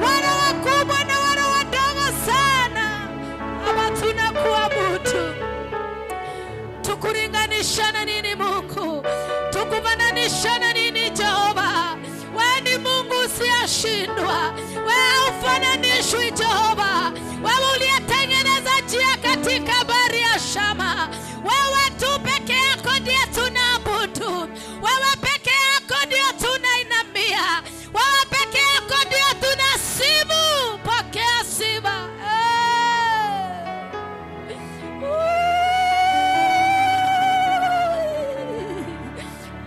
wale wakubwa na wale wadogo sana. Ama tunakuabudu tukulinganisha nini Mungu? Tukufananisha na nini Jehova? Wewe ni Mungu usiyeshindwa, wewe haufananishwi Jehova. Wewe uliyetengeneza njia katika bahari ya Shama, wewe tu peke yako ndiye tunaabudu, wewe peke yako ndiye tunainamia, wewe peke yako ndiye tunasibu. Pokea sifa.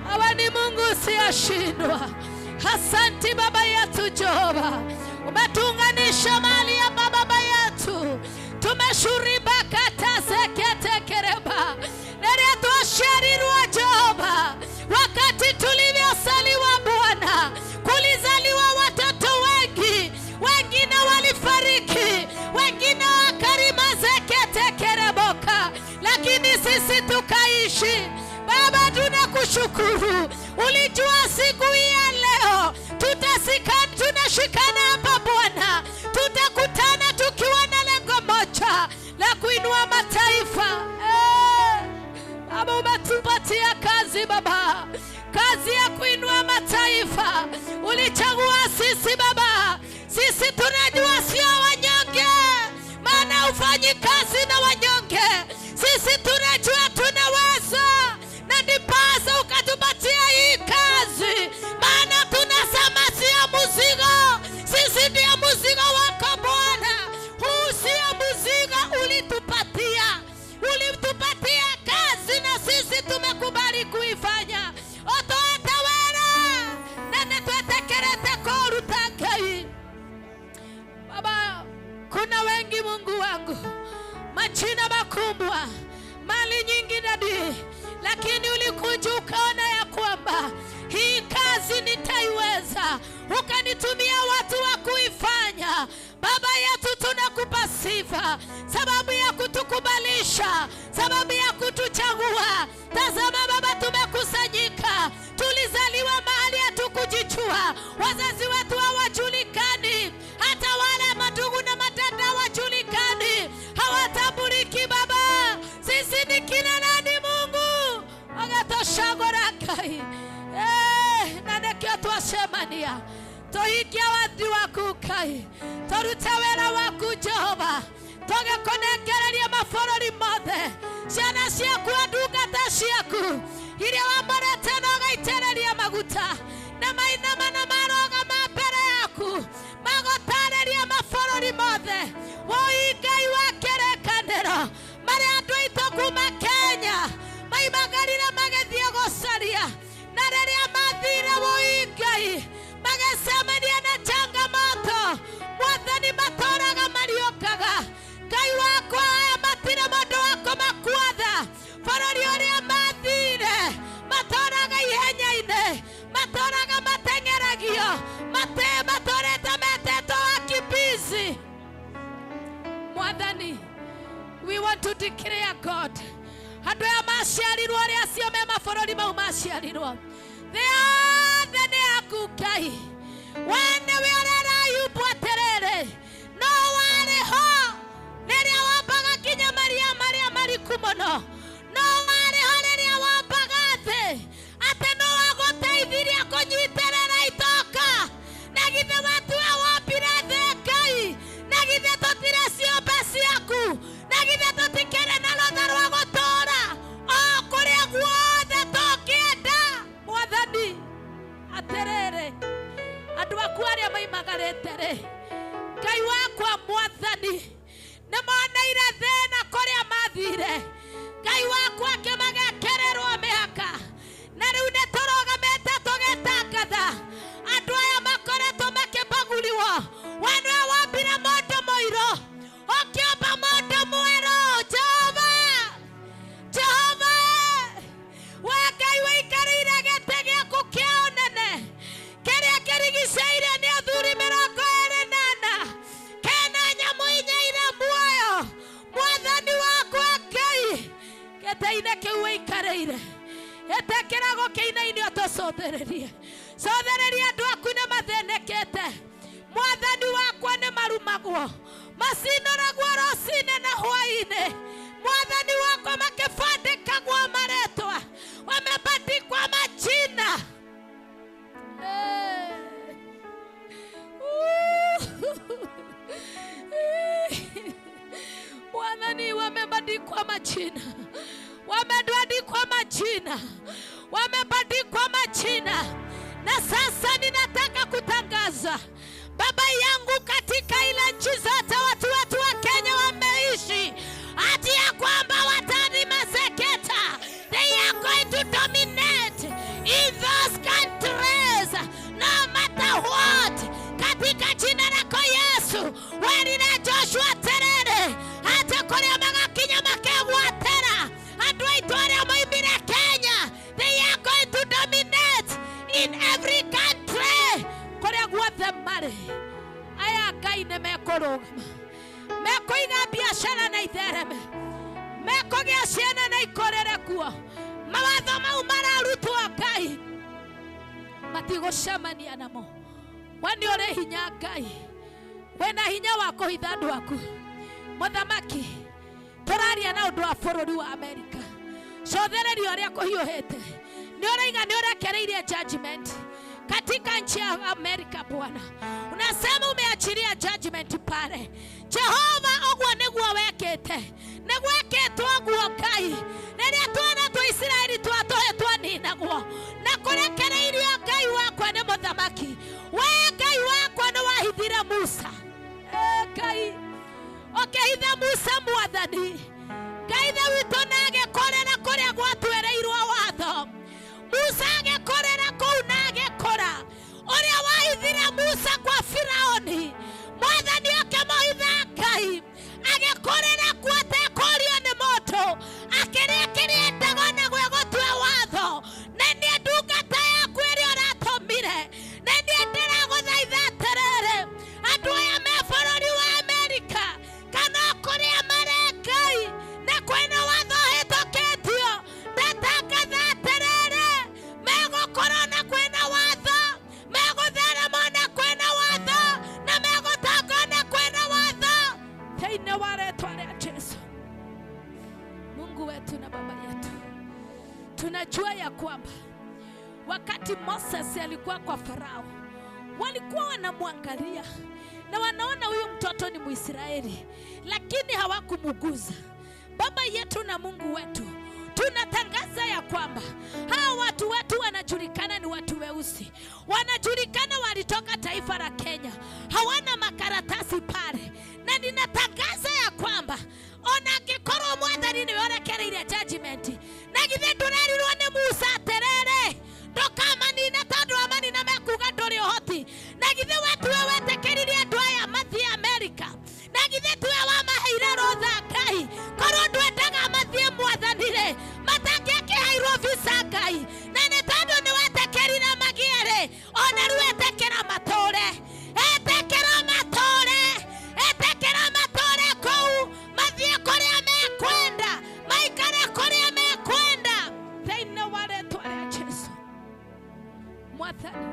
Hawa ni Mungu usiyeshindwa. Asanti Baba yetu Jehova, umetuunganisha mahali hapa Baba yetu, tumeshuriba kata zeketekereba neretwasharirwa Jehova, wakati tulivyosaliwa Bwana, Tunaishi. Baba, tunakushukuru. Ulijua siku hii ya leo tunashikana hapa Bwana, tutakutana tukiwa na lengo moja la kuinua mataifa. Baba, umetupatia kazi Baba, kazi ya kuinua mataifa. Ulichagua sisi Baba, sisi tunajua sio wanyonge, maana ufanyi kazi na wanyonge. Sisi tunajua tunaweza, na ndiposa ukatupatia hii kazi, maana tunasema sio mzigo, sisi ndio mzigo wako Bwana. Huu sio mzigo ulitupatia, ulitupatia kazi na sisi tumekubali kuifanya. Otoetewera na nitwetekerete koruta Ngai. Baba, kuna wengi Mungu wangu, majina makubwa, mali nyingi dadi, lakini ulikuja ukaona ya kwamba hii kazi nitaiweza, ukanitumia watu wa kuifanya. Baba yetu, tunakupa sifa, sababu ya kutukubalisha, sababu ya kutuchagua. Tazama Baba, tumekusanyika, tulizaliwa mahali hatukujijua, wazazi wetu hawajulikani, hata wale madugu na madada hawajulikani, hawatambuliki Baba. Sisi ni kina nani Mungu? Agatoshagora Ngai na nĩkĩo twacemania tũhingie wathi waku Ngai, tũrute wĩra waku Jehova, tũgĩkũnengereria mabũrũri mothe, ciana ciaku, ndungata ciaku iria wamũrĩte na ũgaitĩrĩria maguta, na mainama na marũgama mbere yaku magũtarĩria mabũrũri mothe. Woi Ngai wa kĩrĩkanĩro, marĩa andũ aitũ kuma Kenya maimagarire magĩthiĩ gũcaria, na rĩrĩa mathire woi Ngai magĩcemania na changamoto, Mwathani matũraga mariũkaga. Ngai wakwa, aya matirĩ mũndũ wa kũmakuatha. Bũrũri ũrĩa mathire matũraga ihenya-inĩ, matũraga mateng'eragio, matũrĩte metĩtwo wakimbizi. Mwathani, we want to declare God, andũ aya maciarirwo arĩa acio me mabũrũri mau maciarirwo, thĩ yothe nĩ yaku Ngai. We nĩwe ũrera Ayubu atĩrĩrĩ, no warĩ ho rĩrĩa wambaga nginya maria marĩa mariku mũno, no warĩ ho rĩrĩa wambaga thĩ, atĩ no wagũteithirie kũnyitĩrĩra itoka. Na githĩ watuwe wombire thĩ Ngai, na githĩ tũtirĩ ciũmbe ciaku, na githĩ tũtikĩrĩ na rũtha rwa gũtũũra o kũrĩa guothe tũngĩenda. Mwathani, atĩrĩrĩ, andũ aku arĩa maimagarĩte rĩ, Ngai wakwa Mwathani, nĩ moneire thĩna kũrĩa mathire. Ngai wakwa akĩmagekererwo mĩhaka, na rĩu nĩ tũrũgamĩte tũgĩtangatha andũ aya makoretwo makĩbagũriwo. We nĩwe wombire mũndũ mũirũ, ũkĩũmba mũndũ mwerũ. Jehova, Jehova, we Ngai wĩikarĩire gĩtĩ gĩaku kĩa ũnene kĩrĩa kĩrigicĩirie nĩ athuri 24, kena nyamũ inya irĩ muoyo. Mwathani wakwa Ngai, gĩtĩ-inĩ kĩu wĩikarĩire, ĩtĩkĩra gũkĩinainio tũcũthĩrĩrie. Cũthĩrĩria andũ aku nĩ mathĩnĩkĩte. Mwathani wakwa nĩ marumagwo, macinũragwo rũcinĩ na hwaĩ-inĩ. Mwathani wakwa makĩbandĩkagwo marĩtwa, wamebandikwa majina. Mwathani, wamebandikwa majina, wamebandikwa majina, wamebandikwa majina. Na sasa ninataka kutangaza Baba yangu, katika ile nchi zote watu wetu wa Kenya wameishi, hati ya kwamba watani maseketa, they are going to dominate in those countries no matter what. Katika jina lako Yesu, werire Joshua atĩrĩrĩ, atĩ kũrĩa magakinya makegwatĩra, andũ aitũ arĩa moimire Kenya, they are going to dominate in every country kũrĩa guothe marĩ. Aya Ngai nĩ mekũrũgama, mekũiga biacara na ithereme, mekũgĩa ciana na ikũrĩre kuo. Mawatho mau mararutwo Ngai matigũcemania namo. We nĩ ũrĩ hinya Ngai, wĩna hinya wa kũhitha andũ aku. Mũthamaki, tũraria na ũndũ wa bũrũri wa Amerika. Cothereria ũrĩa kũhiũhĩte. Nĩ ũraiga nĩ ũrekereirie judgment katika nchi ya Amerika. Bwana, unasema umeachilia judgment pale. Jehova, ũguo nĩguo wekĩte, nĩgwekĩtwo ũguo Ngai. Rĩrĩa twana twa Isiraeli twatũhe twaninagwo na kũrekereirio, Ngai wakwa nĩ mũthamaki. We Ngai wakwa nĩ wahithire Musa. Ngai ũkĩhitha Musa mwathani. Ngai ithe witũ na agĩkorera kũrĩa gwatwereirwo watho. Musa agĩkorera kũu na agĩkora ũrĩa wahithire Musa kwa Firaoni. Mwathani akĩmũhitha Ngai, agĩkorera kuo atekũũrio nĩ mũndũ, akĩrĩa kĩrĩa endaga na gwĩgũtua watho. Na niĩ ndungata yaku ĩrĩa ũratũmire, na niĩ ndĩragũthaitha atĩrĩrĩ, andũ aya me bũrũri wa Amerika kana kũrĩa marĩ Ngai, na kwĩna watho ũhĩtũkĩtio, ndatangatha atĩrĩrĩ, megũkorwo na kwĩna watho, megũtheremwo na kwĩna watho, na megũtongo na kwĩna watho, thĩinĩ wa rĩtwa rĩa Jesu. Mungu wetu na Baba yetu, tunajua ya kwamba wakati Moses alikuwa kwa Farao, walikuwa wanamwangalia na wanaona huyu mtoto ni Mwisraeli, lakini hawakumuguza. Baba yetu na Mungu wetu, tunatangaza ya kwamba hawa watu wetu wanajulikana ni watu weusi, wanajulikana walitoka taifa la Kenya, hawana makaratasi pale, na ninatangaza ya kwamba ona angĩkorwo mwathani nĩwe ũrekereirie judgment, na githĩ ndũrerirwo nĩ Musa atĩrĩrĩ, ndũkamanina tondũ amanina mekuga ndũrĩ ũhoti. Na githĩ we tiwe wetĩkĩririe andũ aya mathiĩ Amerika? Na githĩ tiwe wamaheire rũtha Ngai? Korwo ndwendaga mathiĩ mwathani-rĩ, matangĩakĩheirwo visa Ngai. Na nĩ tondũ nĩ wetĩkĩrire magĩe-rĩ, ona rĩu etĩkĩra matũre, etĩkĩra matũre, etĩkĩra matũre kũu, mathiĩ kũrĩa mekwenda, maikare kũrĩa mekwenda, thĩinĩ wa rĩtwa rĩa Jesu. Mwathani,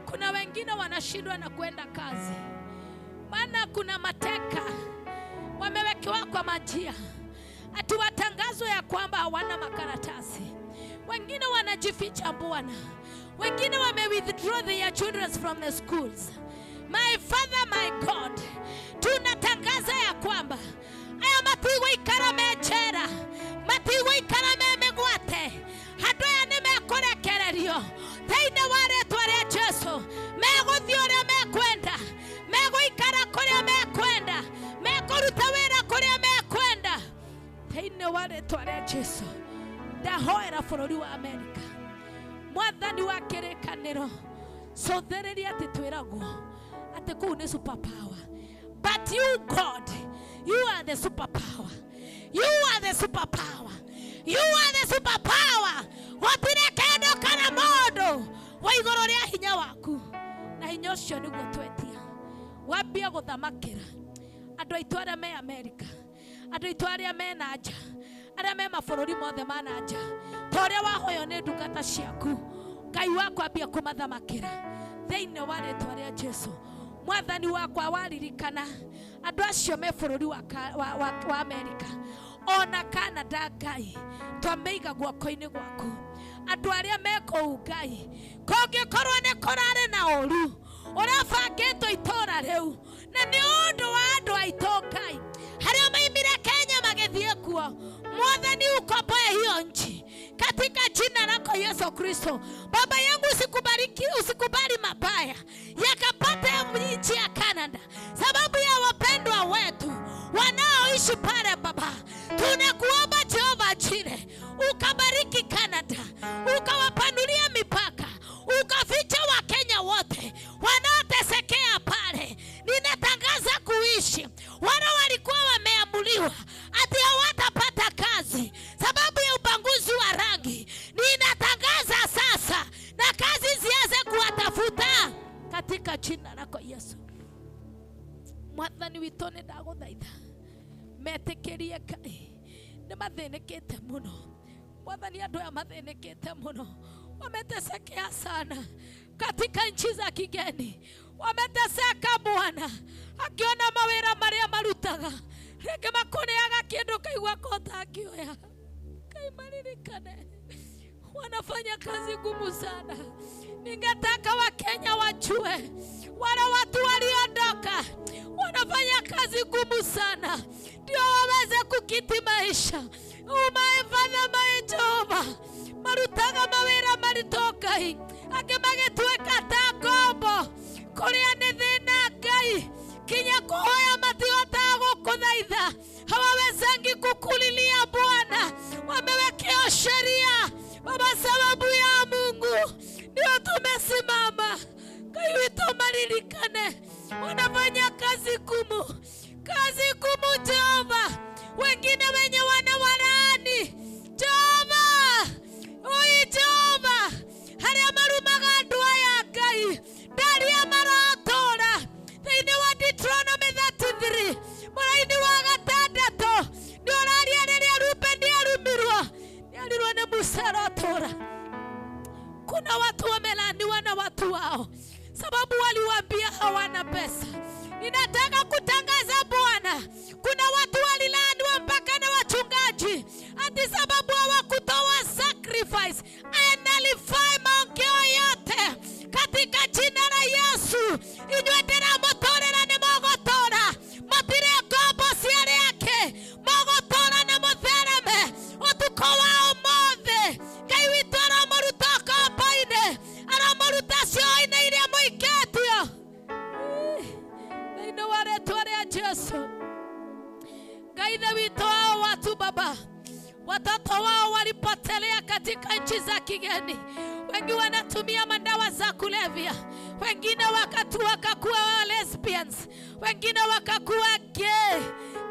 kuna wengine wanashindwa na kwenda kazi, maana kuna mateka wamewekewa kwa majia, ati watangazwe ya kwamba hawana makaratasi. Wengine wanajificha Bwana, wengine wame withdraw their children from the schools. My Father, my God, tunatangaza ya kwamba aya matigũikara me njera, matigũikara me mĩgwate, andũ aya nĩ mekũrekererio thĩinĩ wa rĩtwa rĩa Jesu. Megũthiĩ ũrĩa mekwenda, megũikara kũrĩa mekwenda, mekũruta wĩra kũrĩa mekwenda, thĩinĩ wa rĩtwa rĩa Jesu. Ndahoera bũrũri wa Amerika, mwathani wa kĩrĩkanĩro, cothereria atĩ twĩragwo atĩ kũu nĩ superpower, but you God, you are the superpower, you are the superpower, you are the superpower. Gũtirĩ kĩndũ kana mũndũ wa igũrũ rĩa hinya waku, na hinya ũcio nĩguo twetia wambie gũthamakĩra andũ aitũ arĩa me Amerika, andũ aitũ arĩa me na nja, arĩa me mabũrũri mothe ma na nja, ta ũrĩa wahoywo nĩ ndungata ciaku Ngai wakwa, ambia kũmathamakĩra thĩinĩ wa rĩtwa rĩa Jesu. Mwathani wakwa, waririkana andũ acio me bũrũri wa Amerika ona Canada Ngai, twameiga guoko-inĩ gwaku. Andũ arĩa me kũu Ngai, kũngĩkorwo nĩ kũrarĩ na ũru ũrabangĩtwo itũũra rĩu, na nĩ ũndũ wa andũ aitũ Ngai harĩa maimire Kenya magĩthiĩ kuo, Mwathani ukomboe hiyo nchi katika jina lako Yesu Kristo. Baba yangu, usikubali mabaya yakapate nchi ya Canada, sababu ya wapendwa wetu wanaoishi pale. Baba, tunakuomba Jehova Jire, ukabariki Canada, ukawapanulia mipaka, ukaficha Wakenya wote wanaotesekea pale. Ninatangaza kuishi wale walikuwa wameamuliwa ati hawatapata kazi sababu ya ubaguzi wa rangi. Ninatangaza sasa na kazi zianze kuwatafuta katika jina lako Yesu. Mwathani witũ nĩ ndagũthaitha metĩkĩrie Ngai, nĩ mathĩnĩkĩte mũno. Mwathani, andũ aya mathĩnĩkĩte mũno, wametesekea sana katika nchi za kigeni, wameteseka Bwana, akiona mawĩra marĩa marutaga rĩngĩ makũneaga kĩndũ kaigua ko ũtangĩoya. Ngai maririkane, wanafanya kazi ngumu sana. Ningetaka Wakenya wajue wale watu waliondoka wanafanya kazi ngumu sana ndio waweze kukiti maisha. My Father, my Jehovah, marutaga mawĩra maritũ Ngai, angĩ magĩtuĩka ta ngombo kũrĩa nĩ thĩna Ngai, kinya kuhoya matihotaga gũkũthaitha, hawawezangi kukulilia Bwana, wamewekewa sheria Baba, sababu ya Mungu ndio tumesimama. Ngai witũ maririkane, wanafanya kazi ngumu, kazi ngumu Jehova, wengine wenye wanawalaani Jehova, oi Jehova, harĩa marumaga andũ aya Ngai, ndaria maratũra thĩinĩ wa Deuteronomy 33 mũraini wa gatandatũ nĩ ũraria rĩrĩa Rubeni arumirwo, nĩarirwo nĩ Musa arotũra. Kuna watu wamelaaniwa na watu wao sababu waliwaambia hawana pesa. Ninataka kutangaza Bwana, kuna watu walilaaniwa mpaka na wachungaji ati sababu hawakutoa sacrifice. I nullify maongeo yote katika jina la Yesu. Inyuĩ ndĩramũtũrĩra nĩ mũgũtũra, mũtirĩ ngombo cia arĩa angĩ, mũgũtũra na mũthereme ũtukũ wa ũmũthĩ. Ngai witũ aramũruta ngombo-inĩ, aramũruta cio-inĩ iria mũikĩtio thĩinĩ wa rĩtwa rĩa Jesu. Ngai ithe witũ, hao watu Baba, watoto wao walipotelea katika nchi za kigeni, wengi wanatumia madawa za kulevya, wengine wakakuwa lesbians, wengine wakakuwa gay.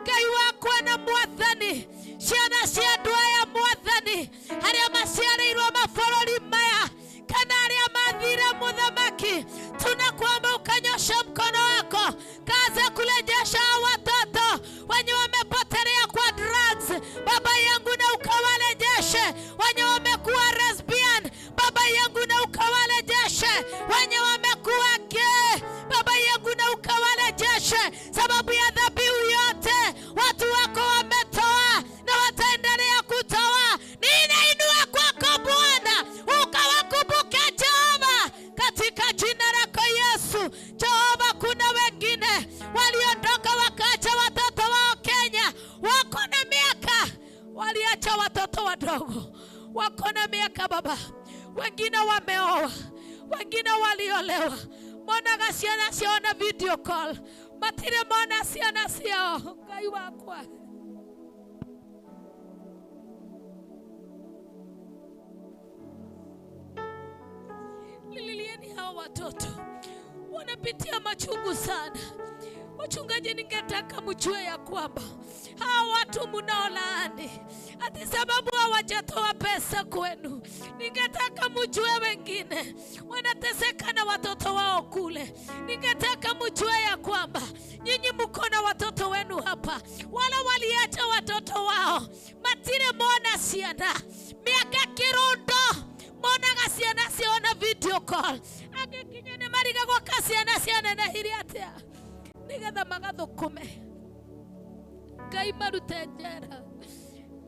Ngai wakwa na Mwathani, ciana cia andũ aya Mwathani, arĩa maciarĩirwo mabũrũri maya kana arĩa mathire mũthamaki, tunakuomba ukanyosha mkono wako kaze kurejesha watoto wenye wamepotelea kwa drugs, Baba yangu, na ukawarejeshe wenye wamekuwa lesbian, Baba yangu, na ukawarejeshe wenye wamekuwa gay, Baba yangu, na ukawarejeshe, sababu ya dhabihu yote watu wako wametoa na wataendelea kutoa. Ninainua kwako Bwana, ukawakumbuke Jehova katika jina lako Yesu. Jehova, kuna wengine waliondoka wakaacha watoto wao Kenya, wako na miaka, waliacha watoto wadogo, wako na miaka Baba, wengine wameoa, wengine waliolewa, monaga ciana ciao na video call, matirĩ mona ciana ciao. Ngai wakwa, lililieni hawa watoto wanapitia machungu sana. Wachungaji, ningetaka mjue ya kwamba hawa watu mnaolaani ati sababu hawajatoa pesa kwenu, ningetaka mjue wengine wanateseka na watoto wao kule. Ningetaka mjue ya kwamba nyinyi mko na watoto wenu hapa, wala waliacha watoto wao matire mona ciana miaka kirundo monaga ciana ciao na video call, angĩkinya nĩ marigagwo ka ciana cianenehirie atĩa nĩgetha magathũkũme. Ngai marute njera.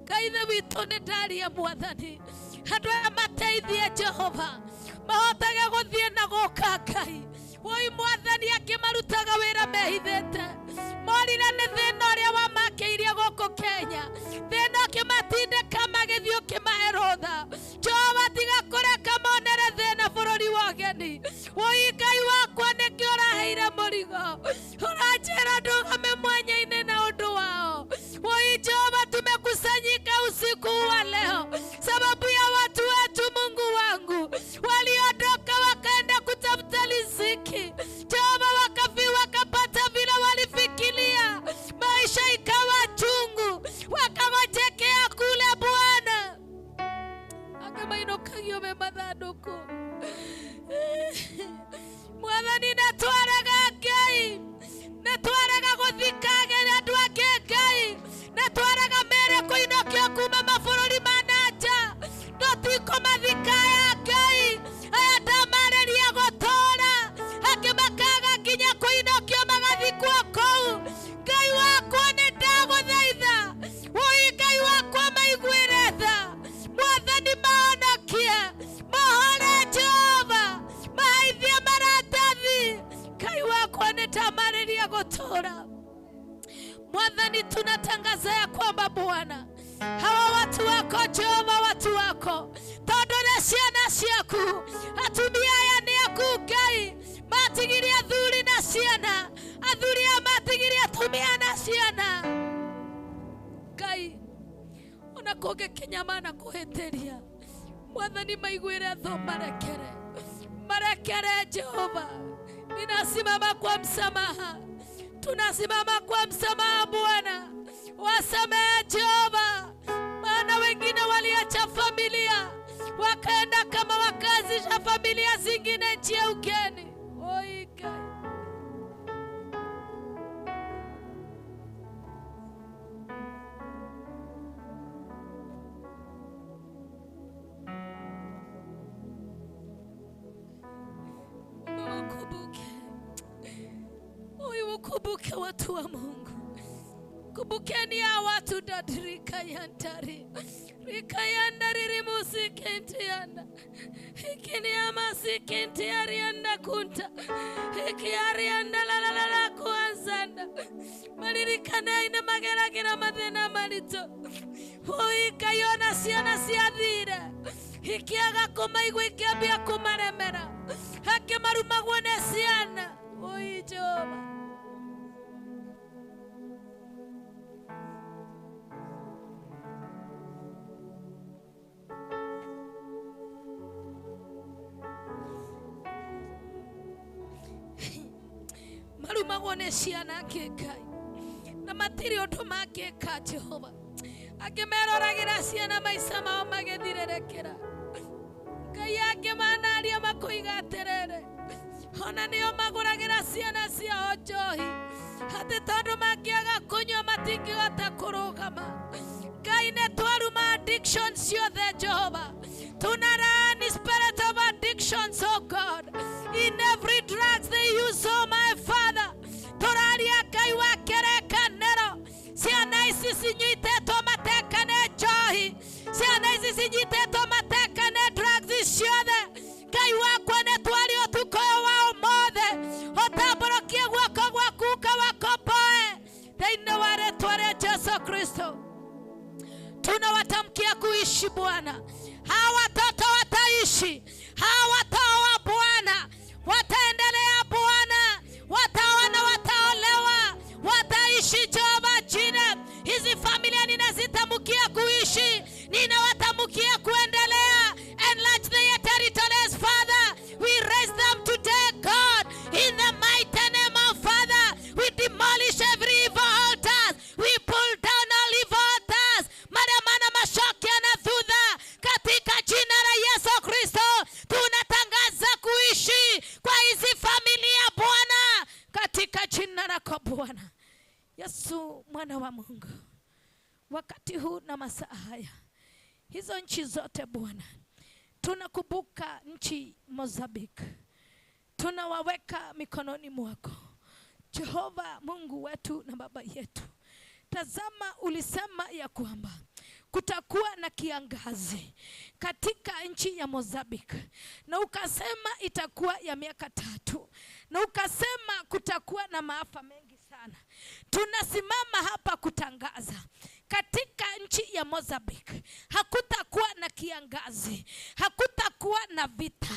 Ngai ithe witũ nĩ ndaria Mwathani, andũ aya mateithie Jehova mahotage gũthiĩ na gũka Ngai. Woi Mwathani, akĩmarutaga wĩra mehithĩte, morire nĩ thĩna ũrĩa wamakĩirie gũkũ Kenya, thĩna ũkĩmatindĩka magĩthiĩ ũkĩmahe rũtha. Jehova, tiga kũreka monere thĩna bũrũri wa ũgeni. Woi Ngai wakwa, nĩkĩ ũraheire mũrigo ũranjĩra ndũgame mwanya-inĩ na ũndũ wao? Woi Jehova, tumekusanyika usiku wa leo sababu ya watu wetu, Mungu wangu, waliondoka wakaenda kutafuta riziki. Jehova, wakapata vile walifikiria. Mwathani, tunatangaza ya kwamba Bwana hawa watu wako Jehova, watu wako tondu nĩ ciana ciaku, atumia aya nĩ aku Ngai, matigirie athuri na ciana, athuri aya matigirie atumia na ciana. Ngai, ona kũngĩkinya mana kũhĩtĩria, Mwathani maiguĩre tho, marekere, marekere Jehova. Ninasimama kwa msamaha, tunasimama kwa msamaha Bwana, wasamehe Jehova, maana wengine waliacha familia wakaenda kama wakaanzisha familia zingine nchi ya ugeni. Oi Ngai, wakumbuke, oi, wakumbuke watu wa Mungu. Kumbukeni hawa watu dadirika yantari rikayanda ririmusikentianda ikiniamasikintiarianda kunta ikiarianda lalalala kuanzanda maririkanaine mageragira mathina marito uikaiona ciana ciathire ikiaga kumaigua ikiambia kumaremera akimarumagwo nĩ ciana. Oi Jehova, marumagwo nĩ ciana angĩ Ngai, na matirĩ ũndũ mangĩka Jehova, angĩ meroragĩra ciana maica mao magĩthirerekera. Ngai, angĩ manaria makoiga atĩrĩrĩ, ona nĩo magũragĩra ciana ciao njohi, atĩ tondũ mangĩaga kũnyua matingĩhota kũrũgama. Ngai, nĩ twaruma addiction ciothe Jehova, tunalaani spirit of addictions, oh God, in every drugs they use, oh my Father. Tũraria Ngai wa kĩrĩkanĩro, ciana ici cinyitĩtwo mateka nĩ njohi, ciana ici cinyitĩtwo mateka nĩ drugs ciothe. Ngai wakwa, nĩ twaria ũtukũ ũyũ wa ũmũthĩ, ũtambũrũkie guoko gwaku ũkawakomboe thĩinĩ wa rĩtwa rĩa Jesu Kristo. Tunawatamkia kuishi Bwana, hawa watoto wataishi, hawa wataoa Bwana, wataendelea Bwana, wataoa na wataolewa, wataishi Jehova jina. Hizi familia ninazitamkia kuishi, ninawatamkia kuendelea. Enlarge their territories, Father. We raise them today, God, in the mighty name of Father. We demolish every evil altars. We pull down all evil altars. Maramana mashoki na thutha, katika jina la Yesu Kristo tunatangaza kuishi kwa hizi familia Bwana, katika jina lako Bwana Yesu mwana wa Mungu. Wakati huu na masaa haya, hizo nchi zote Bwana, tunakumbuka nchi Mozambique, tunawaweka mikononi mwako Jehova Mungu wetu na Baba yetu. Tazama, ulisema ya kwamba kutakuwa na kiangazi katika nchi ya Mozambique, na ukasema itakuwa ya miaka 3, na ukasema kutakuwa na maafa mengi sana. Tunasimama hapa kutangaza katika nchi ya Mozambique hakutakuwa na kiangazi, hakutakuwa na vita.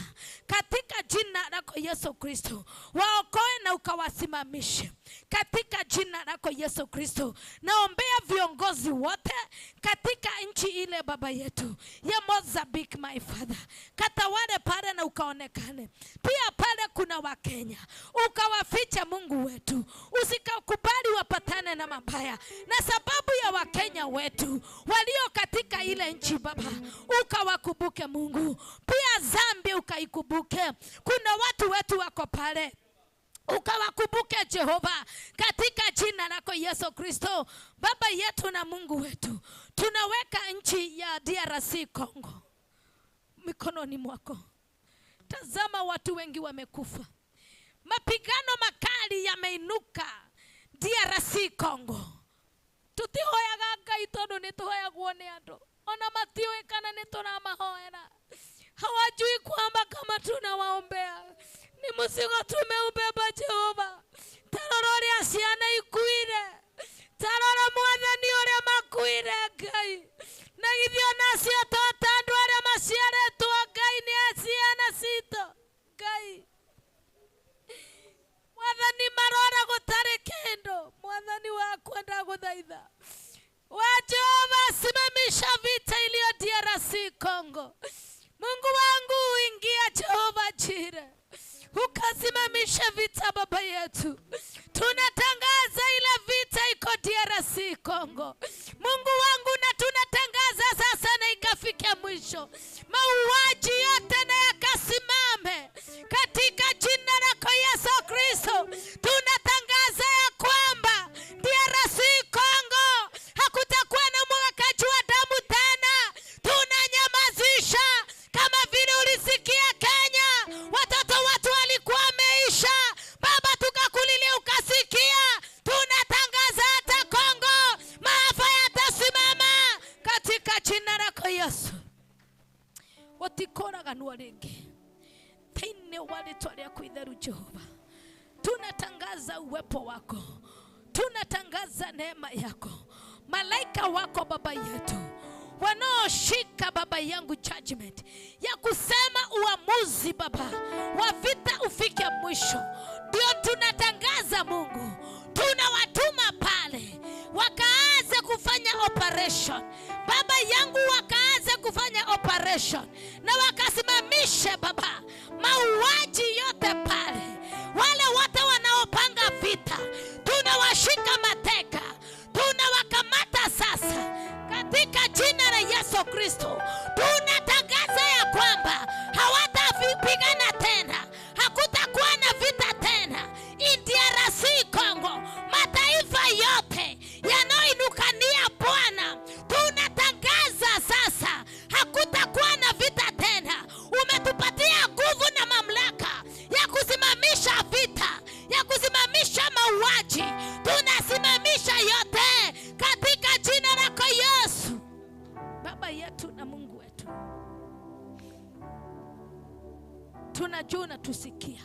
Katika jina lako Yesu Kristo, waokoe na ukawasimamishe katika jina lako Yesu Kristo. Naombea viongozi wote katika nchi ile Baba yetu ya Mozambique, my Father, katawale pale na ukaonekane. Pia pale kuna Wakenya, ukawaficha Mungu wetu, usikakubali wapatane na mabaya. Na sababu ya Wakenya wetu walio katika ile nchi Baba, ukawakumbuke Mungu. Pia Zambia ukaikumbuke, kuna watu wetu wako pale, ukawakumbuke Jehova, katika jina lako Yesu Kristo. Baba yetu na Mungu wetu, tunaweka nchi ya DRC Congo mikononi mwako. Tazama, watu wengi wamekufa, mapigano makali yameinuka DRC Congo. Tutihoyaga Ngai tondu nituhoyagwo nĩ andũ, ona matiũĩ kana nĩtũramahoera. Hawajui kwamba kama tunawaombea ni mzigo tumeubeba Jehova. Tarora ũrĩa ciana ikuire, makuire Ngai na githĩ onacio to ta andũ arĩa maciarĩtwo Ngai nĩ ciana citũ Ngai Mwathani marora gũtarĩ kĩndũ Mwathani wakwa ndagũthaitha wa Jehova simamisha vita iliyo DRC Congo. Mungu wangu ingia Jehova Jire, ukasimamisha vita baba yetu. Tunatangaza ile vita iko DRC Congo, Mungu wangu, na tunatangaza sasa na ikafike mwisho. Mauaji yote na yakasimame katika jina lako Yesu Kristo. Tunatangaza ya kwamba DRC Congo hakutakuwa na umwagikaji wa damu tena. Tunanyamazisha kama vile ulisikia Kenya, watoto watu walikuwa wameisha, Baba tukakulilia ukasikia. Tunatangaza hata Kongo maafa yatasimama katika jina lako Yesu. Watikoraganwa rĩngĩ thĩinĩ wa rĩtwa rĩaku itheru Jehova. Tunatangaza uwepo wako, tunatangaza neema yako, malaika wako baba yetu wanaoshika baba yangu judgment ya kusema uamuzi baba wa vita ufike mwisho. Ndio tunatangaza Mungu, tunawatuma pale wakaanze kufanya operation baba yangu, wakaanze kufanya operation na wakasimamishe baba mauaji yote pale. Wale wote wanaopanga vita tunawashika mateka, tunawakamata sasa katika jina la Yesu Kristo. Tunatangaza ya kwamba hawatapigana tena, hakutakuwa na vita tena in DRC Congo. Mataifa yote yanayoinukania Bwana, tunatangaza sasa hakutakuwa na vita tena. Umetupatia nguvu na mamlaka ya kusimamisha vita, ya kusimamisha mauaji. Tunasimamisha yote katika jina lako Yesu, Baba yetu na Mungu wetu. Tunajua unatusikia,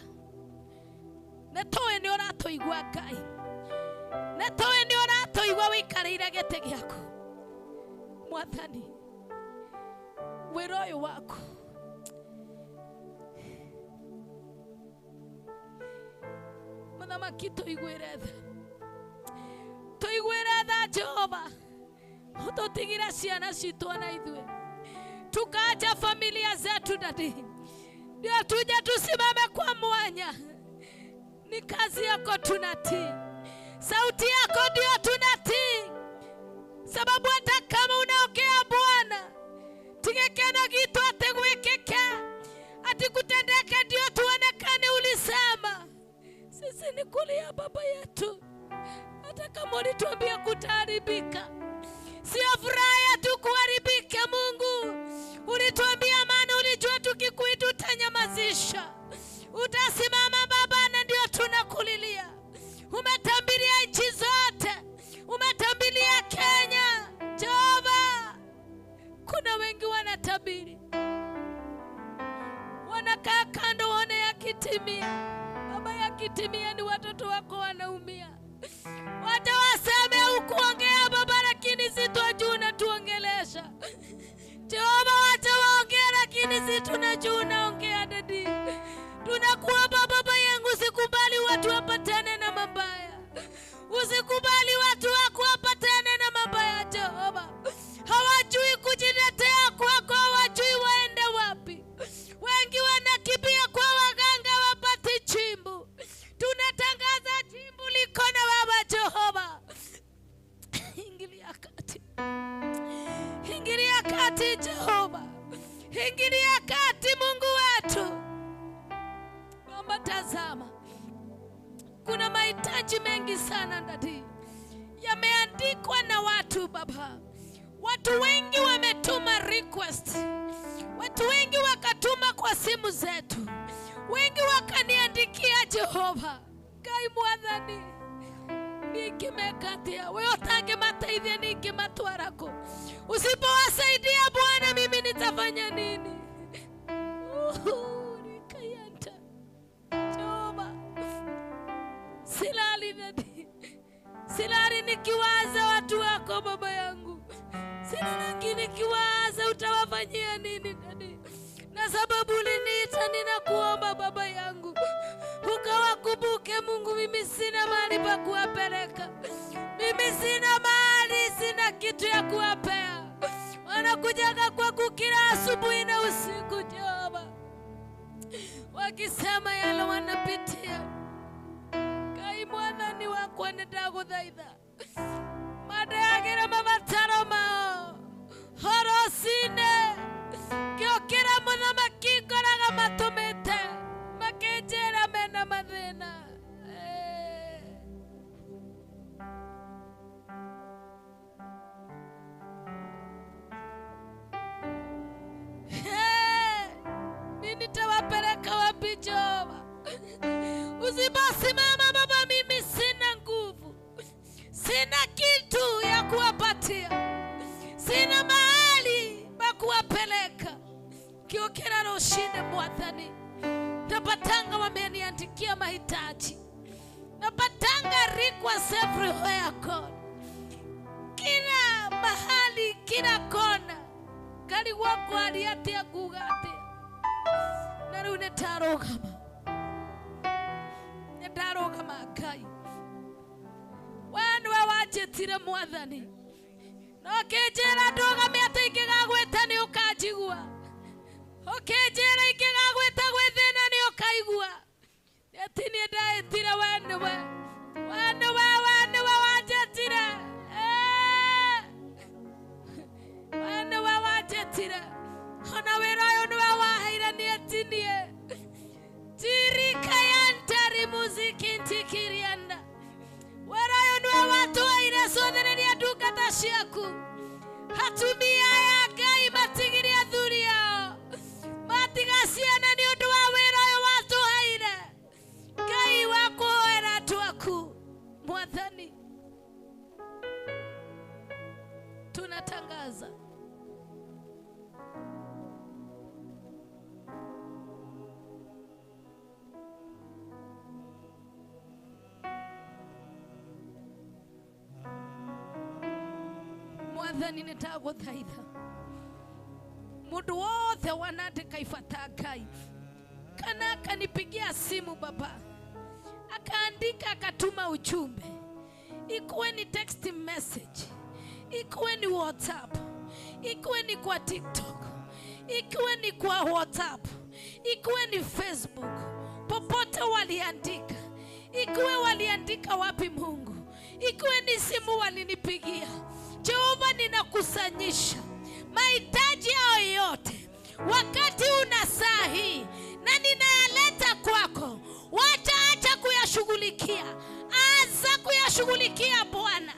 nĩ tũĩ nĩ ũratũigua Ngai, nĩ tũĩ nĩ ũratũigua wĩikarĩire gĩtĩ gĩaku Mwathani. Wĩra ũyũ waku Mũthamaki, tũiguĩre tha, tũiguĩre tha Jehova, ũtũtigire ciana citũ ona ithuĩ tukaacha familia zetu dadi, ndio tuje tusimame kwa mwanya. Ni kazi yako tunatii, sauti yako ndio tunatii, sababu hata kama unaongea Bwana tigekeno gitu ati gwikike ati kutendeke ndio tuonekane ulisema. Sisi ni kulia baba yetu, hata kama ulituambia kutaharibika, sio furaha yetu kuharibika. Mungu ulituambia, maana ulijua tukikuita utanyamazisha, utasimama Baba, na ndio tunakulilia. Umetambilia nchi zote, umetambilia Kenya Jehova. Kuna wengi wanatabiri, wanakaa kando waone yakitimia. Baba, yakitimia ni watoto wako wanaumia. Wacha waseme hukuongea Baba, lakini si twajua unatuongelesha Jehova. Wacha waongee, lakini si tunajua unaongea dadi. Tunakuomba Baba yangu, usikubali watu wapatane na mabaya, usikubali watu wako wapatane na mabaya Jehova. Hawajui kujitetea kwako, hawajui waende wapi. Wengi wanakimbia kwa waganga wapate chimbu. Tunatangaza chimbu liko na Baba Jehova. Ingilia kati, ingilia kati Jehova, ingilia kati Mungu wetu. Baba, tazama, kuna mahitaji mengi sana ndani yameandikwa na watu Baba. Watu wengi wametuma request, watu wengi wakatuma kwa simu zetu, wengi wakaniandikia Jehova. Ngai Mwathani, nikimekatia wewe utangimateithia ningimatwarako. Usipowasaidia Bwana, mimi nitafanya nini? Nikayanta Jehova, silali nadi, silali nikiwaza watu wako Baba yangu. Nikiwaza utawafanyia nini dadi? Na sababu uliniita, ninakuomba baba yangu, ukawakumbuke Mungu. Mimi sina mahali pa kuwapeleka, mimi sina mahali, sina kitu ya kuwapea. Wanakujaga kwangu kila asubuhi na usiku Jehova, wakisema yale wanapitia. Kai mwathani wakwa nĩndagũthaitha mandeagĩre mabataro mao horocine ngĩũkĩra mũthamaki ngoraga matũmĩte makĩnjĩra mena mathĩna. Mimi nitawapeleka wapi Jehova? Usiposimama Baba, mimi sina nguvu, sina kitu ya kuwapatia, sina mahali pa kuwapeleka. Kiokera roshinde mwathani, napatanga wameniandikia mahitaji, napatanga requests everywhere God, kila mahali, kila kona kali wako aliatia kugatia na rĩu nĩndarũgama, nĩndarũgama Ngai, we nĩwe wanjĩtire mwathani, na ũkĩnjĩra ndũgame atĩ ingĩgagwĩta nĩ ũkanjigua, ũkĩnjĩra ingĩgagwĩta gwĩ thĩna nĩ ũkaigua. Ati niĩ ndaĩtire, we nĩwe, we nĩwe, we nĩwe wanjĩtire, we nĩwe wanjĩtire, ona wĩra ũyũ nĩwe waheire niĩ ti niĩ. Tirikayantari muziki ntikirianda wĩra ũyũ nĩwe watũheire cothereria ndungata ciaku, atumia aya Ngai matigirie athuri ao matiga ciana nĩ ũndũ wa wĩra ũyũ watũheire Ngai wa kũhoera andũ aku. Mwathani, tunatangaza Mwathani, nĩndagũthaitha mũndũ wothe wanandĩka ibata Ngai, kana akanipigia simu Baba, akaandika akatuma ujumbe, ikuwe ni text message, ikuwe ni WhatsApp, ikuwe ni kwa TikTok, ikuwe ni kwa WhatsApp, ikuwe ni Facebook, popote waliandika, ikuwe waliandika wapi Mungu, ikuwe ni simu walinipigia, Jehova, ninakusanyisha mahitaji yao yote wakati una saa hii, na ninayaleta kwako. Wacha acha kuyashughulikia, anza kuyashughulikia Bwana.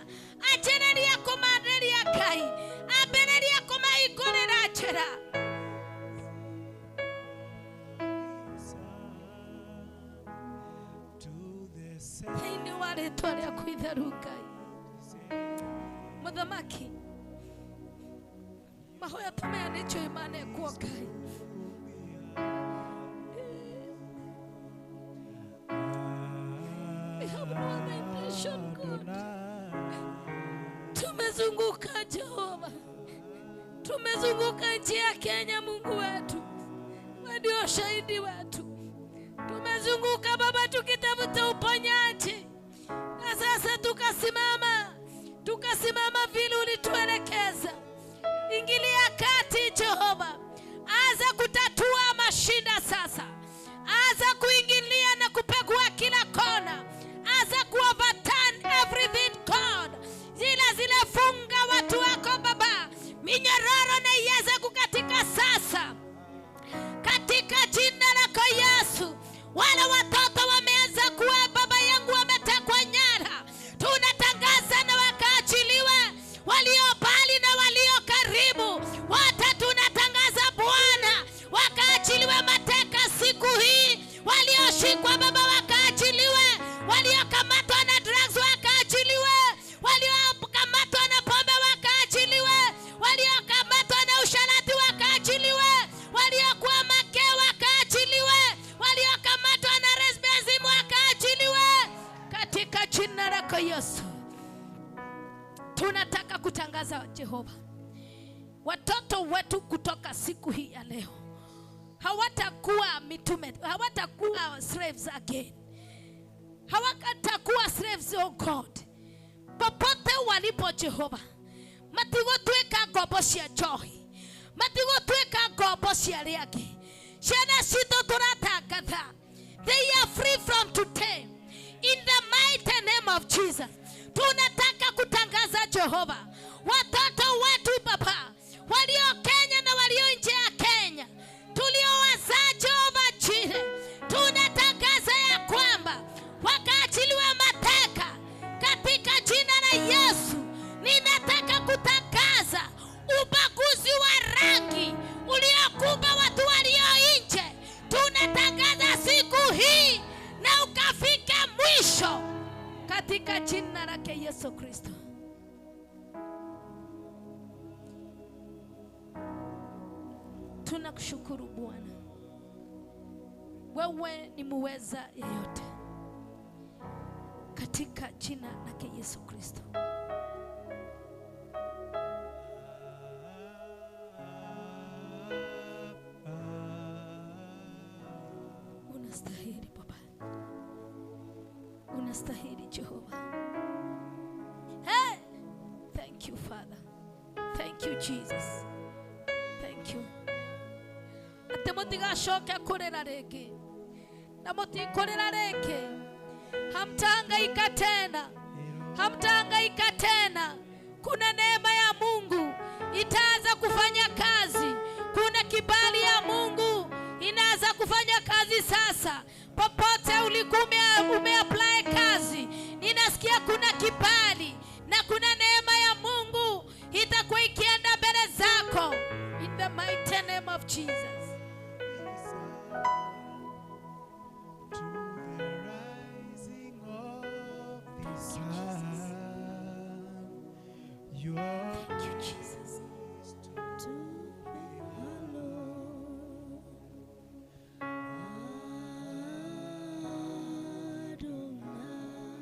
Achereria kũmanĩria Ngai, ambĩrĩria kũmahingũrĩra njĩra. Thĩinĩ wa rĩtwa rĩaku itheru Ngai, mũthamaki, mahoya ta maya nĩ njũĩ manekwo Ngai. We have no other intention, God. Tumezunguka Jehova, tumezunguka nchi ya Kenya, Mungu wetu, wewe ndio shahidi wetu. Tumezunguka Baba tukitafuta uponyaji, na sasa tukasimama, tukasimama vile ulituelekeza. Ingilia kati Jehova, anza kutatua mashinda sasa, anza kuingilia na kupekua kila kona, anza kuoverturn everything God. Zile zile funga watu wako Baba, minyororo na iweze kukatika sasa katika jina lako Yesu. Wale watoto wameanza kuwa baba yangu wametekwa nyara, tunatangaza na wakaachiliwe, walio mbali na walio karibu wote tunatangaza Bwana, wakaachiliwe mateka siku hii, walioshikwa Baba wakaachiliwe, waliokamatwa na drugs wakaachiliwe, waliokamatwa na pombe wakaachiliwe, waliokamatwa na usharati wakaachiliwe, waliokuwa make wakaachiliwe, waliokamatwa na lesbianism wakaachiliwe, katika jina lako Yesu. Tunataka kutangaza Jehova, Watoto wetu kutoka siku hii ya leo hawatakuwa mitume, hawatakuwa slaves again, hawatakuwa slaves, oh God, popote walipo Jehova. Matigũtuĩka ngombo cia njohi, matigũtuĩka ngombo cia arĩa angĩ. Ciana citũ tũratangatha, they are free from today in the mighty name of Jesus. Tunataka kutangaza Jehova, watoto wetu Baba walio Kenya na walio nje ya Kenya, tuliowazaa Jehova Jire, tunatangaza ya kwamba wakaachiliwe mateka katika jina la Yesu. Ninataka kutangaza ubaguzi wa rangi uliokumba watu walio nje, tunatangaza siku hii na ukafika mwisho katika jina lake Yesu Kristo. Tunakushukuru Bwana, wewe ni muweza yeyote, katika jina lake Yesu Kristo. Unastahili Baba, unastahili Jehova. Hey! Thank you Father, thank you Jesus, thank you. Ate mutigacoke kurira ringi, na mutikurira ringi, hamtahangaika tena, hamtahangaika tena. Kuna neema ya Mungu itaanza kufanya kazi, kuna kibali ya Mungu inaanza kufanya kazi sasa. Popote ulikuwa umeapply kazi, ninasikia kuna kibali na kuna neema ya Mungu itakuwa ikienda mbele zako in the mighty name of Jesus. To the rising of the sun, your Thank you Jesus. to be hallowed. Adonai.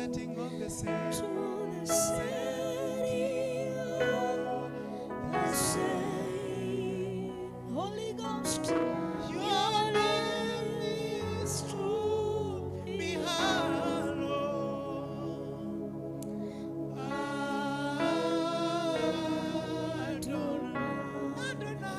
setting of the sun. To the setting of the same. Holy Ghost, Your name is to be hallowed. Adonai,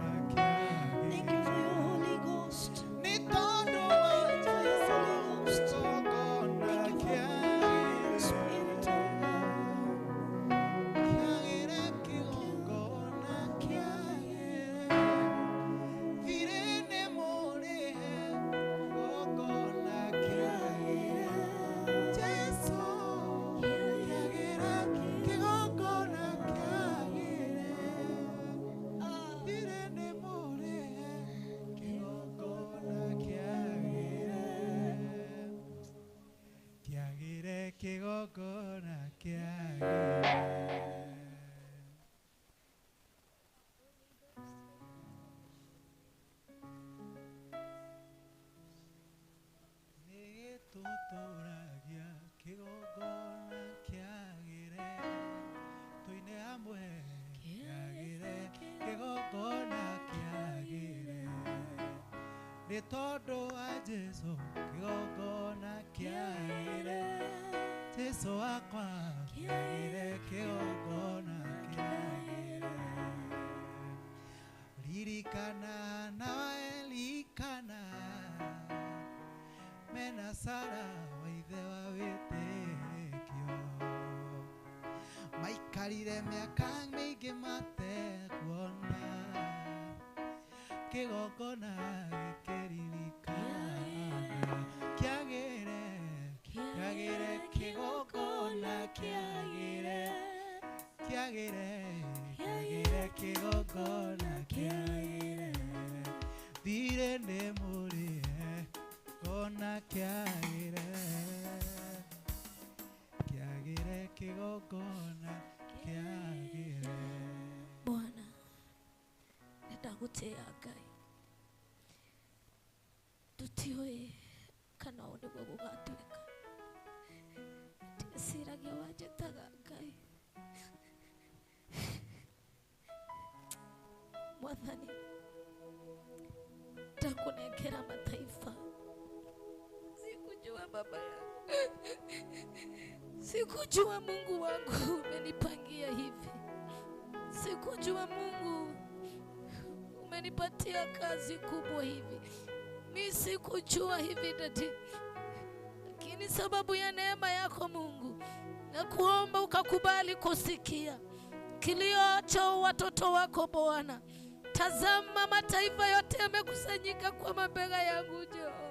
Thank you for your Holy Ghost. Thank you for your Holy Ghost. Thank you for the Spirit of God. Kigongona kĩagĩre. Nĩgĩtũtũragia kĩgongona kĩagĩre, tũine hamwe kĩagĩre, kĩgongona kĩagĩre. Nĩ tondũ wa Jesũ kĩgongona kĩagĩre, Jesũ wakwa kĩagĩre, kĩgongona kĩagĩre. Ririkana na Elikana mena Sara wa ithe wa wĩtĩkio, maikarire mĩaka mĩingĩ matekuona kĩgongona gĩkĩririkana kĩagĩre, kĩagĩre, kĩgongona kĩagĩre, kĩagĩre, kĩagĩre, kĩgongona kĩagĩre. Thirĩ nĩ mũrĩhe kona kĩagĩre, kĩagĩre, kĩgongona kĩagĩre. Bwana, nĩndagũtĩĩa Ngai, tũtiũĩ kana ũũ nĩguo gũgatuĩka. Ndĩciragia wanjĩtaga Ngai. Mwathani, ndakũnengera mataifa. Sikujua baba yangu, sikujua Mungu wangu umenipangia hivi. Sikujua Mungu umenipatia kazi kubwa hivi. Mi sikujua hivi dadi, lakini sababu ya neema yako Mungu, nakuomba ukakubali kusikia kilio cha watoto wako Bwana. Tazama mataifa yote yamekusanyika kwa mabega yangu Jehova.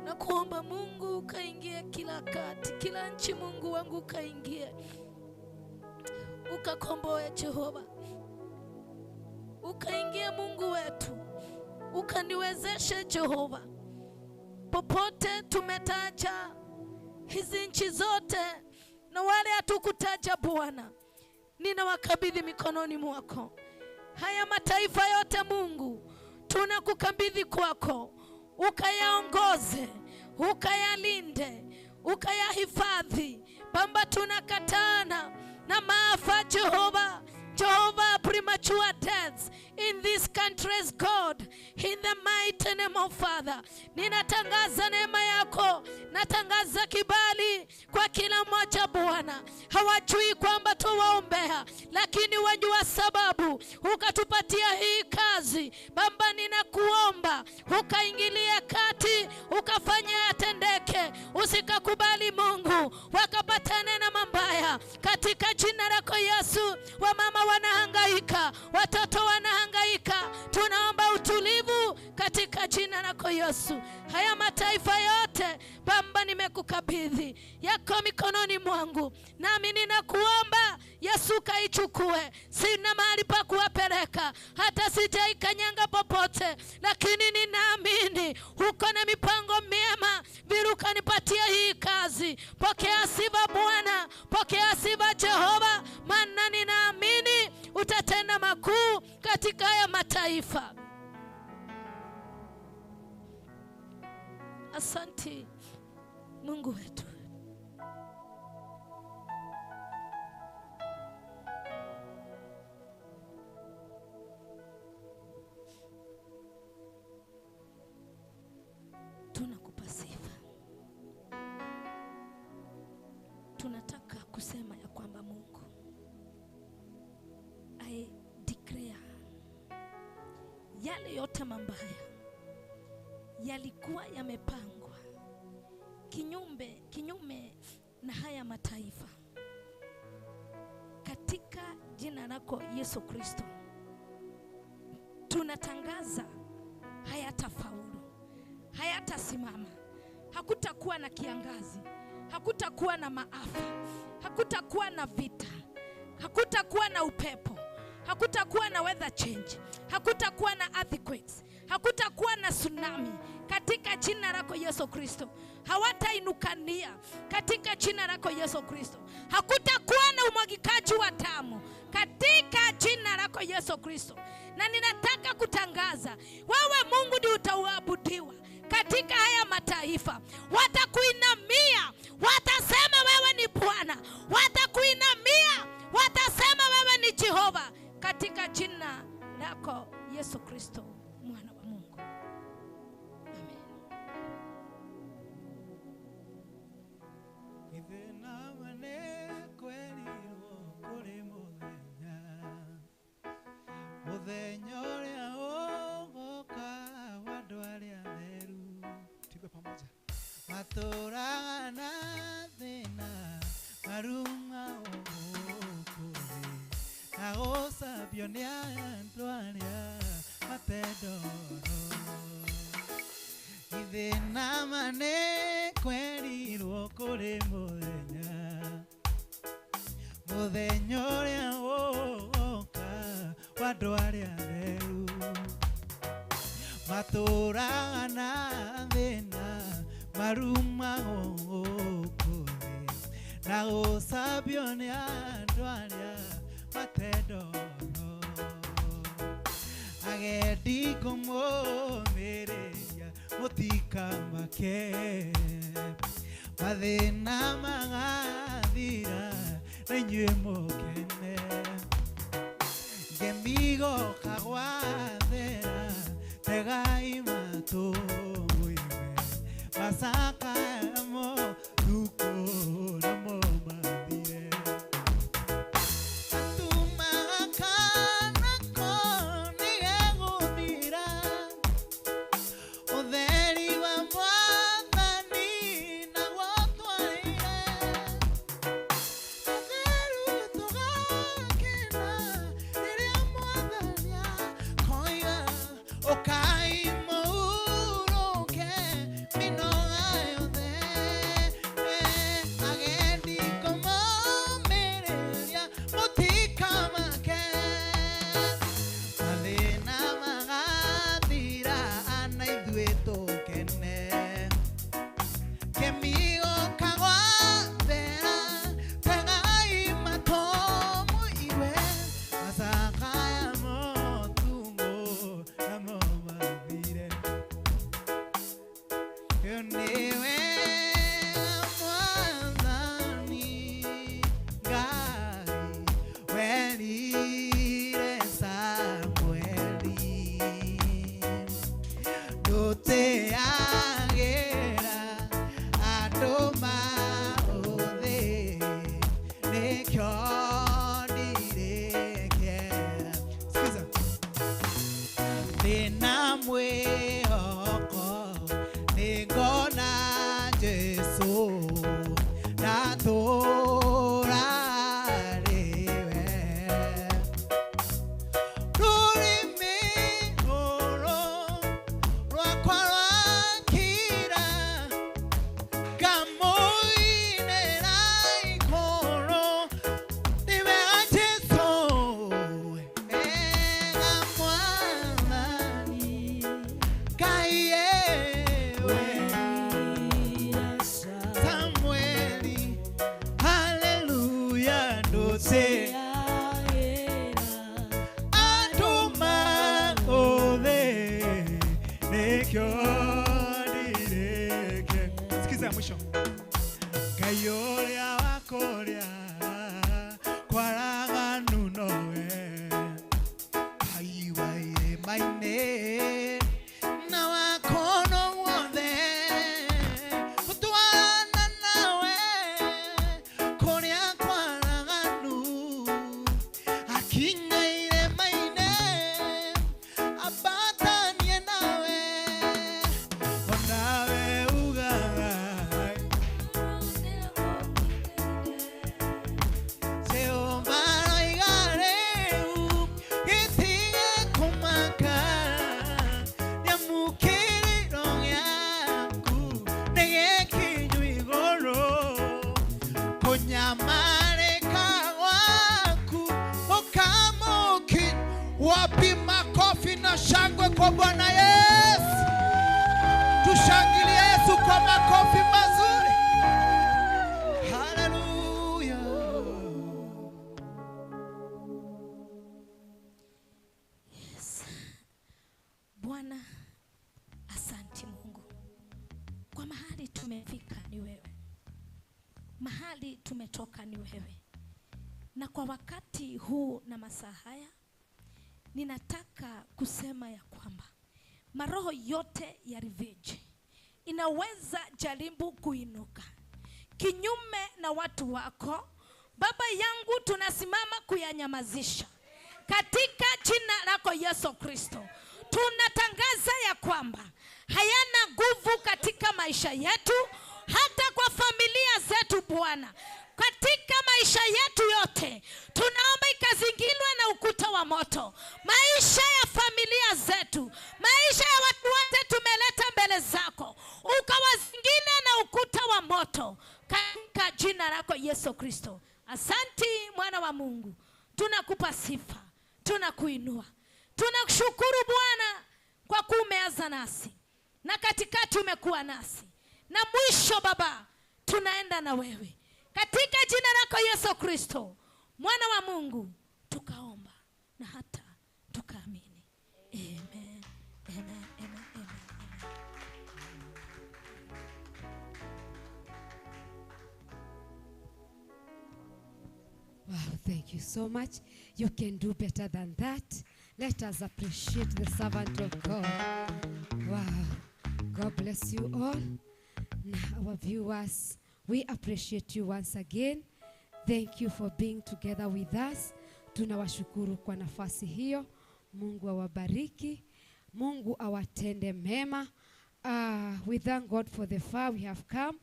Nakuomba Mungu ukaingie kila kati, kila nchi Mungu wangu ukaingie, ukakomboe Jehova, ukaingie Mungu wetu, ukaniwezeshe Jehova. Popote tumetaja hizi nchi zote na wale hatukutaja Bwana, ninawakabidhi mikononi mwako. Haya mataifa yote Mungu, tunakukabidhi kwako, ukayaongoze, ukayalinde, ukayahifadhi. Baba, tunakatana na maafa Jehova, Jehovah, premature deaths in these countries, God, in the mighty name of Father. Ninatangaza neema yako, natangaza kibali kwa kila mmoja Bwana. Hawajui kwamba tuwaombea, lakini wajua sababu ukatupatia hii kazi. Baba, ninakuomba ukaingilia kati, ukafanya yatendeke. Usikakubali Mungu wakapatane na mabaya, katika jina lako Yesu. Wamama wanahangaika, watoto wanahangaika, tunaomba utulivu katika jina lako Yesu. Haya mataifa yote Baba, nimekukabidhi yako mikononi mwangu, nami ninakuomba Yesu kaichukue. Sina mahali pa kuwapeleka, hata sijaikanyanga popote, lakini ninaamini uko na mipango mema, vile ukanipatia hii kazi. Pokea sifa Bwana, pokea sifa Jehova, maana ninaamini utatenda makuu katika haya mataifa. Asante Mungu wetu. Tunakupa sifa. Tunataka kusema ya kwamba Mungu, I declare yale yote mabaya yalikuwa yamepangwa kinyume na haya mataifa, katika jina lako Yesu Kristo tunatangaza hayatafaulu, hayatasimama. Hakutakuwa na kiangazi, hakutakuwa na maafa, hakutakuwa na vita, hakutakuwa na upepo, hakutakuwa na weather change, hakutakuwa na earthquakes, hakutakuwa na tsunami, katika jina lako Yesu Kristo. Hawatainukania katika jina lako Yesu Kristo. Hakutakuwa na umwagikaji wa damu katika jina lako Yesu Kristo. Na ninataka kutangaza, wewe Mungu ndiye utauabudiwa katika haya mataifa. Watakuinamia, watasema wewe ni Bwana. Watakuinamia, watasema wewe ni Jehova, katika jina lako Yesu Kristo, mwana wa Mungu. Amen. Muthenya ũrĩa ũgũka wa andũ arĩa atheru, tuimbe pamoja. Matũũraga na thĩna, maruma gũkũ thĩ, na gũcambio nĩ andũ arĩa matendoro. Githĩ nama nĩ kwerirwo kũrĩ mũthenya, mũthenya ũrĩa ũgoka wa andũ arĩa atheru, matũũraga na thĩna, maruma gũkũ thĩ, na gũcambio nĩ andũ arĩa matendoro. Agendi kũmũmĩrĩria mũtikamake, mathĩna magathira na inyuĩ mũkene. Ngemigoka gwathera, tegai matũ mũigue macakaya motukũ namo mathire. Atumaga kana ko nĩgegũthira, ũtheri wa Mwathani naguo twarĩire. Atheru tũgakena rĩrĩa Mwathani akoiga, ũkai mũhurũke mĩnoga yothe. Tumalize ya mwisho. Ngai ũrĩa wa kũrĩa kwaraganu nowe Ngai wa irĩma-inĩ na wakono wothe gũtwarana nawe kũrĩa kwaraganu akinya irĩma-inĩ ambatanie nawe onawe ugaga Jehova aroiga rĩu gĩtige kũmaka nĩamu kĩrĩro gĩaku nĩ gĩkinyu igũrũ kũnyamarĩka gwaku ũkamũki. Wapi makofi na shangwe kwa Bwana Yesu? Tushangilie Yesu kwa makofi mazuri. Haleluya. Yes. Bwana, asanti Mungu kwa mahali tumefika ni wewe, mahali tumetoka ni wewe, na kwa wakati huu na masaa haya ninataka kusema ya kwamba maroho yote ya revenge inaweza jaribu kuinuka kinyume na watu wako. Baba yangu, tunasimama kuyanyamazisha katika jina lako Yesu Kristo. Tunatangaza ya kwamba hayana nguvu katika maisha yetu, hata kwa familia zetu Bwana. Katika maisha yetu yote tunaomba ikazingirwe na ukuta wa moto. Maisha ya familia zetu, maisha ya watu wote tumeleta mbele zako, ukawazingire na ukuta wa moto katika jina lako Yesu Kristo. Asanti mwana wa Mungu, tunakupa sifa, tunakuinua, tunakushukuru Bwana kwa kuwa umeanza nasi na katikati umekuwa nasi na mwisho Baba tunaenda na wewe katika jina lako Yesu Kristo mwana wa Mungu, tukaomba na hata tukaamini. Amen, amen, amen, amen, amen. Wow, thank you so much. You can do better than that. Let us appreciate the servant of God. Wow. God bless you all. Now, our viewers, we appreciate you once again. Thank you for being together with us. Tunawashukuru kwa nafasi hiyo. Mungu awabariki. Mungu awatende mema. We thank God for the far we have come.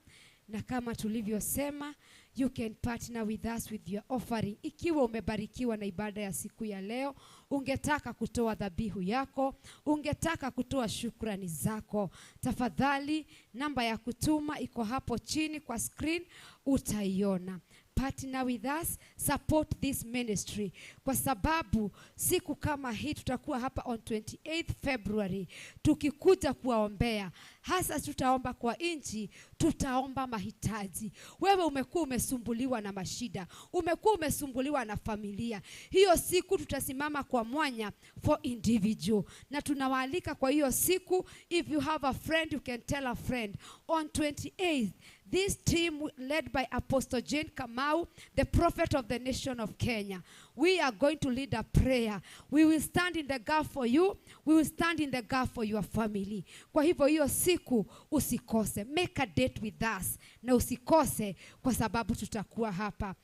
Na kama tulivyosema, you can partner with us with your offering. Ikiwa umebarikiwa na ibada ya siku ya leo, ungetaka kutoa dhabihu yako, ungetaka kutoa shukrani zako, tafadhali namba ya kutuma iko hapo chini kwa screen, utaiona. Partner with us, support this ministry, kwa sababu siku kama hii tutakuwa hapa on 28th February tukikuja kuwaombea. Hasa tutaomba kwa nchi, tutaomba mahitaji. Wewe umekuwa umesumbuliwa na mashida, umekuwa umesumbuliwa na familia, hiyo siku tutasimama kwa mwanya for individual, na tunawaalika kwa hiyo siku. If you have a friend, you can tell a friend on 28th. This team led by Apostle Jane Kamau, the prophet of the nation of Kenya, we are going to lead a prayer. We will stand in the gap for you. We will stand in the gap for your family. Kwa hivyo hiyo siku usikose. Make a date with us. Na usikose kwa sababu tutakuwa hapa.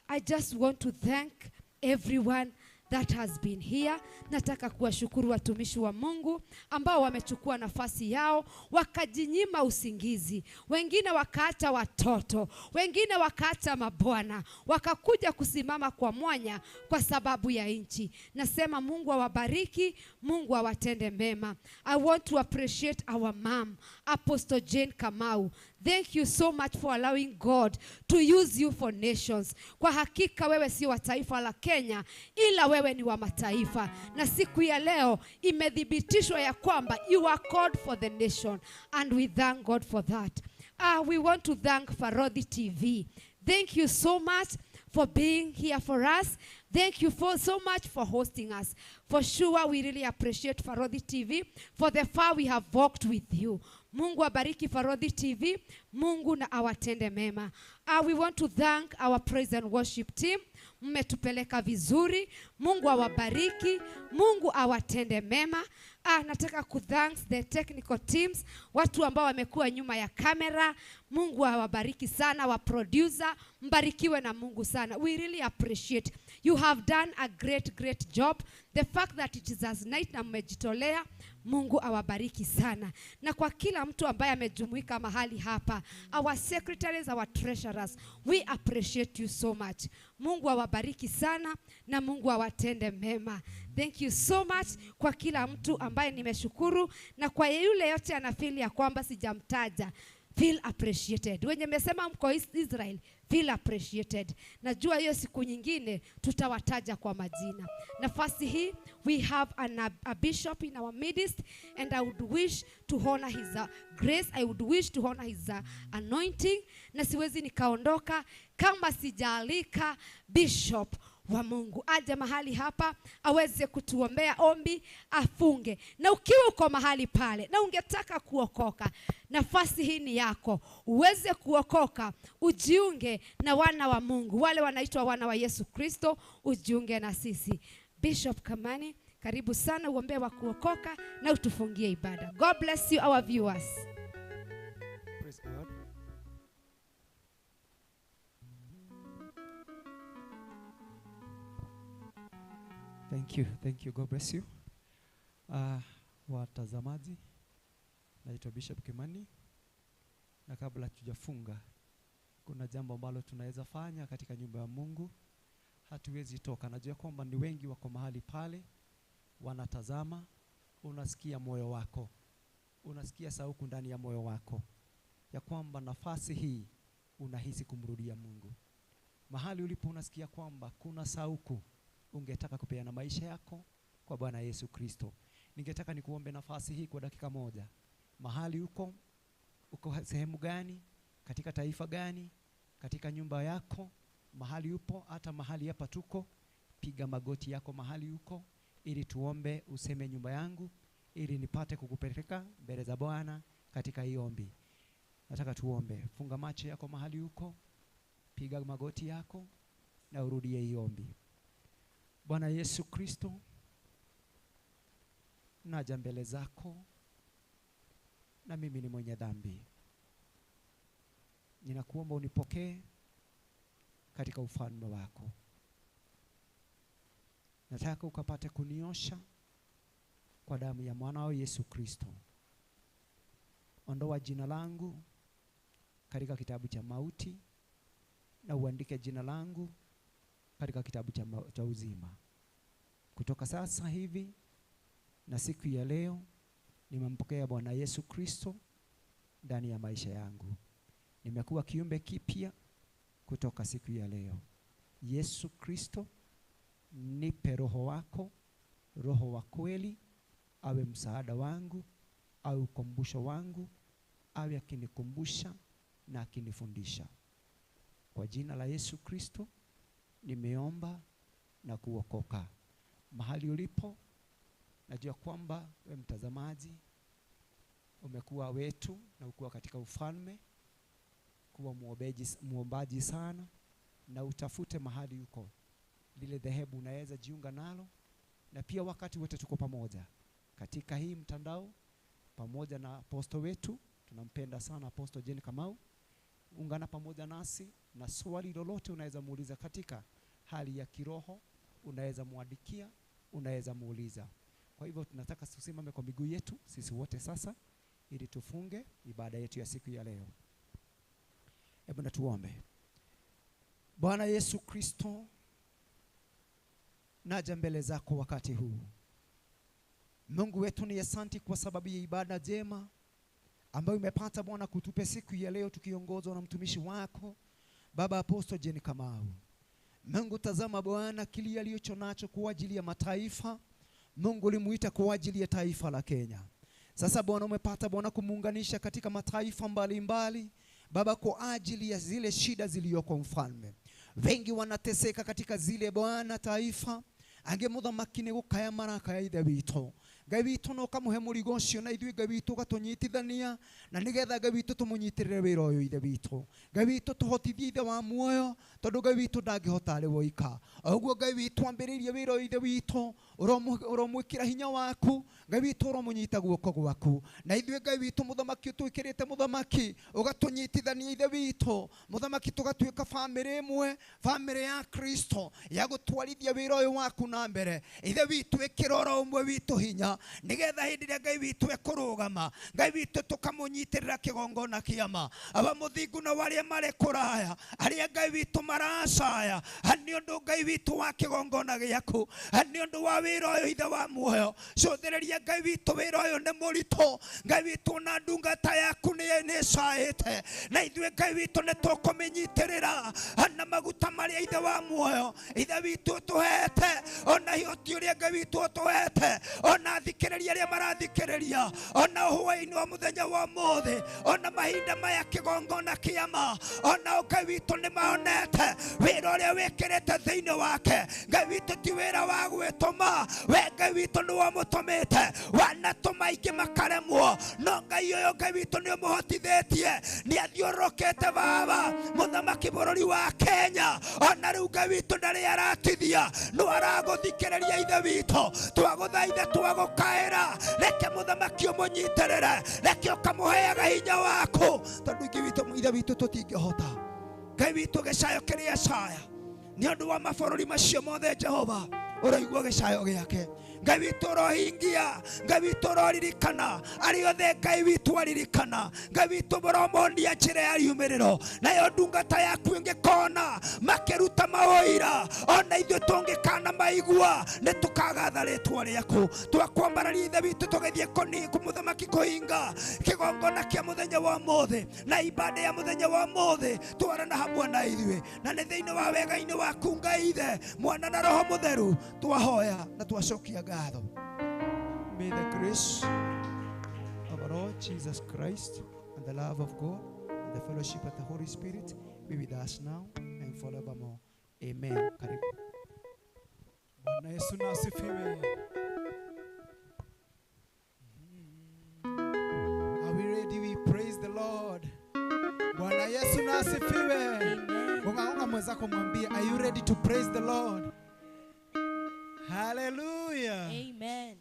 I just want to thank everyone that has been here. Nataka kuwashukuru watumishi wa Mungu ambao wamechukua nafasi yao, wakajinyima usingizi, wengine wakaacha watoto, wengine wakaacha mabwana, wakakuja kusimama kwa mwanya kwa sababu ya nchi. Nasema Mungu awabariki, Mungu awatende mema. I want to appreciate our mom, Apostle Jane Kamau. Thank you so much for allowing God to use you for nations. Kwa hakika wewe si wa taifa la Kenya, ila wewe ni wa mataifa. Na siku ya leo imethibitishwa ya kwamba you are called for the nation, and we thank God for that. We want to thank Farodhi TV. Thank you so much for being here for us. Thank you for so much for hosting us. For sure, we really appreciate Farodhi TV for the far we have walked with you. Mungu abariki Farodhi TV. Mungu na awatende mema. We want to thank our praise and worship team. Mmetupeleka vizuri. Mungu awabariki. Mungu awatende mema. Nataka ku thanks the technical teams, watu ambao wamekuwa nyuma ya kamera. Mungu awabariki sana, wa producer, mbarikiwe na Mungu sana. We really appreciate. You have done a great, great job. The fact that it is as night na mmejitolea, Mungu awabariki sana. Na kwa kila mtu ambaye amejumuika mahali hapa, our secretaries, our treasurers, we appreciate you so much. Mungu awabariki sana na Mungu awatende mema. Thank you so much kwa kila mtu ambaye nimeshukuru, na kwa yule yote anafeel ya kwamba sijamtaja, feel appreciated. Wenye mesema mko Israel, feel appreciated. Najua hiyo siku nyingine tutawataja kwa majina. Nafasi hii, we have a bishop in our midst, and I would wish to honor his grace. I would wish to honor his anointing. Na siwezi nikaondoka kama sijaalika bishop wa Mungu aje mahali hapa aweze kutuombea ombi, afunge. Na ukiwa uko mahali pale na ungetaka kuokoka, nafasi hii ni yako uweze kuokoka, ujiunge na wana wa Mungu, wale wanaitwa wana wa Yesu Kristo, ujiunge na sisi. Bishop Kamani, karibu sana, uombe wa kuokoka na utufungie ibada. God bless you our viewers. Praise God. Thank you, thank you. God bless you. Watazamaji, naitwa Bishop Kimani, na kabla tujafunga, kuna jambo ambalo tunaweza fanya katika nyumba ya Mungu. Hatuwezi toka. Najua kwamba ni wengi wako mahali pale wanatazama. Unasikia moyo wako, unasikia sauku ndani ya moyo wako ya kwamba nafasi hii unahisi kumrudia Mungu. Mahali ulipo unasikia kwamba kuna sauku, ungetaka kupeana maisha yako kwa Bwana Yesu Kristo. Ningetaka nikuombe nafasi hii kwa dakika moja. Mahali uko, uko sehemu gani, katika taifa gani, katika nyumba yako, mahali upo, hata mahali hapa tuko, piga magoti yako mahali uko, ili tuombe, useme nyumba yangu, ili nipate kukupeleka mbele za Bwana katika hii ombi. Nataka tuombe. Funga macho yako mahali uko, piga magoti yako na urudie hii ombi. Bwana Yesu Kristo, naja mbele zako na mimi ni mwenye dhambi. Ninakuomba unipokee katika ufalme wako. Nataka ukapate kuniosha kwa damu ya mwanao Yesu Kristo. Ondoa jina langu katika kitabu cha mauti na uandike jina langu katika kitabu cha uzima. Kutoka sasa hivi na siku ya leo, nimempokea Bwana Yesu Kristo ndani ya maisha yangu. Nimekuwa kiumbe kipya kutoka siku ya leo. Yesu Kristo, nipe roho wako, roho wa kweli, awe msaada wangu, awe ukumbusho wangu, awe akinikumbusha na akinifundisha. Kwa jina la Yesu Kristo nimeomba na kuokoka. Mahali ulipo, najua kwamba we mtazamaji umekuwa wetu na ukuwa katika ufalme, kuwa muombaji sana, na utafute mahali uko lile dhehebu unaweza jiunga nalo, na pia wakati wote tuko pamoja katika hii mtandao pamoja na aposto wetu, tunampenda sana Apostle Jane Kamau. Ungana pamoja nasi, na swali lolote unaweza muuliza katika hali ya kiroho, unaweza muandikia, unaweza muuliza. Kwa hivyo tunataka tusimame kwa miguu yetu sisi wote sasa, ili tufunge ibada yetu ya siku ya leo. Hebu na tuombe. Bwana Yesu Kristo, naja mbele zako wakati huu. Mungu wetu, ni asanti kwa sababu ya ibada njema ambayo umepata Bwana kutupe siku ya leo, tukiongozwa na mtumishi wako Baba Apostle Jane Kamau. Mungu, tazama Bwana kile alicho nacho kwa ajili ya mataifa. Mungu ulimuita kwa ajili ya taifa la Kenya. Sasa Bwana umepata Bwana kumuunganisha katika mataifa mbalimbali, Baba, kwa ajili ya zile shida zilizoko mfalme. Wengi wanateseka katika zile Bwana taifa. Ange muthamaki ni gukaya marakaya ithe witũ. Ngai witũ no ũkamũhe mũrigo ũcio na ithuĩ Ngai witũ ũgatũnyitithania na nĩgetha Ngai witũ tũmũnyitĩrĩre wĩra ũyũ ithe witũ. Ngai witũ tũhotithie ithe wa muoyo tondũ Ngai witũ ndangĩhota arĩ woika. O ũguo Ngai witũ ambĩrĩirie wĩra ũyũ ithe witũ ũromwĩkĩra hinya waku Ngai witũ ũromũnyita guoko gwaku na ithuĩ Ngai witũ mũthamaki ũtwĩkĩrĩte mũthamaki ũgatũnyitithania ithe witũ mũthamaki tũgatuĩka bamĩrĩ ĩmwe bamĩrĩ ya Kristo ya gũtwarithia wĩra ũyũ waku na mbere ithe witũ ĩkĩra oro ũmwe witũ hinya nĩgetha hĩndĩ ĩrĩa Ngai witũ ekũrũgama Ngai witũ tũkamũnyitĩrĩra kĩgongona kĩama aba mũthingu na arĩa marĩ kũraya arĩa Ngai witũ maracaya nĩ ũndũ Ngai witũ wa kĩgongona gĩaku nĩ ũndũ wa wĩra ũyũ ithe wa muoyo cũthĩrĩria Ngai witũ wĩra ũyũ nĩ mũritũ Ngai witũ na ndungata yaku nĩ nĩcaĩte na ithuĩ Ngai witũ nĩ tũkũmĩnyitĩrĩra na maguta marĩa ithe wa muoyo ithe witũ ũtũhete ona ihoti ũrĩa Ngai witũ ũtũhete ona athikĩrĩria arĩa marathikĩrĩria ona hwaĩ-inĩ wa mũthenya wa ũmũthĩ ona mahinda maya kĩgongona kĩama ona Ngai witũ nĩ maonete wĩra ũrĩa wĩkĩrĩte thĩinĩ wake Ngai witũ ti wĩra wa gwĩtũma we Ngai witũ nĩ wamũtũmĩte wanatũma aingĩ makaremwo no Ngai ũyũ Ngai witũ nĩ ũmũhotithĩtie nĩ athiũrũrũkĩte baba mũthamaki bũrũri wa Kenya ona rĩu Ngai witũ ndarĩ aratithia no aragũthikĩrĩria ithe witũ twagũthaitha twagũkaĩra reke mũthamaki ũmũnyitĩrĩre reke ũkamũheaga hinya waku tondũ ingĩ witũ ithe witũ tũtingĩhota Ngai witũ gĩcayo kĩrĩa caya nĩ ũndũ wa mabũrũri macio mothe Jehova ũraigua gĩcayo gĩake Ngai witũ ũrohingia Ngai witũ ũroririkana arĩa othe Ngai witũ aririkana Ngai witũ ũromonia njĩra ya riumĩrĩro nayo ndungata yaku ĩngĩkona makĩruta maũira ona ithuĩ tũngĩkana maigua nĩ tũkagatha rĩtwa rĩaku twakwambararia ithe witũ tũgĩthiĩ mũthamaki kũhinga kĩgongona kĩa mũthenya wa ũmũthĩ na ibada ya mũthenya wa ũmũthĩ twarana hamwe na ithuĩ na nĩ thĩinĩ wa wega-inĩ waku Ngai ithe mwana na roho mũtheru twahoya na twacokia ngatho. May the grace of our Lord Jesus Christ and the love of God and the fellowship of the Holy Spirit be with us now and forevermore. Amen. Karibu. Bwana Yesu na asifiwe. Are we ready? We praise the Lord. Bwana Yesu na asifiwe. Gonga mwenzako mwambie, are you ready to praise the Lord? Hallelujah. Amen.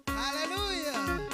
Hallelujah.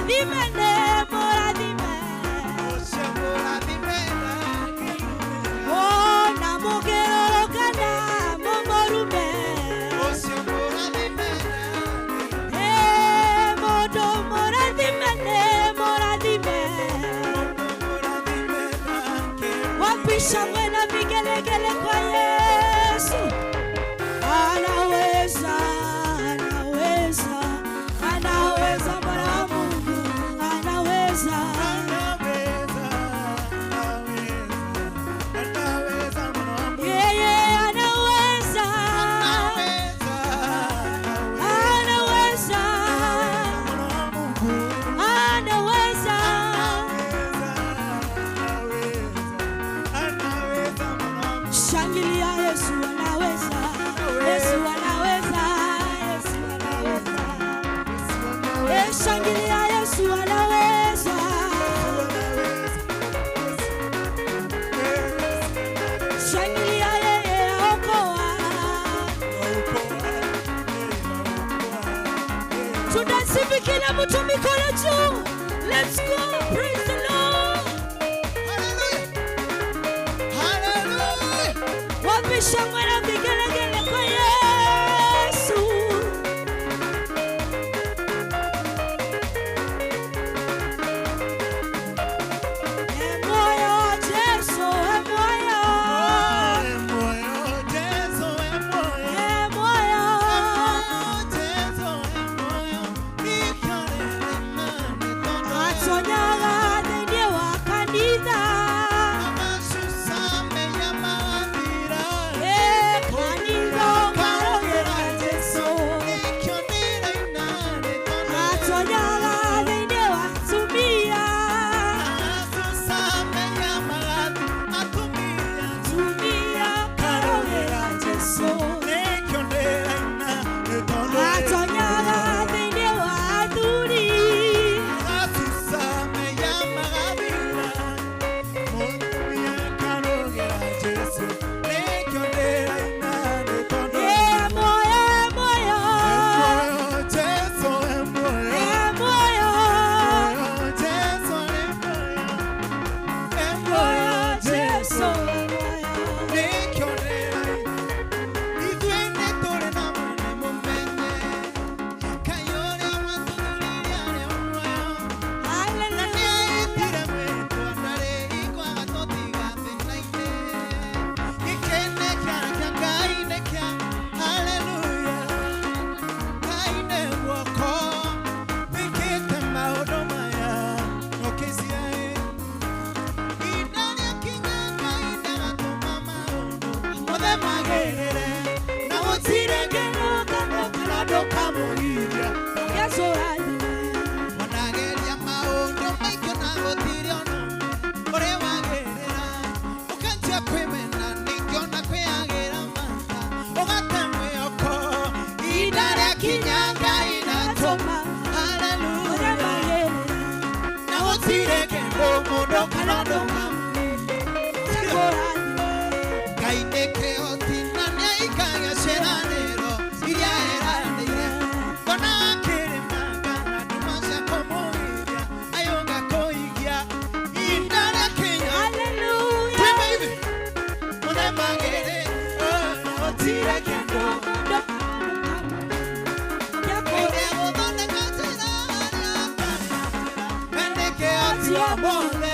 Mũrathime nĩ mũrathime. Oh, na mũkĩrũrũngana mũmũrume. Eh, mũndũ mũrathime nĩ mũrathime. Wapi shangwe na vigelegele kwa Yesu? Anaweza, anaweza, anaweza Bwana wa Mungu, anaweza. Yeye anaweza, anaweza, anaweza. Shangilia, Yesu anaweza, Yesu anaweza, Yesu anaweza. Eh, shangilia, Yesu anaweza. Shangilia, yeye aokoa. Tunasifu kila mtu mikono juu. Let's go, praise the Lord. Wapi shangwe na vigelegele kwa Yesu? E moyo Jesu, e moyo, e moyo. Atonyaga thĩinĩ wa kanitha. E kanitha ũkarũgĩra Jesu. Atonyaga thĩinĩ wa atumia. Tumia karũgĩra Jesu. Atonyaga thĩinĩ wa athuri. E moyo, e moyo, e moyo, moyo Jesu, e moyo. Hallelujah. Yesu rathime. Wanageria maũndũ maingĩ na gũtirĩ ona ũmwe ũrĩ wagĩrĩra. Ũkanjia kwĩmena ningĩ ona kwĩyagĩra mata, ũgate mwĩhoko. Ihinda rĩakinya Ngai ndatũma. Hallelujah. Na gũtirĩ kĩndũ mũndũ kana ũndũ Ngai nĩ kĩhoti na nĩaikagia ciĩranĩro iria eranĩire. Ngona akĩrĩmanga na nduma cia kũmũgiria, ayũnga kũigia. Ihinda rĩakinya. Hallelujah. Twimbe hivi. Mũthemagĩrĩ, oh, na gũtirĩ kĩndũ. Ngai nĩegũthondeka njĩra harĩa hatarĩ njĩra. We nĩ kĩhoti wa mothe.